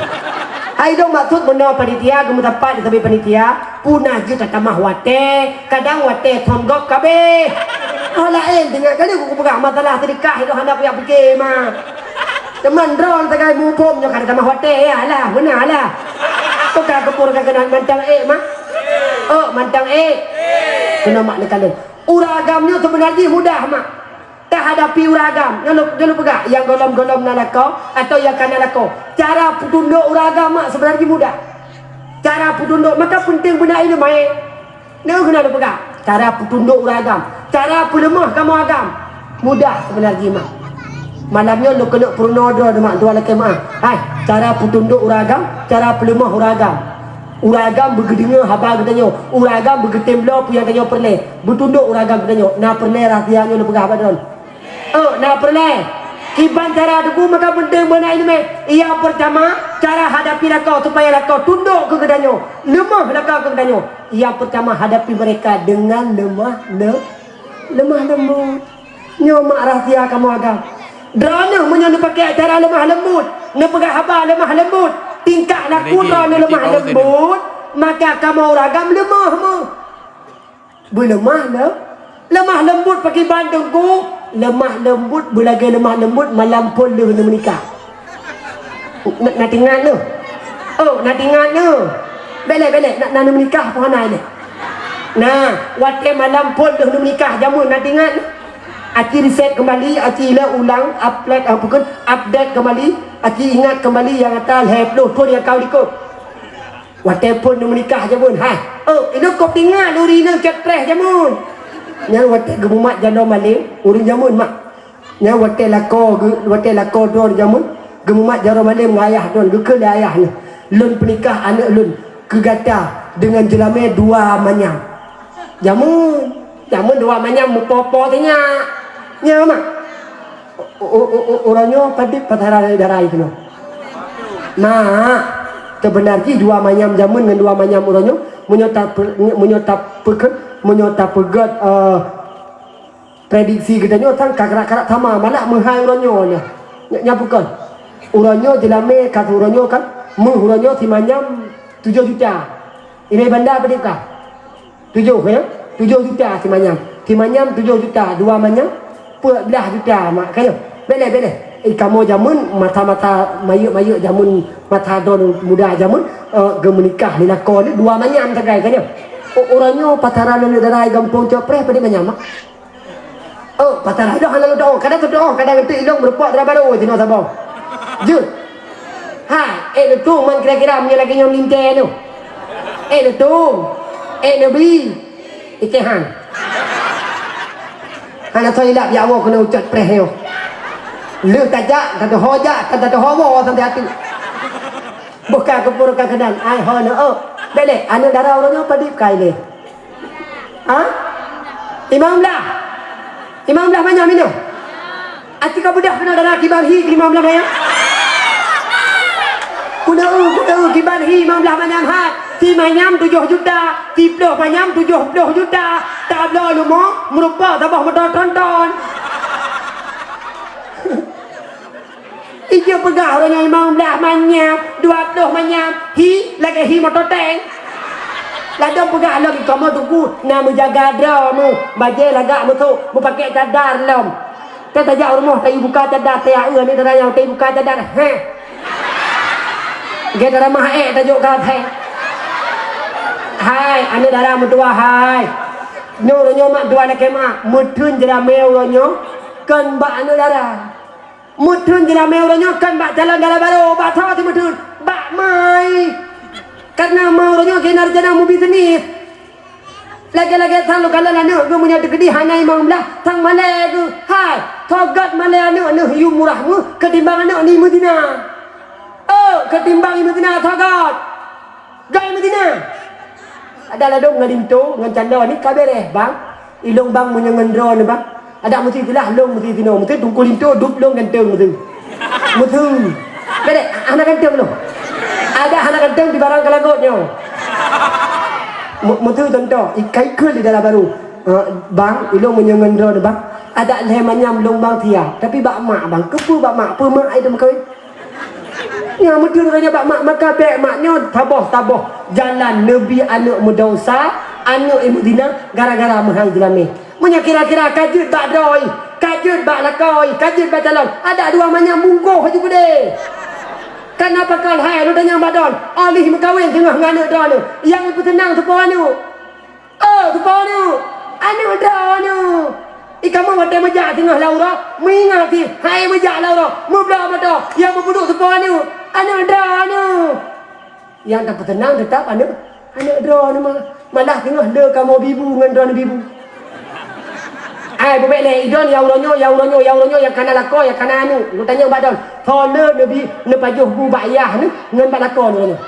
Hai dong maksud bunoe panitia, geumeusapat di sabe panitia, Puna jeuet tatamah watée, kadang watée thon gob ka abéh. Hal laén teungoh kali kupeugah masalah seudeukah ilôn hana kuyak pike ma. Teuma droe sagai muphom nyoe ka tatamah watée, ya lah, beuna lah. Toh ka keupur ka keunan mantong ék ma. Oh, mantong ék. Keunoe mak neukalon. Ureueng agam nyoe seubeuna jih mudah mak. Tahadapi ureueng agam, nyoe lôn, nyoe lôn peugah, nyang gohlom-gohlom na lakoe atawa nyang ka na lakoe. Cara peutundok ureueng agam mak seubeuna jih mudah. Cara peutundok, maka peunteng beuna ileumèe. Nyoe keuneuk lôn peugah, cara peutundok ureueng agam, cara peuleumoh kamoe agam. Mudah seubeuna jih mak. Malam nyoe lôn keuneuk peurunoe droe mak, tuan lakée meu'ah. Hai, cara peutundok ureueng agam, cara peuleumoh ureueng agam. Ureueng agam beugeudeungoe haba geutanyoe, ureueng agam beugeutem bloe peue nyang tanyoe peureulée. Beutundok ureueng agam geutanyoe, na peureulée rahsia nyoe lôn peugah bak droe. Oh, na peureulée. Kiban cara teungku maka peunteng beuna ileumèe. Nyang peurtama, cara hadapi lakoe supaya lakoe tundok keu geutanyoe, leumoh lakoe keu geutanyoe. Nyang peurtama hadapi mereka dengan lemah le-, lemah lembut. Nyoe mak rahsia kamoe agam. Droeneuh meunyoe neupaké cara lemah lembut, neupeugah haba lemah lembut, tingkah laku droeneuh lemah lembut, maka kamoe ureueng agam leumoh meuh. Beuleumah le-, lemah lembut pakriban teungku, lemah lembut beulagée lemah lembut malam phon lheueh neumeunikah. Na, na teuingat neuh? Oh, na teuingat neuh? Bék lé, bék lé, na, na neumeunikah peue hana lé? Nah, watée malam phon lheueh neumeunikah jameun na teuingat neuh? Aci reset keumbali, aci ilée ulang, upload, ah, bukon, update keumbali, aci ingat keumbali nyang ata lhée ploh thon nyang ka likot. Watée phon neumeunikah jameun, hai. Oh, inong kop teuingat luri inong cot preh jameun. Nyan watée geumumat jaloe malem, ureueng jameun mak. Nyan watée lakoe geu-, watée lakoe droe jameun, geumumat jaroe malem ngon ayah droe, geukheun lé ayah nyoe, "Lôn peunikah aneuëk lôn keu gata deungon jeulamé dua manyam." Jameun, jameun dua manyam meupo-po teuh nyak. Nyoe mak. U-, u-, u-, u-, uroe nyoe padub patara darai keunoe. Mak, teubeuna jih dua manyam jameun ngon dua manyam uroe nyoe, meunyoe tape-, meunyoe tapeukeu-, meunyoe tapeugét, eh, prediksi geutanyoe sang ka karab-karab sama, malah meuhai uroe nyoe nyan. Nya, nya bukon. Uroe nyoe jeulamé ka uroe nyoe kan, meuh uroe nyoe simanyam tujoh juta. Imé banda padub ka? Tujoh, ya? Tujoh juta simanyam. Simanyam tujoh juta, dua manyam peuet blaih juta, mak, ka nyoe. Bék lé, bék lé. Eh, kamoe jameun masa-masa mayeuek-mayeuek jameun, masa droe muda jameun, eh, geumeunikah lé lakoe ni dua manyam sagai, ka nyoe. U-, uroe nyoe patara lôn dara gampông cot preh padub manyam, mak? Oh, patara ilong hana lôn tu'oh. Kadang teutu'oh, kadang eunteuk ilong meurumpok dara barô jinoe saboh. Jeuet. Hai, ék lôn tueng man kira-kira meunyoe lagée nyoe lintée nyoe. Ék lôn tueng. Ék lôn bri. Ikée han. Hana soe ilak jak woe keunoe ucot preh nyoe. Lheueh tajak, tateuho jak, tateuho woe sampoe ateueh. Boh ka keupur ka keunan, ai ho nyoe, oh. Bék lé, aneuëk dara uroe nyoe padub ka ilée. Ha? Limong blaih. Limong blaih manyam inoe. Aci ka beudoh keunoe dara kiban hi limong blaih manyam. Keuneuk, keuneuk kiban hi limong blaih manyam hai. Simanyam tujoh juta, siploh manyam tujoh ploh juta. Tabloe leumo meurumpok saboh moto tronton. Ijeuet peugah uroe nyoe limong blaih manyam, dua ploh manyam, hi lagée hi moto tank. Ladom peugah lom kamoe teungku na meujaga droe meuh, bajée lagak meusok, meupaké cadar lom. Ka tajak u rumoh tayue buka cadar, taya eu aneuëk dara nyang tayue buka cadar, heh. Gét dara mah ék tajok ka, heh. Hai aneuëk dara meutuwah hai. Nyoe uroe nyoe mak tuwah lakée mak, meutheun jeulamé uroe nyoe kon bak aneuëk dara. Meutheun jeulamé uroe nyoe kon bak calon dara barô, bak soe teumeutheun? Bak mai. Kareuna ma uroe nyoe keuneuk rencana meubisnis. Lagée-lagée sang lôn kalon aneuëk geuh meunyoe teukeudi hana limong blaih, sang malée geuh. Hai, soe gét malée aneuëk neuh yue murah meuh keutimbang aneuëk ni meuzina. Oh, keutimbang i meuzina soe gét. Gai Madinah. Ada ladom ngon linto ngon calo ni ka beres bang. Ilong bang meunyoe ngon droe ni bang. Ada meusi silah long meusi sinoe meusi tungku linto dup long ganteng meusi. Meusi. Beres hana ganteng noh. Ada hana ganteng di barang kalagot nyoe. Meusi contoh ikai ke di dalam baru. Eh, bang, ilong meunyoe ngon droe ni bang. Ada lhée manyam long bang sia. Tapi bak mak bang, keupeu bak mak, peu mak ai dem kawin. Nyan meuteun raja bak mak maka bék mak nyoe saboh-saboh. Jalan neubi aneuk meudesya, aneuk nyang meuzina gara-gara meuhang jeulamin. Meunyoe kira-kira ka jeuet bak droe, ka jeuet bak lakoe, ka jeuet bak calon, adak dua manyang bungkôh laju keudeh. Kana pakon hai lôn tanyong bak droeneuh, 'oh lheueh meukawen teungoh ngon aneuk droeneuh, nyang peuseunan soe po aneuk? Oh, soe po aneuk? Aneuk droeneuh. Ih, kamoe watèe meujak teungoh lam uroe, meuingat cit, hai meujak lam uroe, meubloe mata, nyang meupeuduek soe po aneuk? Aneuk droeneuh. Nyang tapeuseunang teutap aneuk, aneuk droeneuh mah. Malah teungoh le kamoe bi bu ngon droeneuh bi bu. Ai, beubèk lé, idon nyang uroe nyoe, nyang uroe nyoe, nyang uroe nyoe, nyang kana lakoe, nyang kana aneuk. Lôn tanyong bak droeneuh, soe le neubi neupajoh bu bak yah neuh ngon bak lakoe neuh uroe nyoe?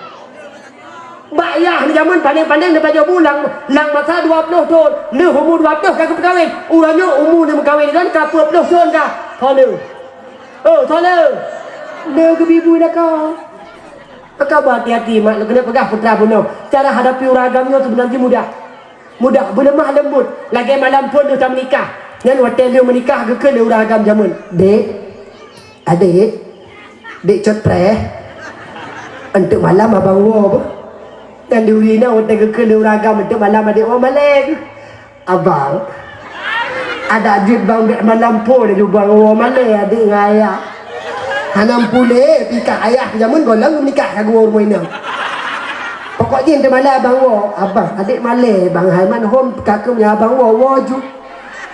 Bak yah neuh jameun pandeng-pandeng neupajoh bu lam, lam masa dua ploh thon. Lheueh umu dua ploh ka geupeukawen. Uroe nyoe umu neuh meukawen idon ka peuet ploh thon ka. Soe le? Oh, soe le? Le geubi bu lakoe. Maka beuhati-hati, mak, lôn keuneuk peugah putra bunoe, cara hadapi ureueng agam nyoe seubeuna jih mudah. Mudah, beuleumah leumbot, lagèe malam phôn lheueh tameunikah. Nyan watèe lheueh meunikah geukheun lé ureueng agam jameun, "Dek, adek, dek cot preh, eunteuk malam abang woe beuh." Nyan di ureueng inong watèe geukheun lé ureueng agam, "Eunteuk malam adek woe malèe." Abang, adak jeuet bang bèk malam phôn laju bang woe malèe adek ngon ayah. Hana meupuléh, pih ka ayah jameun gohlom nikah ka geuwoe rumoh inong. Pokok jih teumalèe abang woe, abang, adek malèe bang hai man hom ka keuh meunyo abang woe, woe ju.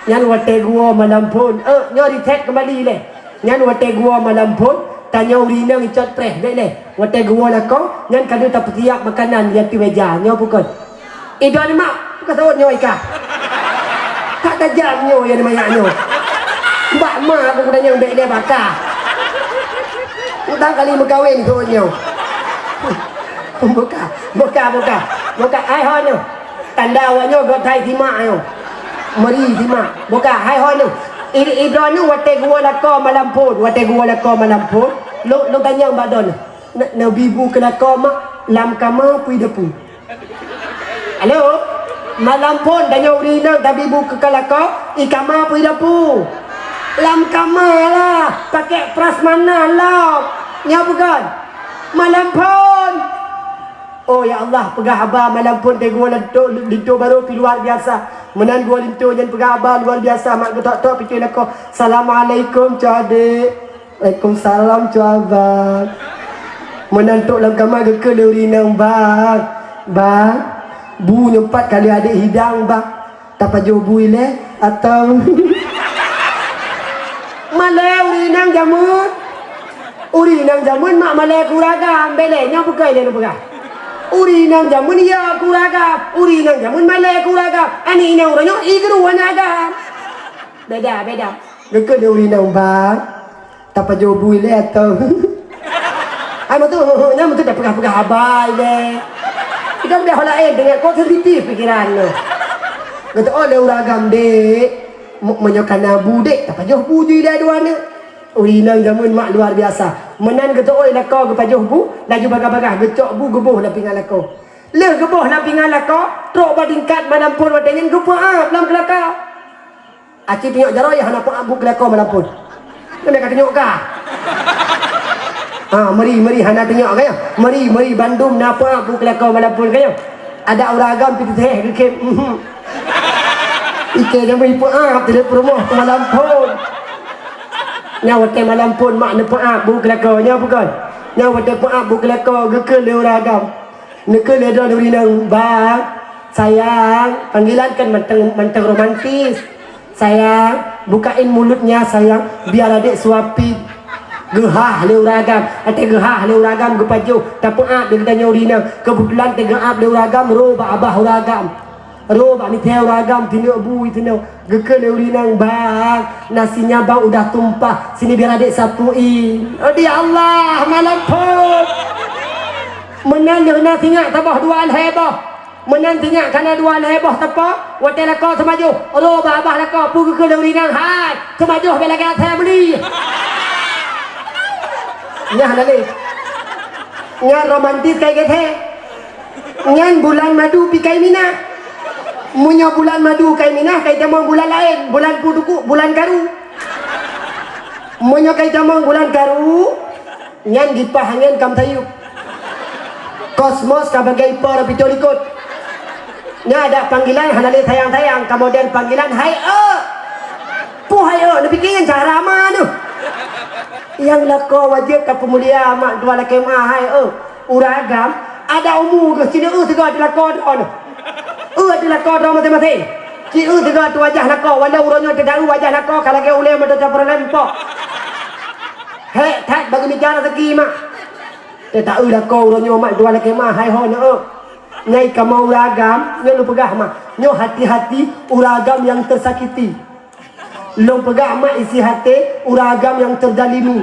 Nyan watèe geuwoe malam phôn, eh, nyoe reset keumbali lé. Nyan watèe geuwoe malam phôn, tanyoe ureueng inong icot preh, bèk lé. Watèe geuwoe lakoe, nyan ka deuh tapeusiap makanan di ateueh mèja. Nyoe peue kon? Idon mak, peue ka sawot nyoe ika? Ka tajam nyoe, ya manyak nyoe. Bak ma aku kutanyong bèk lé baka. Utang kali meukawen sawot nyoe. Buka, buka, buka. Buka, ai ho nyoe. Tanda awak nyoe göt hai simak nyoe. Meuri simak. Buka, hai ho nyoe. I, idon nyoe watèe geuwoe lakoe malam phôn, watèe geuwoe lakoe malam phôn. Lôn, lôn tanyong bak droeneuh. Na, na bi bu keu lakoe mak lam kama peue i dapu? Halo? Malam phôn tanyoe ureueng inong tabi bu keu lakoe, i kama peue i dapu? Lam kama lah, pakèk prasmanan lom. Nyoe peue kon? Malam phôn. Oh, ya Allah, peugah haba malam phôn teungoh linto, linto barô pih luar biasa. Meunan geuwoe linto nyan peugah haba luar biasa, mak geutok-tok pintoe lakoe. "Assalamualaikum, cok adek." "Waalaikumsalam, cok abang." Meunan trok lam kama geukheun lé ureueng inong, "Bang, bang, bu nyoe pat ka lheueh adek hidang, bang. Tapajoh bu ilèe, atau?" Malèe ureueng inong jameun. Ureueng inong jameun mak malèe keu ureueng agam, bèk lé, nyoe peue keuh lé lôn peugah. Ureueng inong jameun iya keu ureueng agam, ureueng inong jameun malèe keu ureueng agam. Aneuk inong uroe nyoe i keu ureueng agam. Beda, beda. Geukheun lé ureueng inong, "Bang, tapajoh bu ilèe, atau?" Ai, meuteuh, nyan meuteuh tapeugah-peugah haba ilèe. Kita udah laén, dengan kok sensitif pikiran tu. Geuteu'oh lé ureueng agam, "Dek, me-, meunyoe ka na bu, dek, tapajoh bu ju ilèe dua aneuk." Ureueng inong jameun mak luar biasa. Meunan geuteu'oh lakoe geupajoh bu, laju bagah-bagah geucok bu geuboh lam pingan lakoe. Lheueh geuboh lam pingan lakoe, trok bak tingkat malam phôn watèe nyan geupeu'ab lam keu lakoe. Aci tunyok jaroe hana peu'ab bu keu lakoe malam phôn. Keuneuk ka tunyok kah? Ha, meuri, meuri hana tunyok kah nyoe? Meuri, meuri bandum na peu'ab bu keu lakoe malam phôn kah nyoe? Adak ureueng agam pih teuthèe geukhem, mhm. Ikeu jamé peu'ab teuh lé peurumoh malam phôn. Nyan watèe malam phôn mak neupeu'ab bu keu lakoe, nyan peue kon? Nyan watèe peu'ab bu keu lakoe geukheun lé ureueng agam. Neukheun lé droe ureueng inong, "Bang, sayang," panggilan kan mantong, mantong romantis. "Sayang, bukain mulutnya, sayang, biar adek suapin." Geuhah lé ureueng agam, watèe geuhah lé ureueng agam geupajoh, tapeu'ab lé geutanyoe ureueng inong. Keubeutulan teuh geu'ab lé ureueng agam, rô bak abah ureueng agam. Rô bak mita ureueng agam, tineuk bu tineuk. Geukheun lé ureueng inong, "Bang, nasinya bang udah tumpah, sini biar adek sapuin." Oh, ya Allah, malam phôn. Meunan lheueh na sinyak saboh dua lhèe boh. Meunan sinyak ka na dua lhèe boh teupok, watèe lakoe seumajoh, rô bak abah lakoe, peue geukheun lé ureueng inong, "Hai, seumajoh bèk lagèe asèe meuli." Nyan hana lé. Nyan romantis kai gèt he. Nyan bulan madu pih kai minah. Meunyoe bulan madu kai minah, kai tamong bulan laén, bulan peuduku, bulan karu. Meunyoe kai tamong bulan karu, nyan gipah angén ka meusayup. Kosmos ka bagi ipo Rapido likot. Nyan ada panggilan hana lé sayang-sayang, ka model panggilan hai eu. Pu hai eu, neupiké nyan cara ma neuh. Nyang lakoe wajéb ka peumulia mak dua lakée ma hai eu. Ureueng agam, ada umu geuh sineuk eu sigoe teuh lakoe droe neuh. Eu teuh lakoe droe maséng-maséng. Ci eu sigoe teuh wajah lakoe, walau uroe nyoe teudaeu wajah lakoe ka lagée ulée meudoca peureulée mpok. Hék that bagi mita raseuki mak. Teuta eu lakoe uroe nyoe mak dua lakée ma hai ho nyoe. Nyai kamoe ureueng agam, nyoe lôn peugah mak, nyoe hati-hati ureueng agam nyang teusakiti. Lôn peugah mak isi até ureueng agam nyang teuzalimi.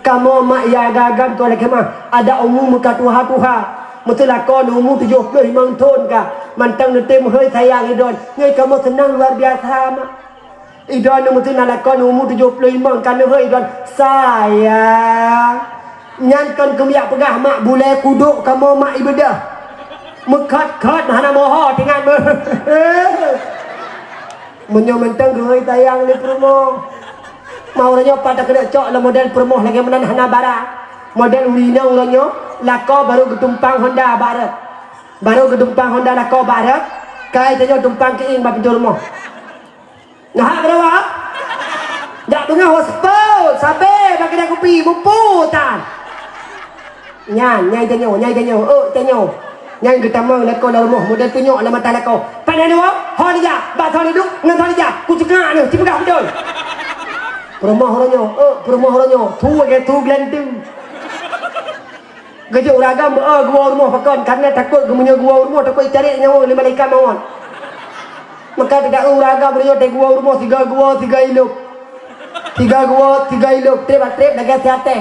Kamoe mak ya agam-agam dua lakée ma, ada umu meuka tuha-tuha. Meuteulakoe umu tujoh ploh limong thon ka, mantong neutem hôi sayang idon. Nyoe kamoe seunang luar biasa mak. Idon meuteuna lakoe umu tujoh ploh limong ka neuhôi idon, sayang. Nyan kon keumiak peugah mak bulée kudok kamoe mak ibeudoh. Meukhot-khot hana moho tingat meu. Meunyoe mantong geuhôi sayang lé peurumoh. Ma uroe nyoe pat takeuneuk cok lom model peurumoh lagée meunan hana bara. Model ureueng inong uroe nyoe lakoe barô geutumpang Honda bak rot. Barô geutumpang Honda lakoe bak rot. Kai tanyoe tumpang keuieng bak pintoe rumoh. Nahak keudua, jak beungoh ho seupôt, sabé bak keude kupi, mupu tan. Nyan, nyai tanyoe, nyai tanyoe, eu tanyoe. Nyai geutamong lakoe lam rumoh, model tunyok lam mata lakoe. Pane dua, ho nija, bak ho niduek, ngon ho nija, kucukak neuh, cipeugah beutôi. Peurumoh uroe nyoe, eu peurumoh uroe nyoe, su lagée su geulanteue. Geujok ureueng agam beu-o geuwoe rumoh pakon, karena takot geumeunyoe geuwoe rumoh takot jitarek nyawa lé malaikat mawöt. Maka teudaeu ureueng agam meunyoe teuguwoe rumoh sigoe guwoe sigoe ilop. Sigoe guwoe sigoe ilop, treb-treb lagée siatée.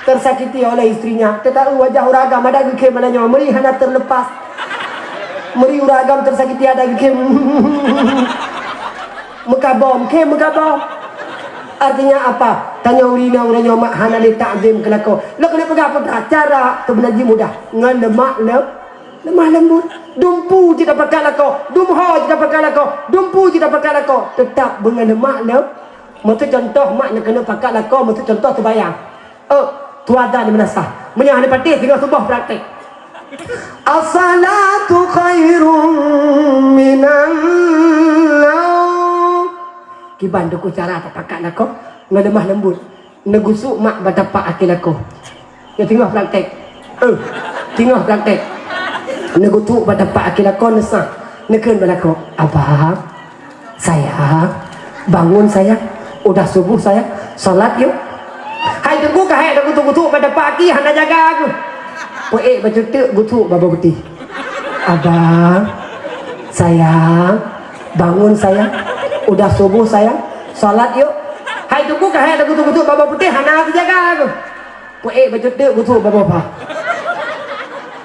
Tersakiti oleh istrinya. Teudaeu wajah ureueng agam ada geukhem malam nyoe, meuri hana terlepas. Meuri ureueng agam tersakiti ada geukhem. Meukabom, khem meukabom. Artinya apa? Tanyoe ureueng inong uroe nyoe mak hana lé takzim keu lakoe. Lôn keuneuk peugah peue that? Cara seubeuna jih mudah. Ngon leumah lem, leumah lembut. Dumpu jih tapakat lakoe, dumho jih tapakat lakoe, dumpu jih tapakat lakoe. Teutap beungon leumah lem. Meusu contoh mak nyang keuneuk pakat lakoe, meusu contoh teubayang. Oh, tuan dan meunasah. Meunyoe hana patéh singoh suboh praktek. As-salatu khairum minan naum. Kiban teungku cara tapakat lakoe ngon leumah lembut. Neugusuk mak bak tapak akhé lakoe. Nyoe teungoh praktek. Eh, teungoh praktek. Neugusuk bak tapak akhé lakoe neusah. Neukheun bak lakoe, "Abang, sayang, bangun sayang, udah subuh sayang, salat yuk." Hai teungku ka hék tagutuk-gutuk bak tapak aki hana jaga keuh. Peuék bacut teuk gusuk bak boh putéh. "Abang, sayang, bangun sayang, udah subuh sayang, salat yuk." Hai teungku ka hék tagutuk-gutuk bak boh putéh hana teujaga keuh. Peuék bacut teuk gusuk bak boh pha.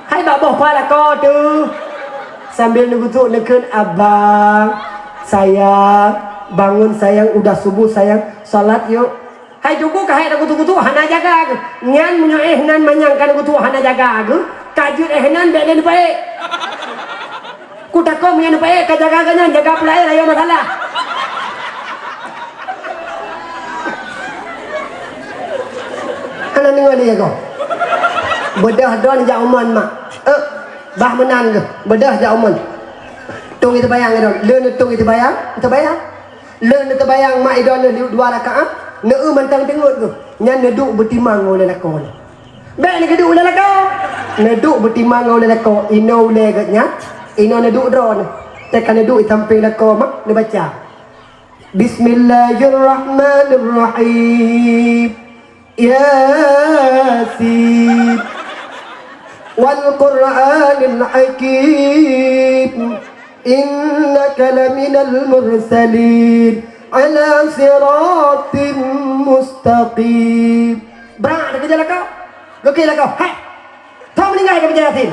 Hai bak boh pha lakoe teuh. Sambil neugusuk neukheun, "Abang, sayang, bangun sayang, udah subuh sayang, salat yuk." Hai teungku ka hék tagutuk-gutuk hana jaga keuh. Nyan meunyoe éh nan manyang ka neugusuk hana jaga keuh, ka jeuet éh nan bék lé neupeuék. Kutakot meunyoe neupeuék ka jaga keuh nyan, jaga peulaén ayo masalah. Hana deungoe lé jagoe. Beudôh droen jak umon mak. Eh, bah meunan geuh. Beudôh jak umon. Tueng iteubayang droen. Lé neutueng iteubayang, iteubayang. Lheueh neuteubayang mak idon lheueh dua rakaat, neueu mantong teungeut geuh. Nyan neuduek beutimang ulée lakoe nyan. Bék neugeuduek ulée lakoe. Neuduek beutimang ulée lakoe, inoe ulée geuh nyan, inoe neuduek droeneuh. Teuka neuduek sampéng lakoe mak neubaca, "Bismillahirrahmanirrahim." Yasin. Wal Qur'anil Hakim. Innaka laminal mursalin. Ala siratim mustaqim. Brak, teukeujah lakoe. Geuki lakoe. Hai. Thon meuninggai ka baca Yasin.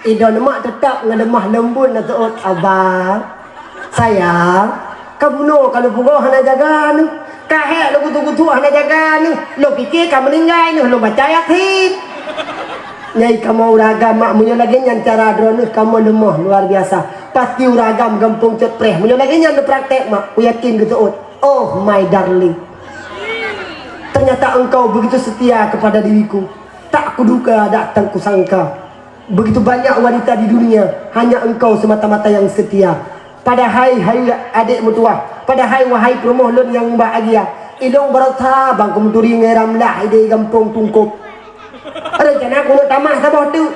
Idon mak teutap ngon leumah leumbot na seuôt, "Abang, sayang, kamoe ka lôn peugoe hana jaga neuh. Ka hék lôn gusuk-gusuk hana jaga neuh. Lôn pike ka meuninggai neuh lôn baca Yasin." Nyai kamoe ureueng agam mak, meunyoe lagée nyan cara droeneuh kamoe leumoh luar biasa. Pasti ureueng agam gampông cot preh. Meunyoe lagée nyan neupraktek mak, kuyakin geuseuôt. Oh my darling. Ternyata engkau begitu setia kepada diriku. Tak kuduga, tak kusangka, begitu banyak wanita di dunia, hanya engkau semata-mata yang setia. Padahai, hai adik meutuah, padahai, wahai peurumoh lôn nyang bahagia, ilong barosa bang kumeuturi ngai ramlah di gampông Tungkôb. Rencana keuneuk tamah saboh teuk.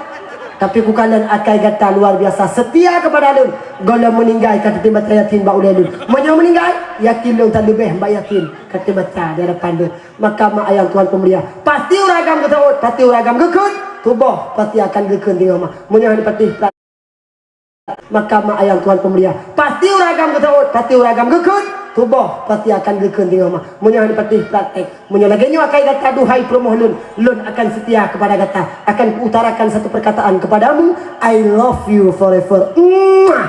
Tapi kukalon akai gata luar biasa setia kepada lôn. Gohlom meuninggai ka teutimpa yatim bak ulèe lôn. Meunyoe meuninggai, yakin lôn that leubeh bak yatim ka teutimpa di hadapan lôn. Maka mak ayah Tuhan peumulia, pasti uragam geuseuôt, pasti uragam geukheun, tuboh pasti akan geukheun teungoh mak. Meunyoe hana patéh plat, maka mak ayah Tuhan peumulia, pasti uragam geuseuôt, pasti uragam geukheun, tuboh pasti akan geukheun teungoh mak. Meunyoe hana patéh praktek, meunyoe lagèe nyoe akai gata, duhai peurumoh lôn, lôn akan setia kepada gata, akan kuutarakan satu perkataan kepadamu, I love you forever. Muah!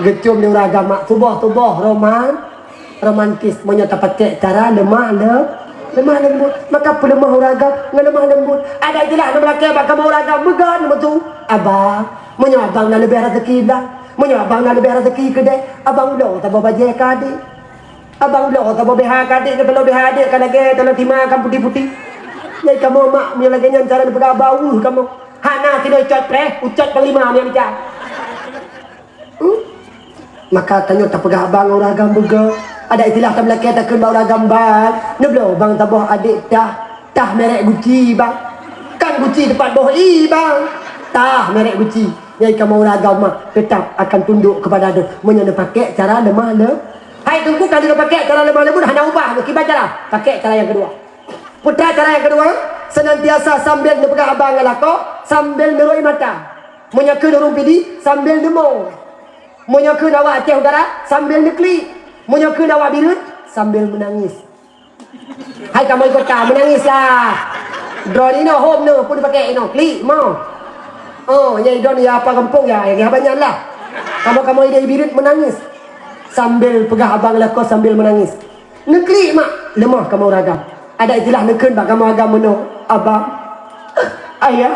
Geucium lé uragam mak, tuboh-tuboh, roman. Romantis, meunyoe tapakék cara lemah le-, lemah lembut. Maka peuleumah uragam ngon lemah lembut. Adak jeulaih na meulakèe bak kamoe uragam meugan meutu. Abang, meunyoe abang na leubeh raseuki blang, meunyoe abang na leubeh raseuki keudè, abang bloe saboh bajèe keu adék. Abang bloe saboh BH keu adék, nyoe taloe BH adék ka lagèe taloe tima kan puti-puti. Nyai kamoe mak, meunyoe lagèe nyan cara neupeugah abang, uh, kamoe. Hana sidroe cot preh, ucot panglima meunyoe mita. Hmm? Maka tanyoe tapeugah abang uragam beugöt. Adak istilah tameulakèe takheun bak uragam bang. Neubloe bang saboh adék tah. Tah merek Gucci bang. Kan Gucci teumpat boh ie bang. Tah merek Gucci. Nyai kamoe uragam mah tetap akan tunduk kepada droe. Meunyoe neupakék cara lemah le-, hai Teungku, ka lheueh neupakék cara lemah lembut hana ubah, kiban cara. Pakék cara nyang keudua. Peue cara nyang keudua, senantiasa sambil neupeugah abang ngon lakoe, sambil neurôi mata. Meunyoe kheun ureueng Pidie, sambil neumo. Meunyoe kheun awak Aceh Utara, sambil neuklik. Meunyoe kheun awak Bireuen, sambil meunangis. Hai kamoe kota, meunangis lah. Droeneuh inoe hom neuh, peue neupakék inoe, klik, mo. Oh, nyang idon ya apa gampông ya, ya, ya banyak lah. Kamoe-kamoe idéh Bireuen meunangis. Sambil peugah abang lakoe sambil meunangis. Neuklik mak, leumoh kamoe uragam. Adak istilah neukheun bak kamoe agam meunoe, abang, ayah,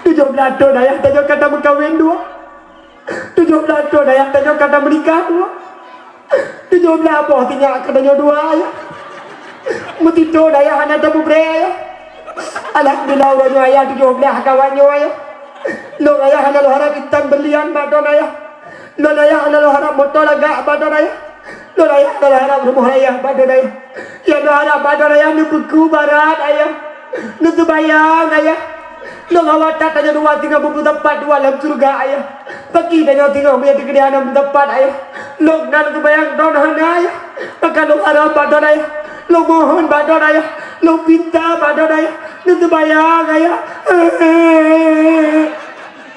tujoh blaih thon ayah tanyoe ka tameukawen dua. Tujoh blaih thon ayah tanyoe ka tameunikah dua. Tujoh blaih boh sinyak ka tanyoe dua ayah. Meutitho ayah hana tameubré ayah. Alhamdulillah uroe nyoe ayah tujoh blaih kawan nyoe ayah. Lôn ayah hana lôn harab intan berlian bak thon ayah. Lôn ayah hana lôn harab moto lagak bak thon ayah. Lôn ayah hana lôn harab rumoh raya bak thon ayah. Nyang lôn harab bak thon ayah neupeuku barat ayah. Neuseumayang ayah. Lôn awak that tanyoe dua singoh beupeusampat dua lam syeuruga ayah. Paki tanyoe singoh meunyoe teukeudi hana meusampat ayah. Lôn na neuseumayang thon hana ayah. Maka lôn harab bak thon ayah. Lôn mohon bak thon ayah. Lôn pinta bak thon ayah. Neuseumayang ayah.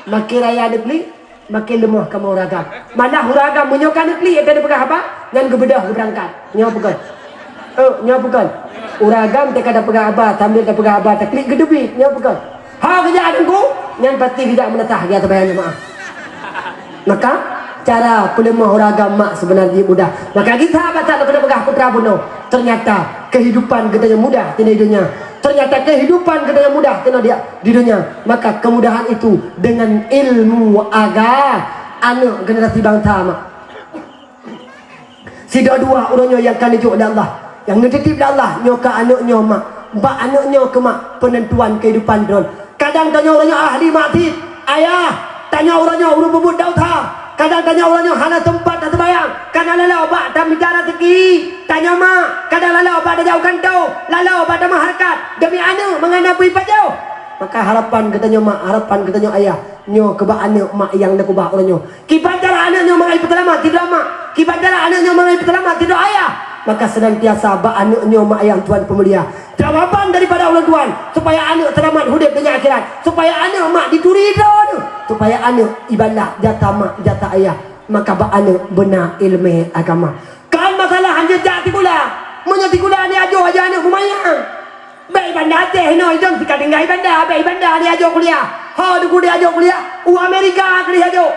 Makin raya neuklik. Makin leumoh kamoe uragam. Malah uragam meunyoe ka neuklik, ka neupeugah haba, nyan geubeudôh geubeurangkat. Nyoe peugah. Eh, nyoe peugah. Uragam teuka tapeugah haba, sambil tapeugah haba, taklik geuteubiet. Nyoe peugah. Ha geujak Teungku, nyan pasti geujak meunasah, geujak seumayang jeumaáh. Maka, cara peuleumoh uragam mak seubeuna jih mudah. Maka gisa basa lôn keuneuk peugah putra bunoe. Ternyata, kehidupan geutanyoe mudah di donya. Ternyata kehidupan geutanyoe mudah keunoe di, di donya. Maka kemudahan itu dengan ilmu aga-, aneuk generasi bangsa mak. Sidua-dua uroe nyoe nyang ka neujok lé Allah, nyang neutitip lé Allah nyoe keu aneuk nyoe mak. Bak aneuk nyoe keu mak peunentuan kehidupan droe. Kadang tanyoe uroe nyoe ahli maksiat, ayah. Tanyoe uroe nyoe ureuëng peubuet desya. Kadang tanyoe uroe nyoe hana teumpat taseumayang, kana laloe bak tamita raseuki. Tanyoe mak, kadang laloe bak tajak u kantô, laloe bak tameuhareukat. Demi aneuk mangat na peue jipajoh. Maka harapan geutanyoe mak, harapan geutanyoe ayah, nyoe keu bak aneuk mak nyang neukubah uroe nyoe. Kiban cara aneuk nyoe mangat jipeuseulamat sidroe mak. Kiban cara aneuk nyoe mangat jipeuseulamat sidroe ayah. Maka senantiasa bak aneuk nyoe mak nyang Tuhan peumulia. Jawaban daripada ulôn tuan, supaya aneuk seulamat udeb donya akhirat, supaya aneuk mak dituri droeneuh, supaya aneuk ibalah jasa mak, jasa ayah, maka bak aneuk beuna ileumèe agama. Kon masalah hanjeuet jak sikula. Meunyoe sikula neuajoh aja aneuk meumayang. Bèk i Banda Aceh inoe, idong sika tinggai i Banda, bèk i Banda neuajoh kuliah. Ho Teungku neuajoh kuliah, u Amerika keuneuk ajoh.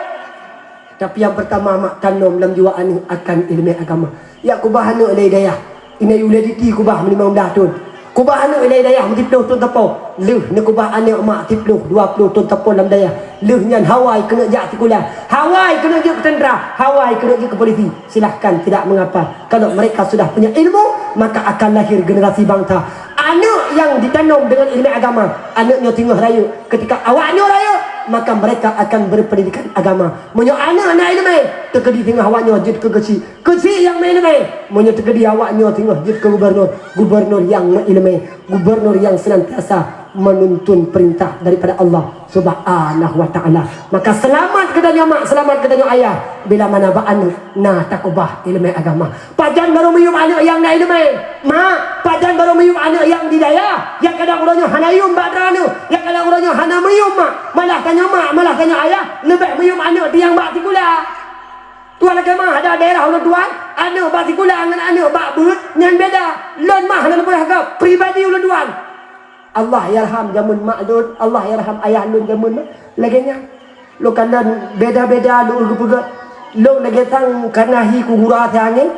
Tapi nyang peurtama mak tanom lam jiwa aneuk akan ileumèe agama. Jak kubah aneuk ilèe dayah. Inai ulèe diti kubah meulimong blaih thon. Kubah aneuk ilèe dayah meusiploh thon sapo. Lheueh neukubah aneuk mak siploh, dua ploh thon sapo lam dayah. Lheueh nyan hawa keuneuk jak sikula. Hawa keuneuk jeuet keu teuntra. Hawa keuneuk jeuet keu polisi. Silahkan, tidak mengapa. Kalau mereka sudah punya ilmu, maka akan lahir generasi bangsa. Aneuk Nyang jitanom deungon ileumèe agama, aneuk nyoe teungoh rayeuk. Ketika awak nyoe rayeuk, maka mereka akan berpendidikan agama. Meunyoe aneuk na ileumèe, teukeudi teungoh awak nyoe jeuet keu keuchik. Keuchik nyang meuileumèe, meunyoe teukeudi awak nyoe teungoh jeuet keu gubernur. Gubernur nyang meuileumèe, gubernur nyang senantiasa menuntun perintah daripada Allah Subhanahu wa Ta'ala. Maka seulamat geutanyoe mak, seulamat geutanyoe ayah, bila mana bak aneuk na takeubah ileumèe agama. Pajan barô meuyuem aneuk nyang na ileumèe, mak? Pajan barô meuyuem aneuk nyang di dayah, nyang kadang uroe nyoe hana yuem bak droeneuh, nyang kadang uroe nyoe hana meuyuem mak? Malah tanyoe mak, malah tanyoe ayah leubeh meuyuem aneuk nyang bak sikula. Tuan lakèe mak, ada daerah ulôn tuan, aneuk bak sikula ngon aneuk bak beuet nyan beda. Lôn mah hana lôn peugah gob, pribadi ulôn tuan. Allah yarham jameun mak lôn, Allah yarham ayah lôn jameun mak. Lagèe nyan. Lôn kalon beda-beda lôn geupeugah. Lôn lagèe sang kana hi ku gura siangén,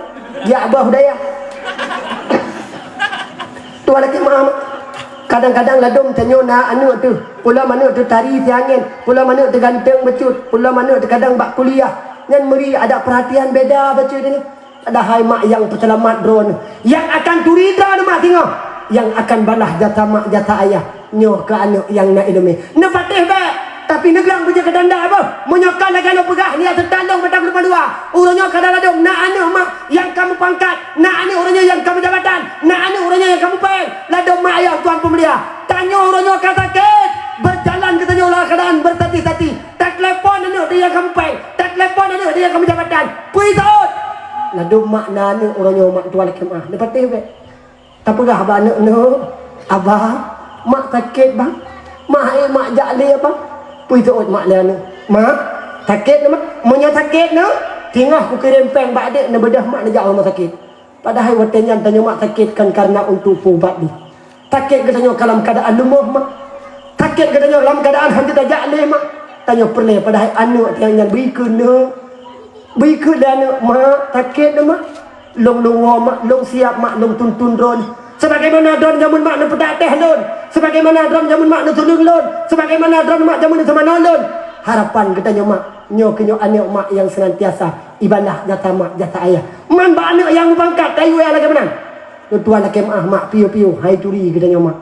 jak boh dayah. Tuan lakèe mak, kadang-kadang ladôm tanyoe na aneuk teuh, peulom aneuk teuh tari siangén, peulom aneuk teuh ganteng bacut, peulom aneuk teuh kadang bak kuliah. Nyan meuri ada perhatian beda bacut nyan. Padahai mak nyang peuseulamat droeneuh, nyang akan turi droeneuh mak singoh, nyang akan balah jasa mak jasa ayah, nyoe keu aneuk nyang na ileumèe. Neupatéh bèk, tapi neuglang beujeuet keu tanda boh. Meunyoe ka lagèe nyoe peugah, nyan teuntang dong batang lupa dua. Uroe nyoe ka na ladôm na aneuk mak nyang ka meupangkat, na aneuk uroe nyoe nyang ka meujabatan, na aneuk uroe nyoe nyang ka meupèng. Ladôm mak ayah tuan peumulia, tanyoe uroe nyoe ka sakét, beujalan geutanyoe lam keuadaan beusati-sati. Tatelepon aneuk di nyang ka meupèng, tatelepon aneuk di nyang ka meujabatan. Peue seuôt? Ladôm mak na aneuk uroe nyoe mak tuan lakèe mak. Neupatéh bèk. Tapeugah bak aneuk, "Neuk, abang, mak sakét bang. Mak hai mak jak lé abang." Peue seuôt mak lé aneuk? "Mak, sakét neuk mak." "Meunyoe sakét neuk, singoh kukirém pèng bak adék neubeudôh mak neujak rumoh sakét." Padahai watèe nyan tanyoe mak sakét kan karena untuk peuubat jih. Sakét geutanyoe ka lam keuadaan leumoh mak. Sakét geutanyoe lam keuadaan hana tajak lé mak. Tanyoe peureulèe padahai aneuk nyang nyan bri keu neuk. Bri keu lé aneuk, "Mak, sakét neuk mak. Lôn lôn woe mak, lôn siap mak, lôn tuntun droeneuh. Sebagaimana droeneuh jameun mak neupeudak teh lôn. Sebagaimana droeneuh jameun mak neutuleueng lôn. Sebagaimana droeneuh mak jameun neuseumanö lôn." Harapan geutanyoe mak, nyoe keuh nyoe aneuk mak nyang seunantiasa ibalah jasa mak, jasa ayah. Man bak aneuk nyang meupangkat, tayue lagèe meunan. Lôn tuan lakèe meu'ah mak, piôh-piôh hai turi geutanyoe mak.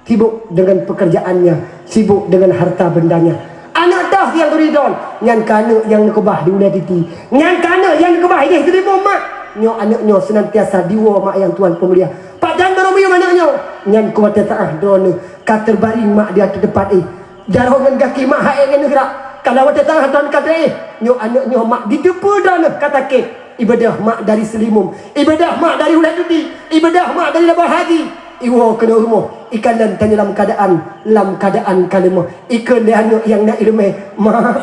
Sibuk deungon peukeurjaannya, sibuk deungon harta bendanya. Aneuk toh nyang turi droeneuh, nyan keuh aneuk nyang neukeubah di ulèe titi. Nyan keuh aneuk nyang neukeubah idéh teurimong mak. Nyoe aneuk nyoe seunantiasa diwoe mak nyang tuan peumulia. Pajan barô meuyuem aneuk nyoe? Nyan keuh watèe teu'ah droeneuh ka teubaring mak di ateueh teumpat éh. Jaroe ngon gaki mak han ék ngon neugerak. Kalau watèe teu'ah droeneuh ka teu'ah, nyoe aneuk nyoe mak jiteupeue droeneuh ka sakét. Ibeudôh mak dari Seulimeum, ibeudôh mak dari Ulèe Teudi, ibeudôh mak dari Labuhan Haji. Iwoe keunoe rumoh, ikalon tanyoe lam keuadaan, lam keuadaan ka leumoh. Ikheun lé aneuk nyang na ileumèe, "Mak,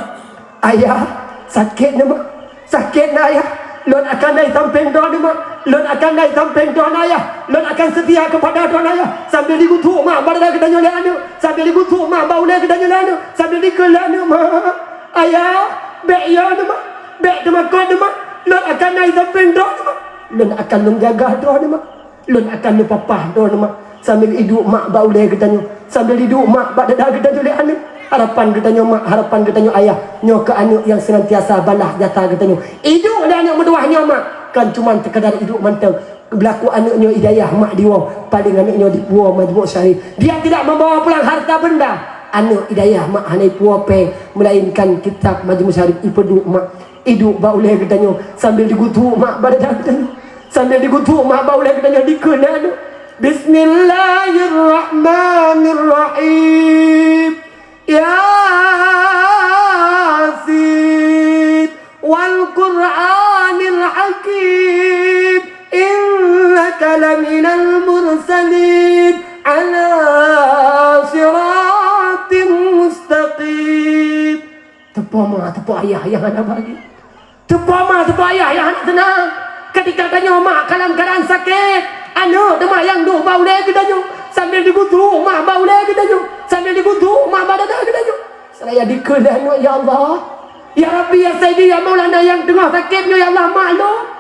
ayah, sakét na mak." "Sakét na ayah, lôn akan na i sampéng droeneuh mak. Lôn akan na i sampéng droeneuh ayah. Lôn akan seutia keupada droeneuh ayah." Sambil jigutuk mak bak dada geutanyoe lé aneuk, sambil jigutuk mak bak ulèe geutanyoe lé aneuk, sambil jikheun lé aneuk, "Mak, ayah, bèk yo neuh mak, bèk teumakot neuh mak. Lôn akan na i sampéng droeneuh mak. Lôn akan lôn jaga droeneuh mak." Lôn akan neupapah droeneuh mak, sambil iduek mak bak ulèe geutanyoe, sambil iduek mak bak dada geutanyoe lé aneuk. Harapan geutanyoe mak, harapan geutanyoe ayah, nyoe keuh aneuk nyang seunantiasa balah jasa geutanyoe. Iduek lé aneuk meutuwah nyoe mak, kon cuman sekadar iduek mantong. Beulaku aneuk nyoe i dayah mak diwoe, paléng aneuk nyoe dipuwoe Majmuk Syarif. Dia tidak membawa pulang harta benda. Aneuk i dayah mak hana ipuwoe pèng, meulainkan kitab Majmuk Syarif ipeuduek mak. Iduek bak ulèe geutanyoe sambil jigutuk mak bak dada geutanyoe. Sambil jigutuk mak bak ulèe geutanyoe dikheun lé aneuk. Bismillahirrahmanirrahim. Yasin, wal Qur'anil Hakim. Innaka laminal mursalin ala siratim mustaqim. Teupeue ma, teupeue ayah nyang hana bahagia. Teupeue ma, teupeue ayah nyang hana seunang. Ketika tanyoe mak ka lam keuadaan sakét, aneuk teuma nyang duek bak ulèe geutanyoe, sambil jigutuk mak bak ulèe geutanyoe, sambil jigutuk mak bak dada geutanyoe. Seuraya dikheun lé aneuk, "Ya Allah, ya Rabbi, ya Sayyidi, ya Maulana, nyang teungoh sakét nyoe, ya Allah, mak lôn.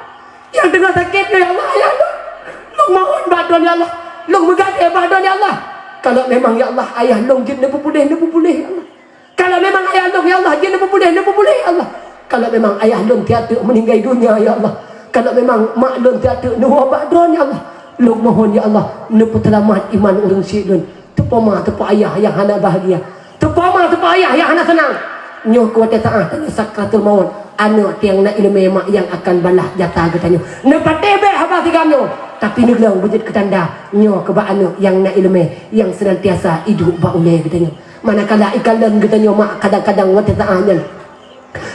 Nyang teungoh sakét nyoe, ya Allah, ayah lôn. Lôn mohon bak Droen, ya Allah. Lôn meugadée bak Droen, ya Allah. Kalau memang, ya Allah, ayah lôn jeuet neupeupuléh, neupeupuléh, ya Allah." Kalau memang ayah lôn, ya Allah, jeuet neupeupuléh, neupeupuléh, ya Allah. Kalau memang ayah lôn siat teuk meuninggai donya, ya Allah. Kalau memang mak lôn siat teuk neuwoe bak Droen, ya Allah. Lôn mohon, ya Allah, neupeuseulamat iman ureuëng syik lôn. Teupoma, teupeu ayah nyang hana bahagia. Teupoma, teupeu ayah nyang hana seunang. Nyoe keu watée saát tanyoe sakratul maut, aneuëk nyang na iéleumé mak nyang akan balaih jasa geutanyoe. Neupatéh bék haba sigam nyoe, tapi neugleueng beujeuet keu tanda nyoe keu bak aneuëk nyang na iéleumé nyang seunantiasa iduek bak ulée geutanyoe. Manakala ikalon geutanyoe mak kadang-kadang watée saát nyan,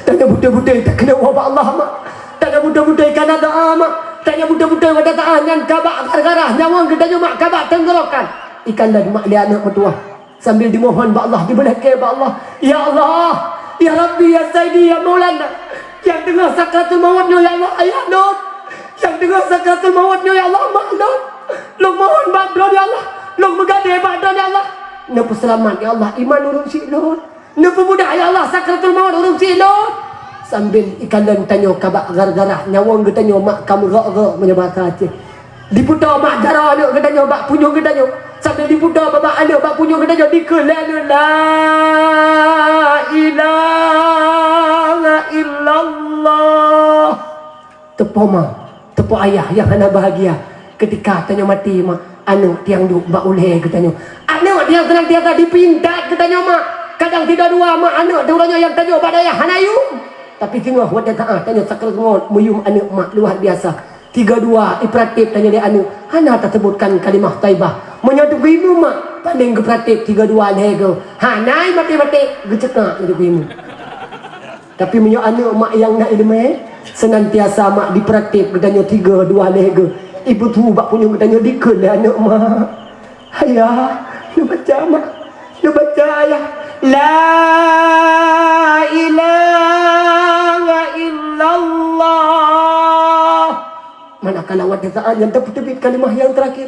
tanyoe beutôi-beutôi takeuneuk woe bak Allah mak. Tanyoe beutôi-beutôi kana doá mak. Tanyoe beutôi-beutôi watée saát nyan ka bak garah-garah nyawöng geutanyoe mak ka bak teunggorokan. Ikalon mak lé aneuëk meutuwah. Sambil dimohon bak Allah, dibeulakée bak Allah, "Ya Allah, ya Rabbi, ya Saidi, ya Maulana, nyang teungoh sakratul maut nyoe, ya Allah, ayah lôn. Nyang teungoh sakratul maut nyoe, ya Allah, mak lôn. Lôn mohon bak Droe, ya Allah. Lôn meugadée bak Droe, ya Allah. Neupeuseulamat, ya Allah, iman ureuëng syik lôn. Neupeubudah, ya Allah, sakratul maut ureuëng syik lôn." Sambil ikalon tanyoe ka bak garah-garah nyawöng geutanyoe mak ka meurok-rok meunyoe basa Aceh. Diputoe mak jaroe aneuëk geutanyoe bak punyueng geutanyoe. Sambil diputoe babah aneuëk bak punyueng geutanyoe, dikheun lé aneuëk, "La ilaha illallah." Teupoma, teupeu ayah nyang hana bahagia. Keutika tanyoe maté mak, aneuëk nyang duek bak ulée geutanyoe. Aneuëk nyang seunantiasa dipintat geutanyoe mak. Kadang sidroe dua mak aneuëk di uroe nyoe nyang tanyoe bak dayah hana yum. Tapi teungoh watée saát tanyoe sakratul maut meuyum aneuëk mak luar biasa. Tiga dua ipeuratéb tanyoe lé aneuëk, hana taseubutkan kalimah thaibah. Meunyoe teungku imum mak, paléng geupeuratéb tiga dua lhée goe. Hana maté-maté geuceukak lé teungku imum. Tapi meunyoe aneuëk mak nyang na iéleumé, seunantiasa mak dipeuratéb geutanyoe tiga dua lhée goe. Ipeuthu bak punyueng geutanyoe, dikheun lé aneuëk mak, "Ayah, neubaca mak, neubaca ayah, la ilaha illallah." Manakala watée saát nyan teupeuteubit kalimah nyang teurakhé,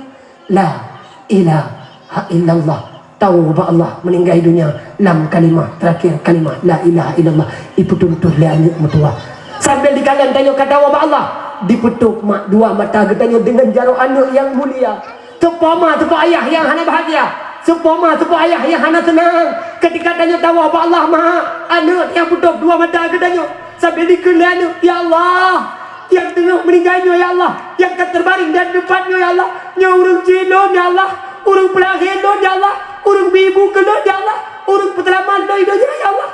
"La ilaha illallah." Tawoe bak Allah meuninggai donya lam kalimah teurakhé, kalimah la ilaha illallah, ipeutuntoh lé aneuëk meutuwah. Sambil dikalon tanyoe ka tawoe bak Allah, dipeutôb mak dua mata geutanyoe deungon jaroe aneuëk nyang mulia. Teupoma, teupeu ayah nyang hana bahagia. Teupoma, teupeu ayah nyang hana seunang. Keutika tanyoe tawoe bak Allah mak, aneuëk nyang peutôb dua mata geutanyoe. Sambil dikheun lé aneuëk, "Ya Allah, nyang teungoh meuninggai nyoe, ya Allah, nyang ka teubaring dan teumpat nyoe, ya Allah, nyoe ureuëng syik lôn, ya Allah, ureuëng peulahé lôn, ya Allah, ureuëng bi ibu keu lôn, ya Allah, ureuëng peuseulamat lôn di donya, ya Allah.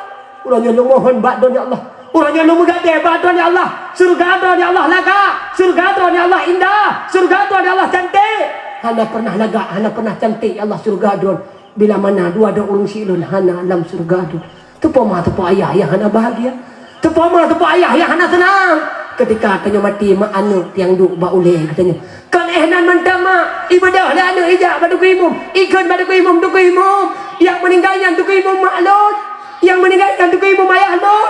Uroe nyoe lôn mohon bak Droe, ya Allah. Uroe nyoe lôn meugadée bak Droe, ya Allah. Syeuruga Droe, ya Allah, lagak. Syeuruga Droe, ya Allah, indah. Syeuruga Droe, ya Allah, cantik. Hana pernah lagak, hana pernah cantik, ya Allah, syeuruga Droe. Bila mana dua droe ureuëng syik lôn hana lam syeuruga Droe." Teupoma, teupeu ayah nyang hana bahagia. Teupoma, teupeu ayah nyang hana seunang. Keutika tanyoe maté mak, aneuëk nyang duek bak ulée geutanyoe. Kon éh nan mantong mak, ibeudôh lé aneuëk, ijak bak teungku imum. Ikheun bak teungku imum, "Teungku imum, nyang meuninggai nyan teungku imum mak lôn. Nyang meuninggai nyan teungku imum ayah lôn.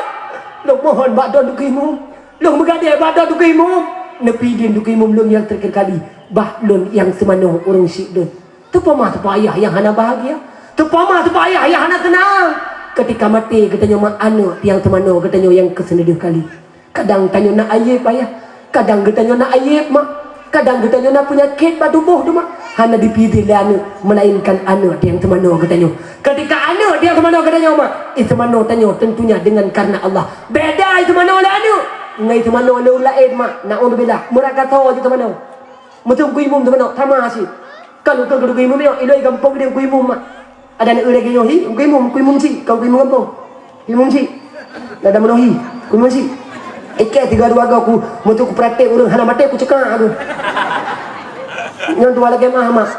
Lôn mohon bak droe teungku imum. Lôn meugadée bak droe teungku imum." Neupi idin teungku imum lôn nyang teurakhir kali bak lôn nyang seumanoe ureuëng syik lôn. Teupoma, teupeu ayah nyang hana bahagia. Teupoma, teupeu ayah nyang hana seunang. Keutika maté geutanyoe mak, aneuëk nyang seumanoe geutanyoe nyang keuseuleudeue kali. Kadang tanyoe na ayeb ayah, kadang geutanyoe na ayeb mak, kadang geutanyoe na peunyakét bak tuboh teuma. Hana dipi idin lé aneuëk, meulainkan aneuëk nyang seumanoe geutanyoe. Keutika aneuëk nyang seumanoe geutanyoe mak, iseumanoe tanyoe, tentunya dengan karena Allah. Beda iseumanoe lé aneuëk ngon iseumanoe lé ureuëng laén mak, naudzubillah, meurakato jiseumanoe. Meuteun teungku imum teumanoe, sama cit. Ka lôn kheun keu teungku imum nyoe, iloi gampông deh teungku imum mak. Ada aneuk lagée nyoe hi, teungku imum, teungku imum cit, ka teungku imum gampông. Teungku imum cit. Ada meunoe hi, teungku imum cit. Ikée tiga dua go ku, meuteun ku peuratéb ureuëng hana maté ku cekak aku. Nyoe dua lagée mah mak.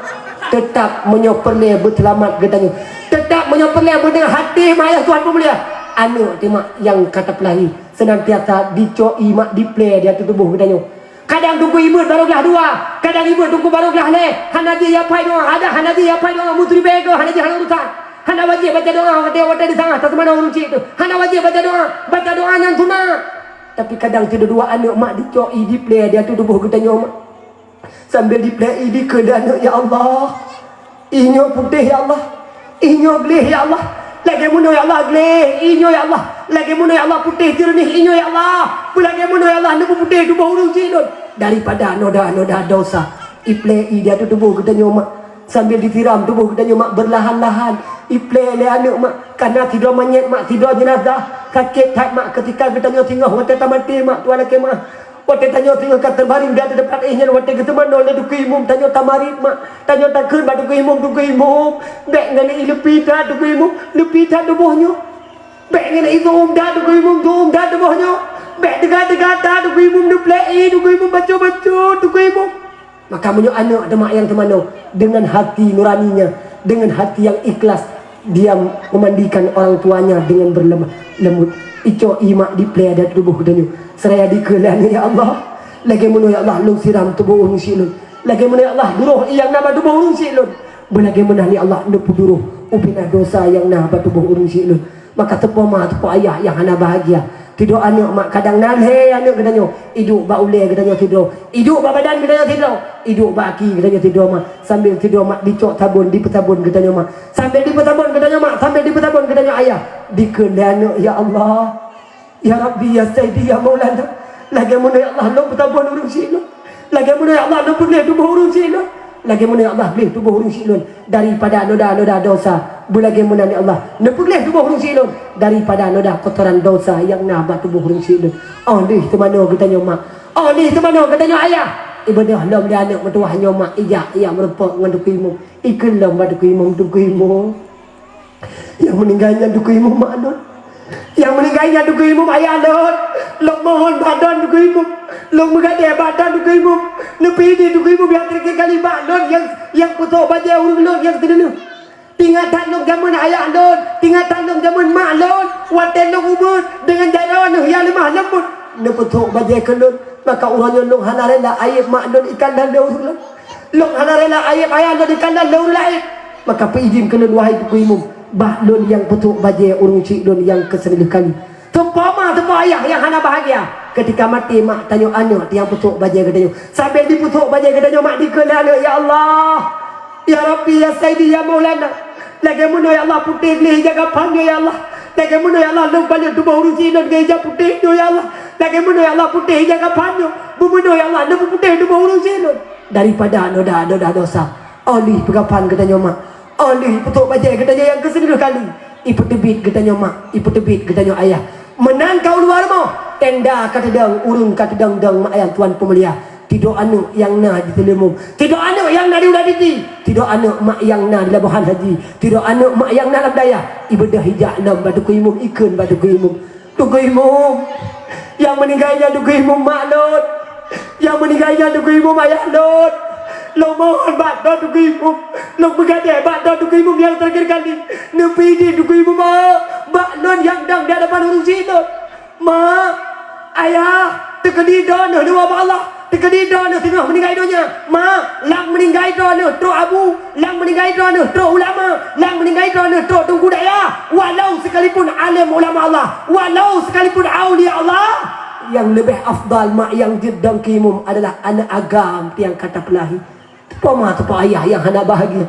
Teutap meunyoe peureulée beuseulamat geutanyoe. Teutap meunyoe peureulée beudeungoe hati mak ayah Tuhan peumulia. Aneuëk teuh mak nyang ka tapeulahi seunantiasa dicok ié mak diplée di ateueh tuboh geutanyoe. Kadang teungku imeuet barô glah dua, kadang imeuet teungku barô glah lhée, hana jih ya pai doá, ada hana jih ya pai doá, meuteuribée goe hana jih hana urusan. Hana wajéb baca doá watée, watée disangah taseumanoe ureuëng cit teuh. Hana wajéb baca doá, baca doá nyan sunat. Tapi kadang sidua-dua aneuk mak dicok ié diplée di ateueh tuboh geutanyoe mak. Sambil diplée ié dikeue lé aneuk, "Ya Allah, ié nyoe putéh ya Allah, ié nyoe gleh ya Allah, lagée meunoe ya Allah gleh ié nyoe ya Allah, lagée meunoe ya Allah putéh jeureunih ié nyoe ya Allah, peulagée meunoe ya Allah neupeuputéh tuboh ureuëng cit lôn daripada noda-noda desya." Iplée ié di ateueh tuboh geutanyoe mak, sambil disiram tuboh geutanyoe mak beurlahan-lahan. Iplée lé aneuk mak, kana sidroe manyét mak, sidroe jeunazah. Sakét that mak, keutika geutanyoe singoh watée tamaté mak, tuan lakée mak. Watée tanyoe teungoh ka teubaring di ateueh teumpat éh nyan, watée geuteumanoe lé Teungku Imum, tanyoe tamarit, mak. Tanyoe takheun bak Teungku Imum, "Teungku Imum, bék ngon ié leupie that, Teungku Imum, leupie that tuboh nyoe. Bék ngon ié seuuem that, Teungku Imum, seuuem that tuboh nyoe. Bék teuga-teuga that, Teungku Imum, neuplek ié, Teungku Imum, bacut-bacut, Teungku Imum." Maka meunyoe aneuëk teuma nyang teumanoe deungon hati nuraninya, deungon hati nyang ikhlas, dia memandikan orang tuanya dengan berlemah lembut, icok ié mak diplek that tuboh geutanyoe, seraya dikeue lé aneuëk, "Ya Allah, lagée meunoe ya Allah lôn siram tuboh ureuëng syik lôn. Lagée meunoe ya Allah duroh nyang na bak tuboh ureuëng syik lôn. Beulagée meunan ya Allah neupeuduroh ubena dosa nyang na bak tuboh ureuëng syik lôn." Maka teupeu ma teupeu ayah nyang hana bahagia. Tidoe aneuëk mak kadang na lhée aneuëk geutanyoe, iduek bak ulée geutanyoe tidoe, iduek bak badan geutanyoe tidoe, iduek bak aki geutanyoe tidoe mak, sambil tidoe mak dicok sabon, dipeutabon geutanyoe mak, sambil dipeutabon geutanyoe mak, sambil dipeutabon geutanyoe ayah. Dikeue lé aneuëk, "Ya Allah, ya Rabbi, ya Saidi, ya Maulana, lagée meunoe ya Allah lôn peutabon ureuëng syik lôn. Lagée meunoe ya Allah lôn peugleh tuboh ureuëng syik lôn. Lagée meunoe ya Allah gleh tuboh ureuëng syik lôn daripada noda-noda dosa. Beulagée meunan ya Allah neupeugleh tuboh ureuëng syik lôn daripada noda kotoran dosa nyang na bak tuboh ureuëng syik lôn." Óh lheueh teumanoe geutanyoe mak, óh lheueh teumanoe geutanyoe ayah, ibeudôh lom di aneuëk meutuwah nyoe mak, ijak, ijak meurumpok ngon Teungku Imum, ikheun lom bak Teungku Imum, "Teungku Imum, nyang meuninggai nyan Teungku Imum mak lôn. Nyang meuninggai nyan Teungku Imum ayah lôn. Lôn mohon bak droe Teungku Imum, lôn meugadée bak droe Teungku Imum, neupeuidin Teungku Imum nyang teurakhier kali bak lôn nyang, nyang peusok bajée ureuëng lôn nyang sineulheueh. Tingat that lôn jameun ayah lôn, tingat that lôn jameun mak lôn, watée lôn ubeut deungon jaroe neuh nyang leumah leumbot, neupeusok bajée keu lôn. Maka uroe nyoe lôn hana rela aieb mak lôn ikalon lé ureuëng lôn. Lôn hana rela aieb ayah lôn ikalon lé ureuëng laén. Maka peuidin keu lôn, wahai Teungku Imum, bak lôn nyang peusok bajée ureuëng syik lôn nyang keusineulheueh kali." Teupeu ma teupeu ayah nyang hana bahagia. Keutika maté mak tanyoe aneuëk nyang peusok bajée geutanyoe. Sambil dipeusok bajée geutanyoe mak dikeue lé aneuëk, "Ya Allah, ya Rabbi, ya Saidi, ya Maulana, lagée meunoe ya Allah putéh gleh ija kafan nyoe ya Allah. Lagée meunoe ya Allah lôn balut tuboh ureuëng syik lôn ngon ija putéh nyoe ya Allah. Lagée meunoe ya Allah putéh ija kafan nyoe. Beumeunoe ya Allah lôn peuputéh tuboh ureuëng syik lôn daripada noda-noda dosa." Óh lheueh peukafan geutanyoe mak, óh lheueh ipeusok bajée geutanyoe nyang keusineulheueh kali, ipeuteubiet geutanyoe mak, ipeuteubiet geutanyoe ayah. Meunan ka u luwa rumoh, tenda ka teudong, ureuëng ka teudong-dong mak ayah tuan peumulia. Tidoe aneuëk nyang na di Teuleumum, tidoe aneuëk nyang na di Ulat Diti, tidoe aneuëk mak nyang na di Labuhan Haji, tidoe aneuëk mak nyang na lam dayah, ibeudôh ijak lom bak Teungku Imum, ikheun bak Teungku Imum, "Teungku Imum, nyang meuninggai nyan Teungku Imum mak lôn. Nyang meuninggai nyan Teungku Imum ayah lôn. Lôn mohon bak droe Teungku Imum, lôn meugadée bak droe Teungku Imum nyang teurakhier kali. Neupeuidin Teungku Imum, oh, bak lôn nyang dong di hadapan ureuëng syik lôn. Mak, ayah, teukeudi droeneuh neuwoe bak Allah. Teukeudi droeneuh teungoh meuninggai donya. Mak, lam meuninggai droeneuh trok abu, lam meuninggai droeneuh trok ulama, lam meuninggai droeneuh trok teungku dayah. Walau sekalipun alim ulama Allah, walau sekalipun aulia Allah, nyang leubeh afdal mak nyang jeuet dong keu imum adalah aneuëk agam nyang ka tapeulahé." Teupeu ma teupeu ayah nyang hana bahagia.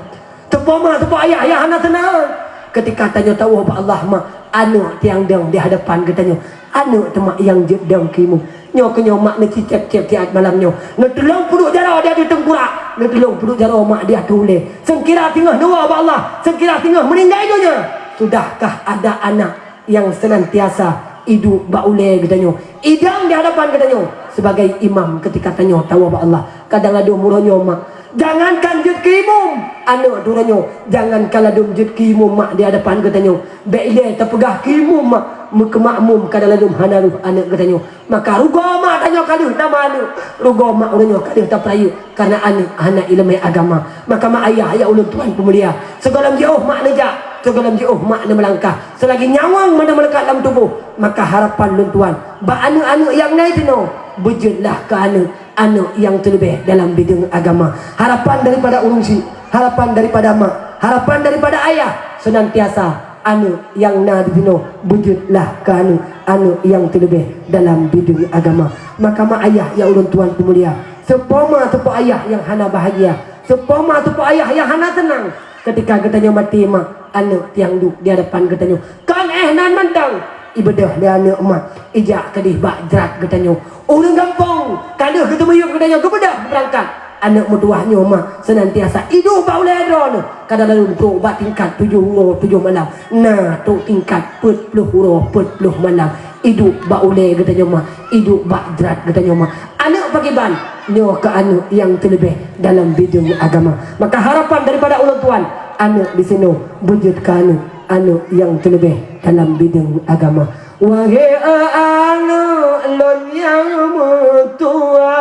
Teupeu ma teupeu ayah nyang hana seunang. Keutika tanyoe tawoe bak Allah mak, aneuëk nyang dong di hadapan geutanyoe, aneuëk teuma nyang jeuet dong keu imum. Nyoe keuh nyoe mak neucicép-cép siat malam nyoe. Neutulông peuduek jaroe di ateueh teungkurak. Neutulông peuduek jaroe mak di ateueh ulée. Seukira singoh neuwoe bak Allah, seukira singoh meuninggai donya, sudahkah ada anak nyang seunantiasa iduek bak ulée geutanyoe, idong di hadapan geutanyoe sibagai imam keutika tanyoe tawoe bak Allah? Kadang ladôm uroe nyoe mak, jangankan jeuet keu imum, aneuëk uroe nyoe jangankan ladôm jeuet keu imum mak di hadapan geutanyoe. Bék ilée tapeugah keu imum mak, meukeumamum kadang ladôm hana rhoh aneuëk geutanyoe. Maka rugoe mak tanyoe ka lheueh nama aneuëk, rugoe mak uroe nyoe ka lheueh tapeurayeuk kareuna aneuëk hana iéleumé agama. Maka mak ayah, ya ulôn tuan peumulia, sigohlom jiôh mak neujak, sigohlom jiôh mak neumeulangkah, seulagi nyawöng meuneumeulekat lam tuboh, maka harapan lôn tuan bak aneuëk-aneuëk nyang na inoe, beujeuetlah keu aneuëk, aneuëk nyang teuleubeh dalam bideueng agama. Harapan daripada ureuëng syik, harapan daripada mak, harapan daripada ayah, seunantiasa aneuëk nyang na di sinoe beujeuetlah keu aneuëk, aneuëk nyang teuleubeh dalam bideueng agama. Maka mak ayah, ya ulôn tuan peumulia, seupoma teupeu ayah nyang hana bahagia, seupoma teupeu ayah nyang hana seunang keutika geutanyoe maté mak, aneuëk nyang duek di hadapan geutanyoe kon éh nan mantong, ibeudôh lé aneuëk mak, ijak keudeh bak jrat geutanyoe. Ureuëng gampông ka lheueh geuteumiyueb geutanyoe geubeudôh beurangkat. Aneuëk meutuwah nyoe mak seunantiasa iduek bak ulée droeneuh, kadang ladôm trok bak tingkat tujoh uroe tujoh malam, na trok tingkat peuet ploh uroe peuet ploh malam. Idup bak ulée geutanyoe ma, idup bak jrat geutanyoe ma. Aneuk pakriban, nyoe keu aneuk nyang teuleubeh dalam bideueng agama. Maka harapan daripada ulôn tuan, aneuk disinoe beujeuet keu aneuk, aneuk nyang teuleubeh dalam bideueng agama. Wahé aneuk lôn nyang meutuwa,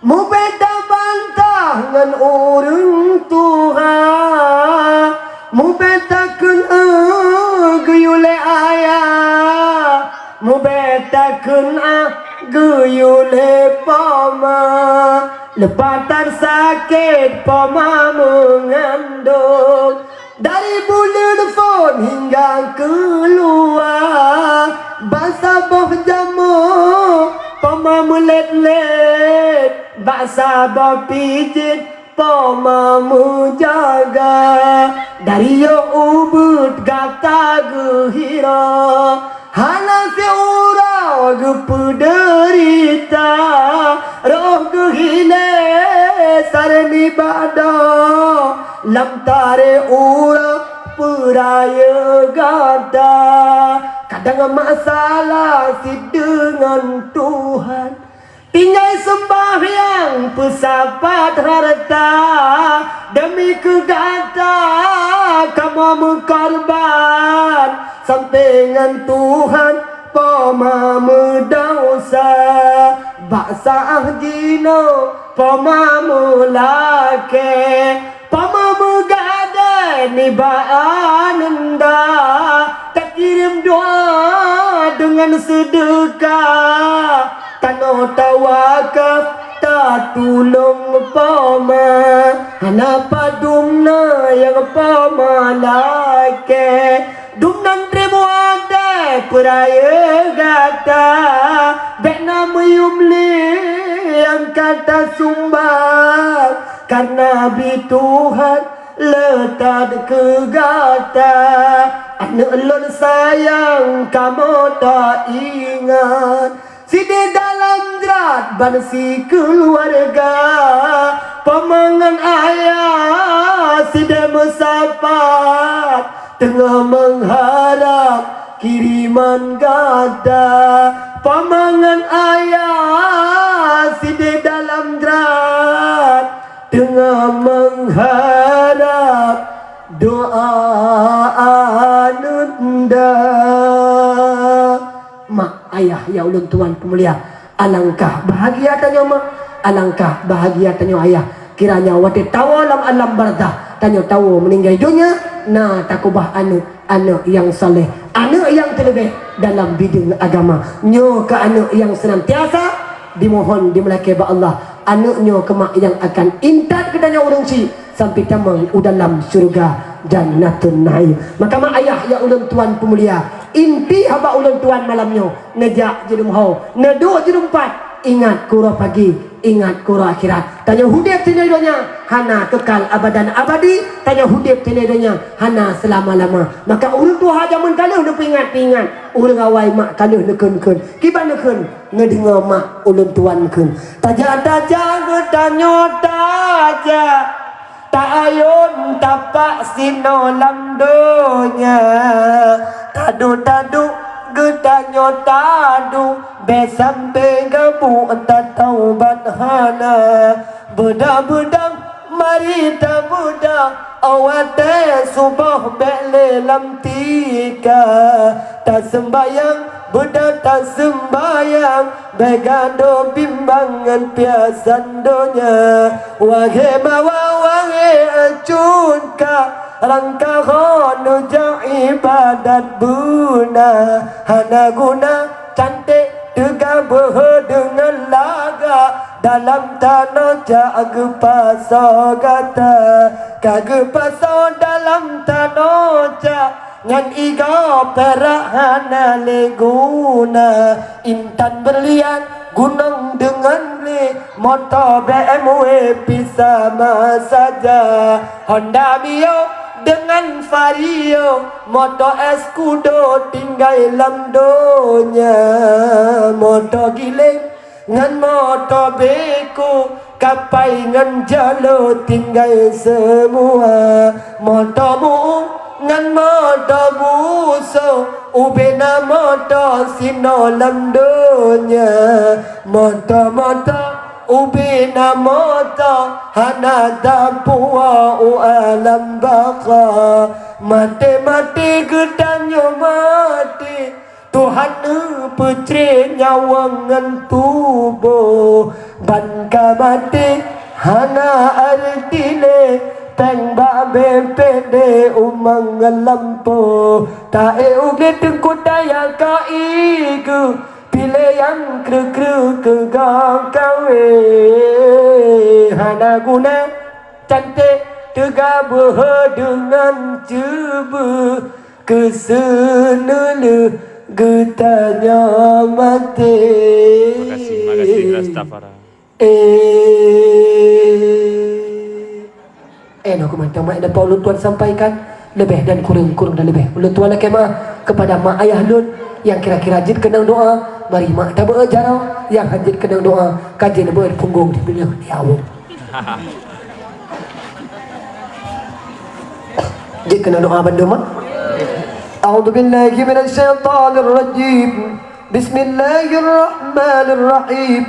mubeda bantah ngon ureuëng tuha, mubeda kheun eu geuyue lé ayah, mubeda kheun ah geuyue lé poma. Leupah that sakét poma meungandong, dari buleuen phon hingga keuluwa, bak saboh jamoe poma meulét-lét, bak saboh pijet poma meujaga. Dari yoh ubeuet gata geuhira, hana siuroe geupeudeurita, roh geuhilée saréh nibak doh, lam taré uroe peurayeuk gata. Kadang masalah cit deungon Tuhan, tinggai seumbahyang peusapat hareuta, deumi keu gata kamoe meukorban, sampoe ngon Tuhan poma meudesya. Bak saát jinoe poma meulakée, poma meugadée nibak aneunda, takirém doa deungon seudeukah, tanoh tawakaf tatulông poma. Hana padum na nyang poma lakée, dumnan treb watée peurayeuk gata. Bék na meuyuem lé nyang ka tasumbang, kareuna bi Tuhan le that keu gata. Aneuk lôn sayang, kamoe taingat, sideh dalam jrat ban sikeuluwarga. Poma ngon ayah sideh meusapat, teungoh meuharab kiriman gata. Poma ngon ayah sideh dalam jrat, teungoh meuharab doa aneunda. Mak, ayah, ya ulôn tuan peumulia, alangkah bahagia tanyoe mak, alangkah bahagia tanyoe ayah. Kiranya watée tawoe lam alam barzakh, tanyoe tawoe meuninggai donya, na takeubah aneuk, aneuk nyang saleh, aneuk nyang teuleubeh dalam bideueng agama. Nyoe keu aneuk nyang seunantiasa dimohon, dimeulakée bak Allah, aneuk nyoe keu mak nyang akan intat geutanyoe ureuëng chik sampoe tamong u dalam syeuruga Jannatun Naim. Maka mak ayah nyang ulôn tuan peumulia, inti haba ulôn tuan malam nyoe, neujak jileuem ho, neuduek jileuem pat, ingat keu uroe pagi, ingat keu uroe akhirat. Tanyoe udeb sinoe donya hana keukal abadan abadi, tanyoe udeb sinoe donya hana seulama-lama. Maka ureuëng tuha jamén ka lheueh neupeuingat-peuingat, ureuëng awai mak ka lheueh neukheun-kheun. Kiban neukheun, neudeungoe mak ulôn tuan kheun. Tajak-tajak geutanyoe tajak, taayôn tapak sinoe lam donya. Taduek-taduek geutanyoe taduek, bék sampoe gabuk tataubat hana. Beudôh-beudôh mari tabeudôh, 'oh watée suboh bék lé lam tika. Taseumbayang beudôh taseumbayang, bék gadôh bimbang ngon piasan donya. Wahé mawa wahé cut ka, rangkaho neujak iébadat beuna. Hana guna canték teuga beuhe deungon lagak, dalam tanoh jak geupasoe gata. Ka geupasoe dalam tanoh jak ngon igoe pirak hana lé guna. Intan beurlian gunong deungon lé, moto B M W pih sama saja. Honda Mio deungon Vario, moto Escudo tinggai lam donya. Moto giléng ngon moto beko, kapai ngon jalo tinggai seumua. Moto mueng Ngon moto buso, ubena moto sinoe lam donya. Moto-moto, ubena moto, hana tapuwoe u alam baka. Maté-maté geutanyoe maté, Tuhan neupeucré nyawöng ngon tuboh. Ban ka maté hana arti lé, péng bak bée pédé umang ngon lampôh. Taék u glé teungku taya ka ié geuh, piléh nyang kreueh-kreueh keu gata kawé. Hana guna canték teuga beuhe deungon ceubeuh, keu seuneulheueh geutanyoe maté. Terima kasih, terima kasih, Rastafari. Eh. Eh, nah, kumantong mak dapat ulôn tuan sampaikan. Leubeh dan kureueng, kureueng dan leubeh. Ulôn tuan lakée meu'ah kepada mak ayah lôn nyang kira-kira jeuet keunong doa. Mari mak tabeuet jaroe, nyang han jeuet keunong doa, ka jeuet beuet punggong di beuleuen di awong. Jeuet keunong doa bandum, ha? A'udzubillahi minasyaitonirrajim. Bismillahirrahmanirrahim.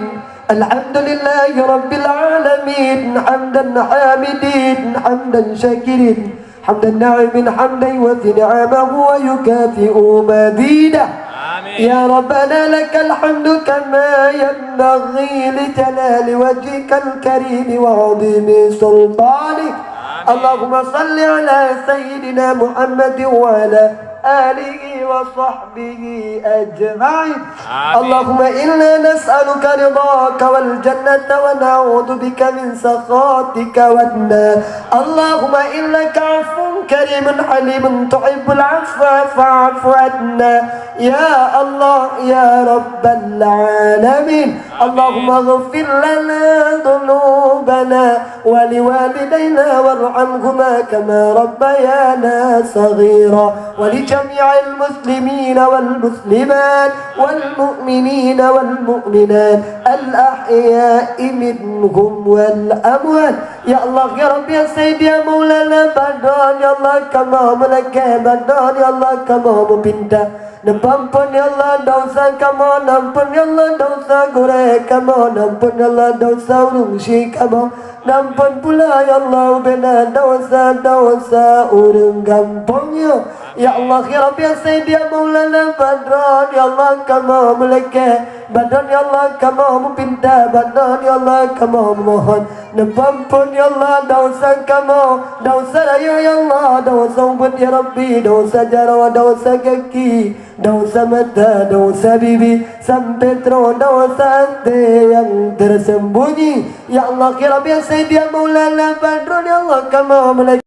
Alhamdulillahi rabbil alamin. Hamdan hamidin, hamdan syakirin. حمدا ناعم حمدا يوافي نعمه ويكافئ مزيده. آمين. يا ربنا لك الحمد كما ينبغي لجلال وجهك الكريم وعظيم سلطانك. آمين. اللهم صل على سيدنا محمد وعلى آله وصحبه أجمعين. آمين. اللهم إنا نسألك رضاك والجنة ونعوذ بك من سخطك والنار. اللهم إنك عفو كريم حليم تحب العفو فاعف عنا. يا الله يا رب العالمين. آمين. اللهم اغفر لنا ذنوبنا ولوالدينا وارحمهما كما ربيانا صغيرا، ولجميع المسلمين والمسلمات والمؤمنين والمؤمنات الأحياء منهم والأموات. Ya Allah, ya Rabbi, ya Sayyidi, ya Maulana, padon, ya Allah, kamoe meulakée, padon, ya Allah, kamoe meupinta. Neupeuamphon, ya Allah, desya kamoe, neuamphon, ya Allah, desya gurée kamoe, neuamphon, ya Allah, desya ureuëng syik kamoe. Neuamphon pula, ya Allah, ubena desya-desya ureuëng gampông nyoe. Ya Allah, ya Rabbi, ya Sayyidi, ya Maulana, padon, ya Allah, kamoe meulakée, padon, ya Allah, kamoe meupinta, padon, ya Allah, kamoe meumohon. Neupeuamphon, ya Allah, desya kamoe, desya rayeuk, ya Allah, desya ubit, ya Rabbi, desya jaroe, desya gaki, desya mata, desya bibi, sampoe troh desya até nyang tersembunyi. Ya Allah, ya Rabbi, ya Sayyidi, ya Maulana, padon, ya Allah, kamoe meulakée,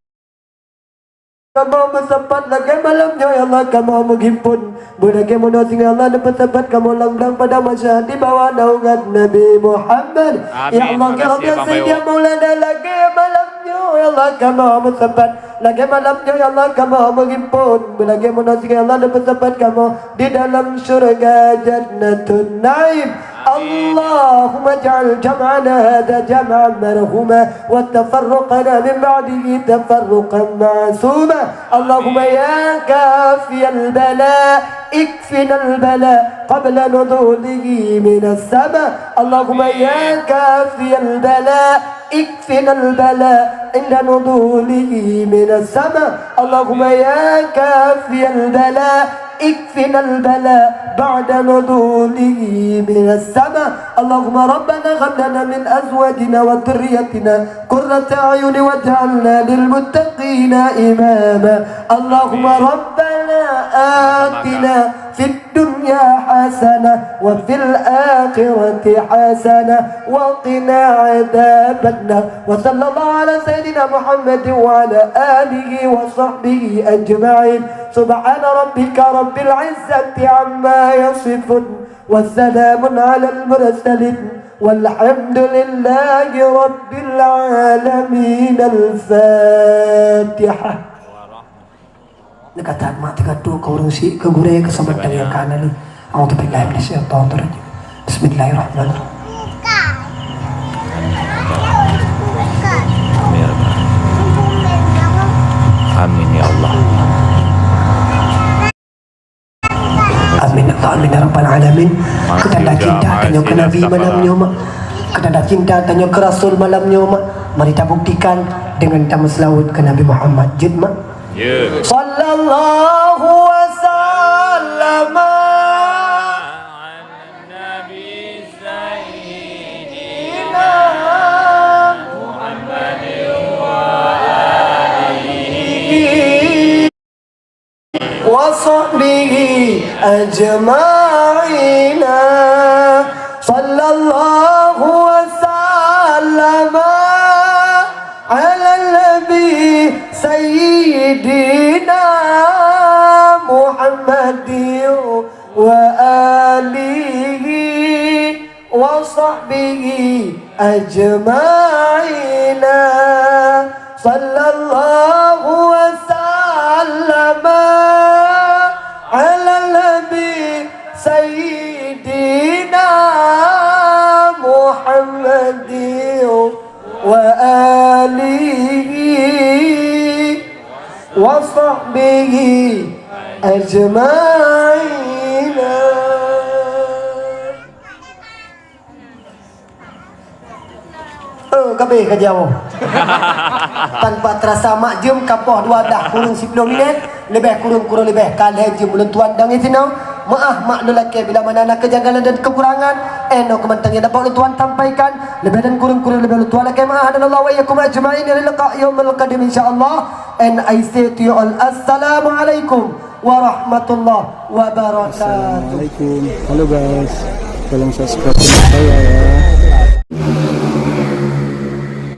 kamoe meusapat lagée malam nyoe, ya Allah, kamoe meugimpon. Beulagée meunoe singoh, ya Allah, neupeusapat kamoe lam blang padang mahsyar di bawah naungan Nabi Muhammad. Amin. Ya Allah, ya Rabbi, ya Sayyidi, ya Maulana, lagée malam nyoe, ya Allah, kamoe meusapat lagée malam nyoe, ya Allah, kamoe meugimpon. Beulagée meunoe singoh, ya Allah, neupeusapat kamoe di dalam syurga Jannatun Naim. Amin. اللهم اجعل جمعنا هذا جمعا مرحوما وتفرقنا من بعده تفرقا معصوما. اللهم يا كافي البلاء اكفنا البلاء قبل نزوله من السماء. اللهم يا كافي البلاء اكفنا البلاء عند نزوله من السماء. اللهم يا كافي البلاء اكفنا البلاء بعد نزوله من السماء. اللهم ربنا هب لنا من أزواجنا وذرياتنا قرة أعين واجعلنا للمتقين إماما. اللهم ربنا آتنا في الدنيا حسنة وفي الآخرة حسنة وقنا عذاب النار. وصلى الله على سيدنا محمد وعلى آله وصحبه أجمعين. سبحان ربك رب العزة عما يصفون. وسلام على المرسلين. والحمد لله رب العالمين. الفاتحة. Neukatat mak teuka tu keu ureuëng syik, keu gurée, keu saban tangiang ka na lé. A'udzubillahi minasyaitonirrajim. Bismillahirrahmanirrahim. Amin ya Allah. Amin. Keu tanda cinta tanyoe keu Nabi malam nyoe, mak. Keu tanda cinta tanyoe keu Rasul malam nyoe, mak. Mari tabuktikan deungon tameuseulaweuet keu Nabi Muhammad. Jeuet, mak. Ya. Sallallahu wasallam ala nabi sayyidina Muhammadin wa alihi wa sahbihi ajma'ina. Sallallahu wasallam ala nabi sayyidina Muhammadin wa alihi wa sahbihi ajma'ina. Sallallahu wasallam ala nabi sayyidina Muhammadin wa alihi wa sahbihi ajma'ina. Eh, ka abéh ka jaweueb. Tanpa terasa mak jeuem ka poh dua dah kureueng siploh minét, leubeh kureueng kureueng leubeh ka lhèe jeuem ulôn tuan dang sinoe. Meu'ah mak lôn lakèe bila mana na keujangalan dan keukurangan, eh, nyoe keuh mantong nyang dapat ulôn tuan sampaikan. Leubeh dan kureueng kureueng leubeh ulôn tuan lakèe meu'ah dan Allah wa iyyakum ajma'in ila liqa yaumil qadim insyaallah. And I say to you all, assalamualaikum warahmatullahi wabarakatuh. Assalamualaikum. Halo guys, tolong subscribe channel saya ya.